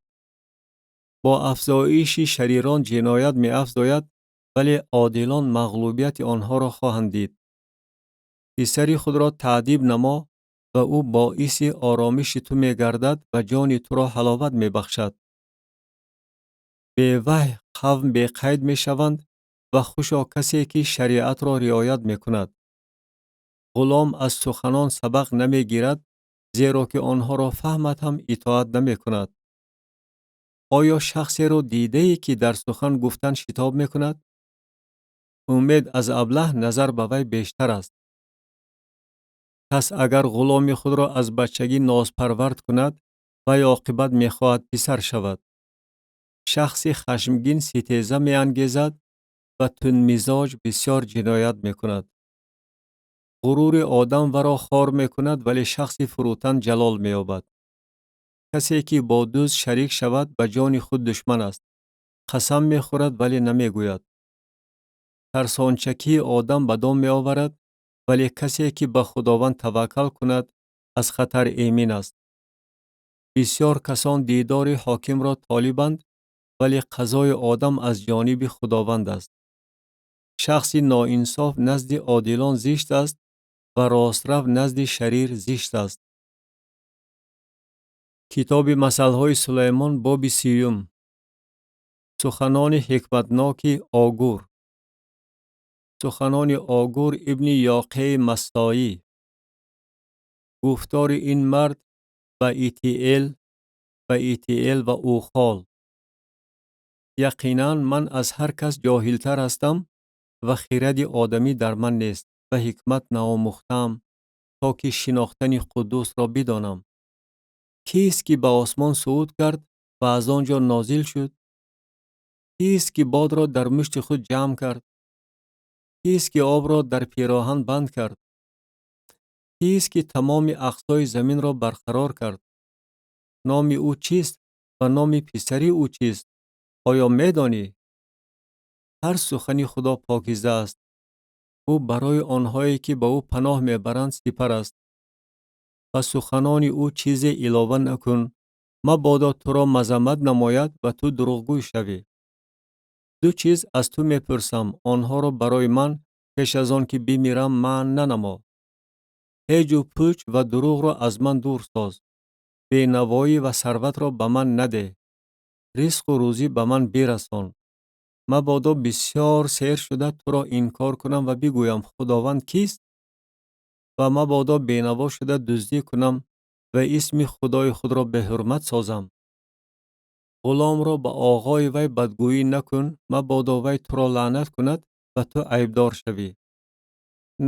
Бо афзоиши шарирон ҷиноят меафзояд, вале одилон мағлубияти онҳоро хоҳанд дид. Писари худро таъдиб намо ва ӯ боиси оромиши ту мегардад ва ҷони туро ҳаловат мебахшад. Беваҳй қавм беқайд мешаванд ва хушо касе, ки шариатро риоят мекунад. Ғулом аз суханон сабақ намегирад, зеро ки онҳоро фаҳмад ҳам итоат намекунад. Оё шахсеро дидаӣ, ки дар сухан гуфтан шитоб мекунад? Умед аз аблаҳ назар ба вай бештар аст. Кас агар ғуломи худро аз бачагӣ нозпарвард кунад, вай оқибат мехоҳад писар шавад. Шахси хашмгин ситеза меангезад ва тундмизоҷ бисёр ҷиноят мекунад. Ғурури одам варо хор мекунад, вале шахси фурӯтан ҷалол меёбад. Касе ки бо дузд шарик шавад, ба ҷони худ душман аст. Қасам мехӯрад, вале намегӯяд. Тарсончакии одам ба дом меоварад, вале касе ки ба Худованд таваккал кунад, аз хатар эмин аст. Бисёр касон дидори ҳокимро толибанд, вале қазои одам аз ҷониби Худованд аст. Шахси ноинсоф назди одилон зишт аст ва рострав назди шарир зишт аст. Китоби масалҳои Сулаймон, боби 30. Суханони ҳикматноки Огур. Суханони Огур ибни Ёқеи Массоӣ. Гуфтори ин мард ба Итиэл, ба Итиэл ва Ухол. Яқинан ман аз ҳар кас ҷоҳилтар ҳастам ва хиради одамӣ дар ман нест ва ҳикмат наомӯхтаам, то ки шинохтани Қуддусро бидонам. Кист ки ба осмон сууд кард ва аз он ҷо нозил шуд? Кист ки бодро дар мушти худ ҷамъ кард? Кист ки обро дар пироҳан банд кард? Кист ки тамоми ақсои заминро барқарор кард? Номи ӯ чист ва номи писари ӯ чист? Оё медонӣ? Ҳар сухани Худо покиза аст. Ӯ барои онҳое, ки ба ӯ паноҳ мебаранд, сипар аст. Ба суханони ӯ чизе илова накун, мабодо туро мазаммат намояд ва ту дурӯғгӯй шавӣ. Ду чиз аз ту мепурсам, онҳоро барои ман пеш аз он ки бимирам манъ нанамо. Ҳеҷу пуч ва дурӯғро аз ман дур соз. Бенавоӣ ва сарватро ба ман надеҳ. Ризқу рӯзӣ ба ман бирасон. Мабодо бисёр сер шуда туро инкор кунам ва бигӯям: Худованд кист? Ва мабодо бенаво шуда дуздӣ кунам ва исми Худои худро беҳурмат созам. Ғуломро ба оғои вай бадгӯӣ накун, мабодо вай туро лаънат кунад ва ту айбдор шавӣ.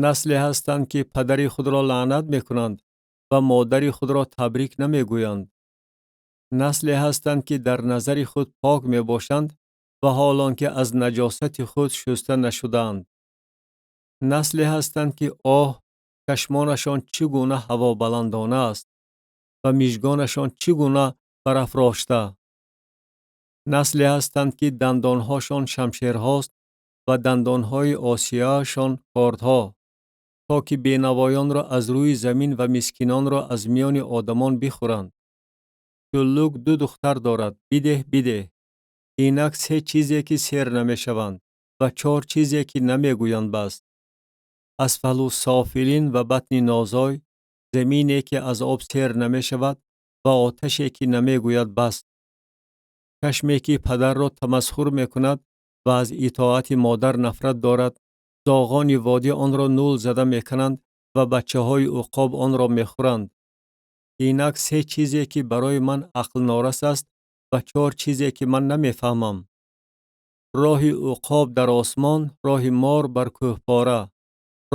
Насле ҳастанд, ки падари худро лаънат мекунанд ва модари худро табрик намегӯянд. Насле ҳастанд, ки дар назари худ пок мебошанд ва ҳол он ки аз наҷосати худ шуста нашудаанд. Насле ҳастанд, ки оҳ, чашмонашон чӣ гуна ҳавобаландона аст ва мижгонашон чӣ гуна барафрошта. Насле ҳастанд, ки дандонҳошон шамшерҳост ва дандонҳои осиёашон кордҳо, то ки бенавоёнро аз рӯи замин ва мискинонро аз миёни одамон бихӯранд. Шуллук ду духтар дорад, бидеҳ, бидеҳ. Инак се чизе, ки сер намешаванд ва чор чизе, ки намегӯянд бас. Асфалу софилин ва батни нозой, замине, ки аз об сер намешавад ва оташе, ки намегӯяд бас. Чашме, ки падарро тамасхур мекунад ва аз итоати модар нафрат дорад, зоғони водӣ онро нул зада мекунанд ва бачаҳои уқоб онро мехӯранд. Инак се чизе, ки барои ман ақлнорас аст ва чор чизе ки ман намефаҳмам: роҳи уқоб дар осмон, роҳи мор бар кӯҳпора,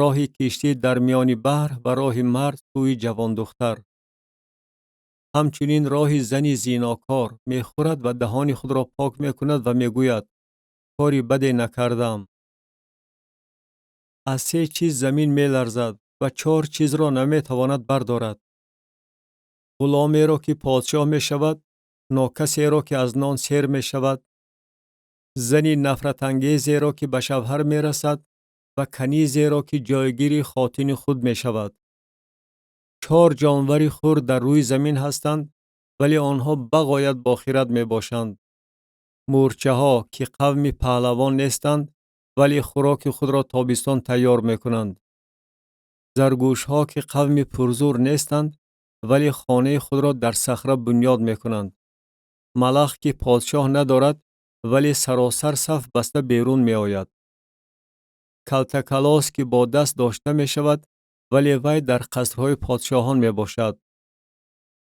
роҳи киштӣ дар миёни баҳр ва роҳи мард сӯи ҷавондухтар. Ҳамчунин роҳи зани зинокор мехӯрад ва даҳони худро пок мекунад ва мегӯяд: кори баде накардаам. Аз се чиз замин меларзад ва чор чизро наметавонад бардорад: ғуломеро ки подшоҳ мешавад, нокасеро ки аз нон сер мешавад, зани нафратангезеро ки ба шавҳар мерасад ва канизеро ки ҷойгири хотини худ мешавад. Чор ҷонвари хурд дар рӯи замин ҳастанд, вале онҳо бағоят бохират мебошанд: мӯрчаҳо, ки қавми паҳлавон нестанд, вале хӯроки худро тобистон тайёр мекунанд; заргӯшҳо, ки қавми пурзур нестанд, вале хонаи худро дар сахра бунёд мекунанд; малах, ки подшоҳ надорад, вале саросар саф баста берун меояд; калтакалос, ки бо даст дошта мешавад, вале вай дар қасрҳои подшоҳон мебошад.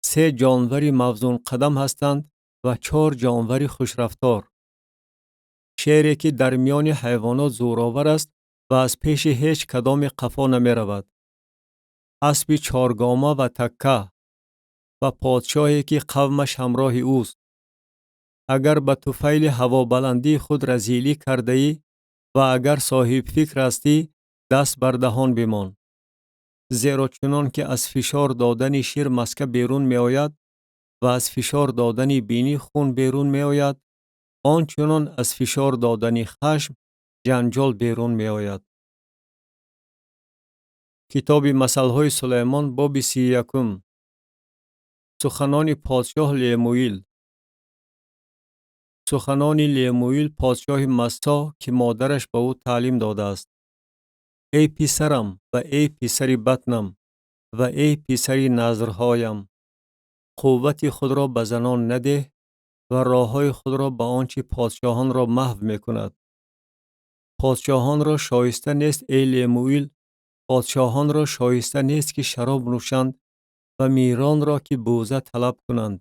Се ҷонвари мавзунқадам ҳастанд ва чор ҷонвари хушрафтор: шере, ки дар миёни ҳайвонот зӯровар аст ва аз пеши ҳеҷ кадоме қафо намеравад, аспи чоргома ва такка ва подшоҳе, ки қавмаш ҳамроҳи ӯст. Агар ба туфайли ҳавобаландии худ разилӣ кардаӣ ва агар соҳибфикр ҳастӣ, даст бар даҳон бимон. Зеро чунон ки аз фишор додани шир маска берун меояд ва аз фишор додани бинӣ хун берун меояд, он чунон аз фишор додани хашм ҷанҷол берун меояд. Китоби масалҳои Сулаймон, боби 31. Суханони подшоҳ Лемуил. Суханони Лемуил, подшоҳи Массо, ки модараш ба ӯ таълим додааст. Эй писарам ва эй писари батнам ва эй писари назрҳоям, қуввати худро ба занон надеҳ ва роҳҳои худро ба он чӣ подшоҳонро маҳв мекунад. Подшоҳонро шоиста нест, эй Лемуил, подшоҳонро шоиста нест, ки шароб нӯшанд ва миронро ки бӯза талаб кунанд.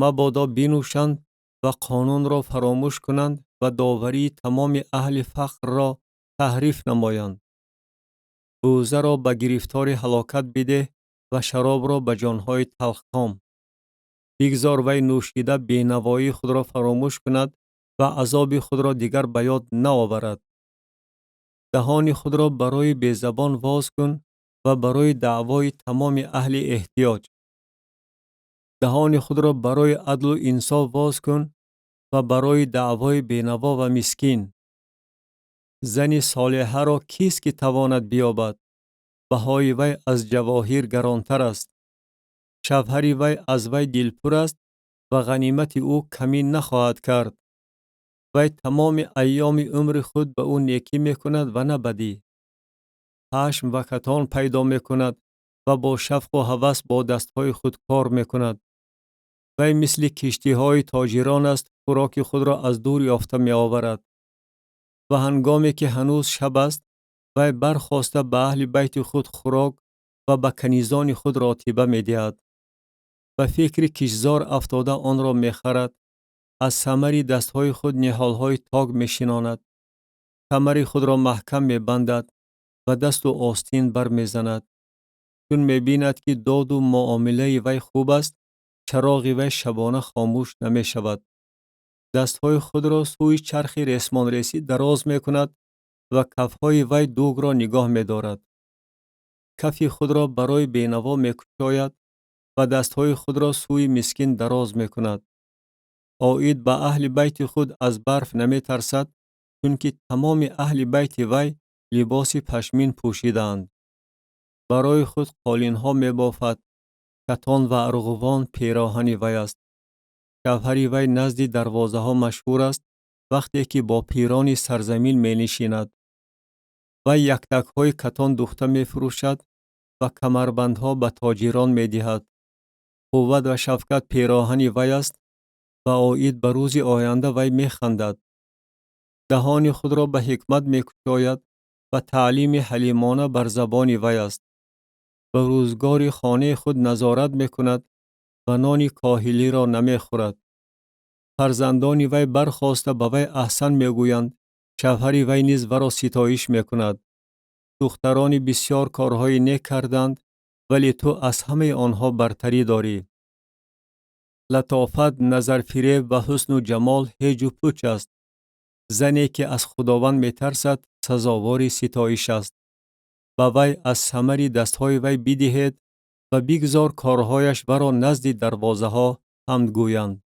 Мабодо бинӯшанд ва қонунро фаромӯш кунанд ва доварии тамоми аҳли фақрро таҳриф намоянд. Бӯзаро ба гирифтори ҳалокат бидеҳ ва шаробро ба ҷонҳои талхком. Бигзор вай нӯшида бенавоии худро фаромӯш кунад ва азоби худро дигар ба ёд наоварад. Даҳони худро барои безабон воз кун ва барои даъвои тамоми аҳли эҳтиёҷ. Даҳони худро барои адлу инсоф воз кун ва барои даъвои бенаво ва мискин. Зани солеҳаро кист ки тавонад биёбад? Баҳои вай аз ҷавоҳир гаронтар аст. Шавҳари вай аз вай дилпур аст ва ғанимати ӯ камин нахоҳад кард. Вай тамоми айёми умри худ ба ӯ некӣ мекунад ва на бадӣ. Пашм ва катон пайдо мекунад ва бо шавқу ҳавас бо дастҳои худ кор мекунад. Вай мисли киштиҳои тоҷирон аст, хӯроки худро аз дур ёфта меоварад. Ва ҳангоме ки ҳанӯз шаб аст, вай бархоста ба аҳли байти худ хӯрок ва ба канизони худ ротиба медиҳад. Ба фикри киштзор афтода онро мехарад, аз самари дастҳои худ ниҳолҳои ток мешинонад, камари худро маҳкам мебандад ва дасту остин бармезанад. Чун мебинад, ки доду муомилаи вай хуб аст, чароғи вай шабона хомӯш намешавад. Дастҳои худро сӯи чархи ресмонресӣ дароз мекунад ва кафҳои вай дугро нигоҳ медорад. Кафи худро барои бенаво мекушояд ва дастҳои худро сӯи мискин дароз мекунад. Оид ба аҳли байти худ аз барф наметарсад, чунки тамоми аҳли байти вай либоси пашмин пӯшидаанд. Барои худ қолинҳо мебофад, катон ва арғувон пироҳани вай аст. Шавҳари вай назди дарвозаҳо машҳур аст, вақте ки бо пирони сарзамин менишинад. Вай яктакҳои катон духта мефурӯшад ва камарбандҳо ба тоҷирон медиҳад. Қувват ва шавкат пироҳани вай аст ва оид ба рӯзи оянда вай механдад. Даҳони худро ба ҳикмат мекушояд ва таълими ҳалимона бар забони вай аст. Ба рӯзгори хонаи худ назорат мекунад ва нони коҳилиро намехӯрад. Фарзандони вай бархоста ба вай аҳсан мегӯянд, шавҳари вай низ варо ситоиш мекунад. Духтарони бисёр корҳои нек карданд, вале ту аз ҳамаи онҳо бартарӣ дорӣ. Латофат, назарфиреб ва ҳусну ҷамол ҳеҷу пуч аст. Зане ки аз Худованд метарсад, сазовори ситоиш аст. Ба вай аз самари дастҳои вай бидиҳед ва бигзор корҳояш варо назди дарвозаҳо ҳамд гӯянд.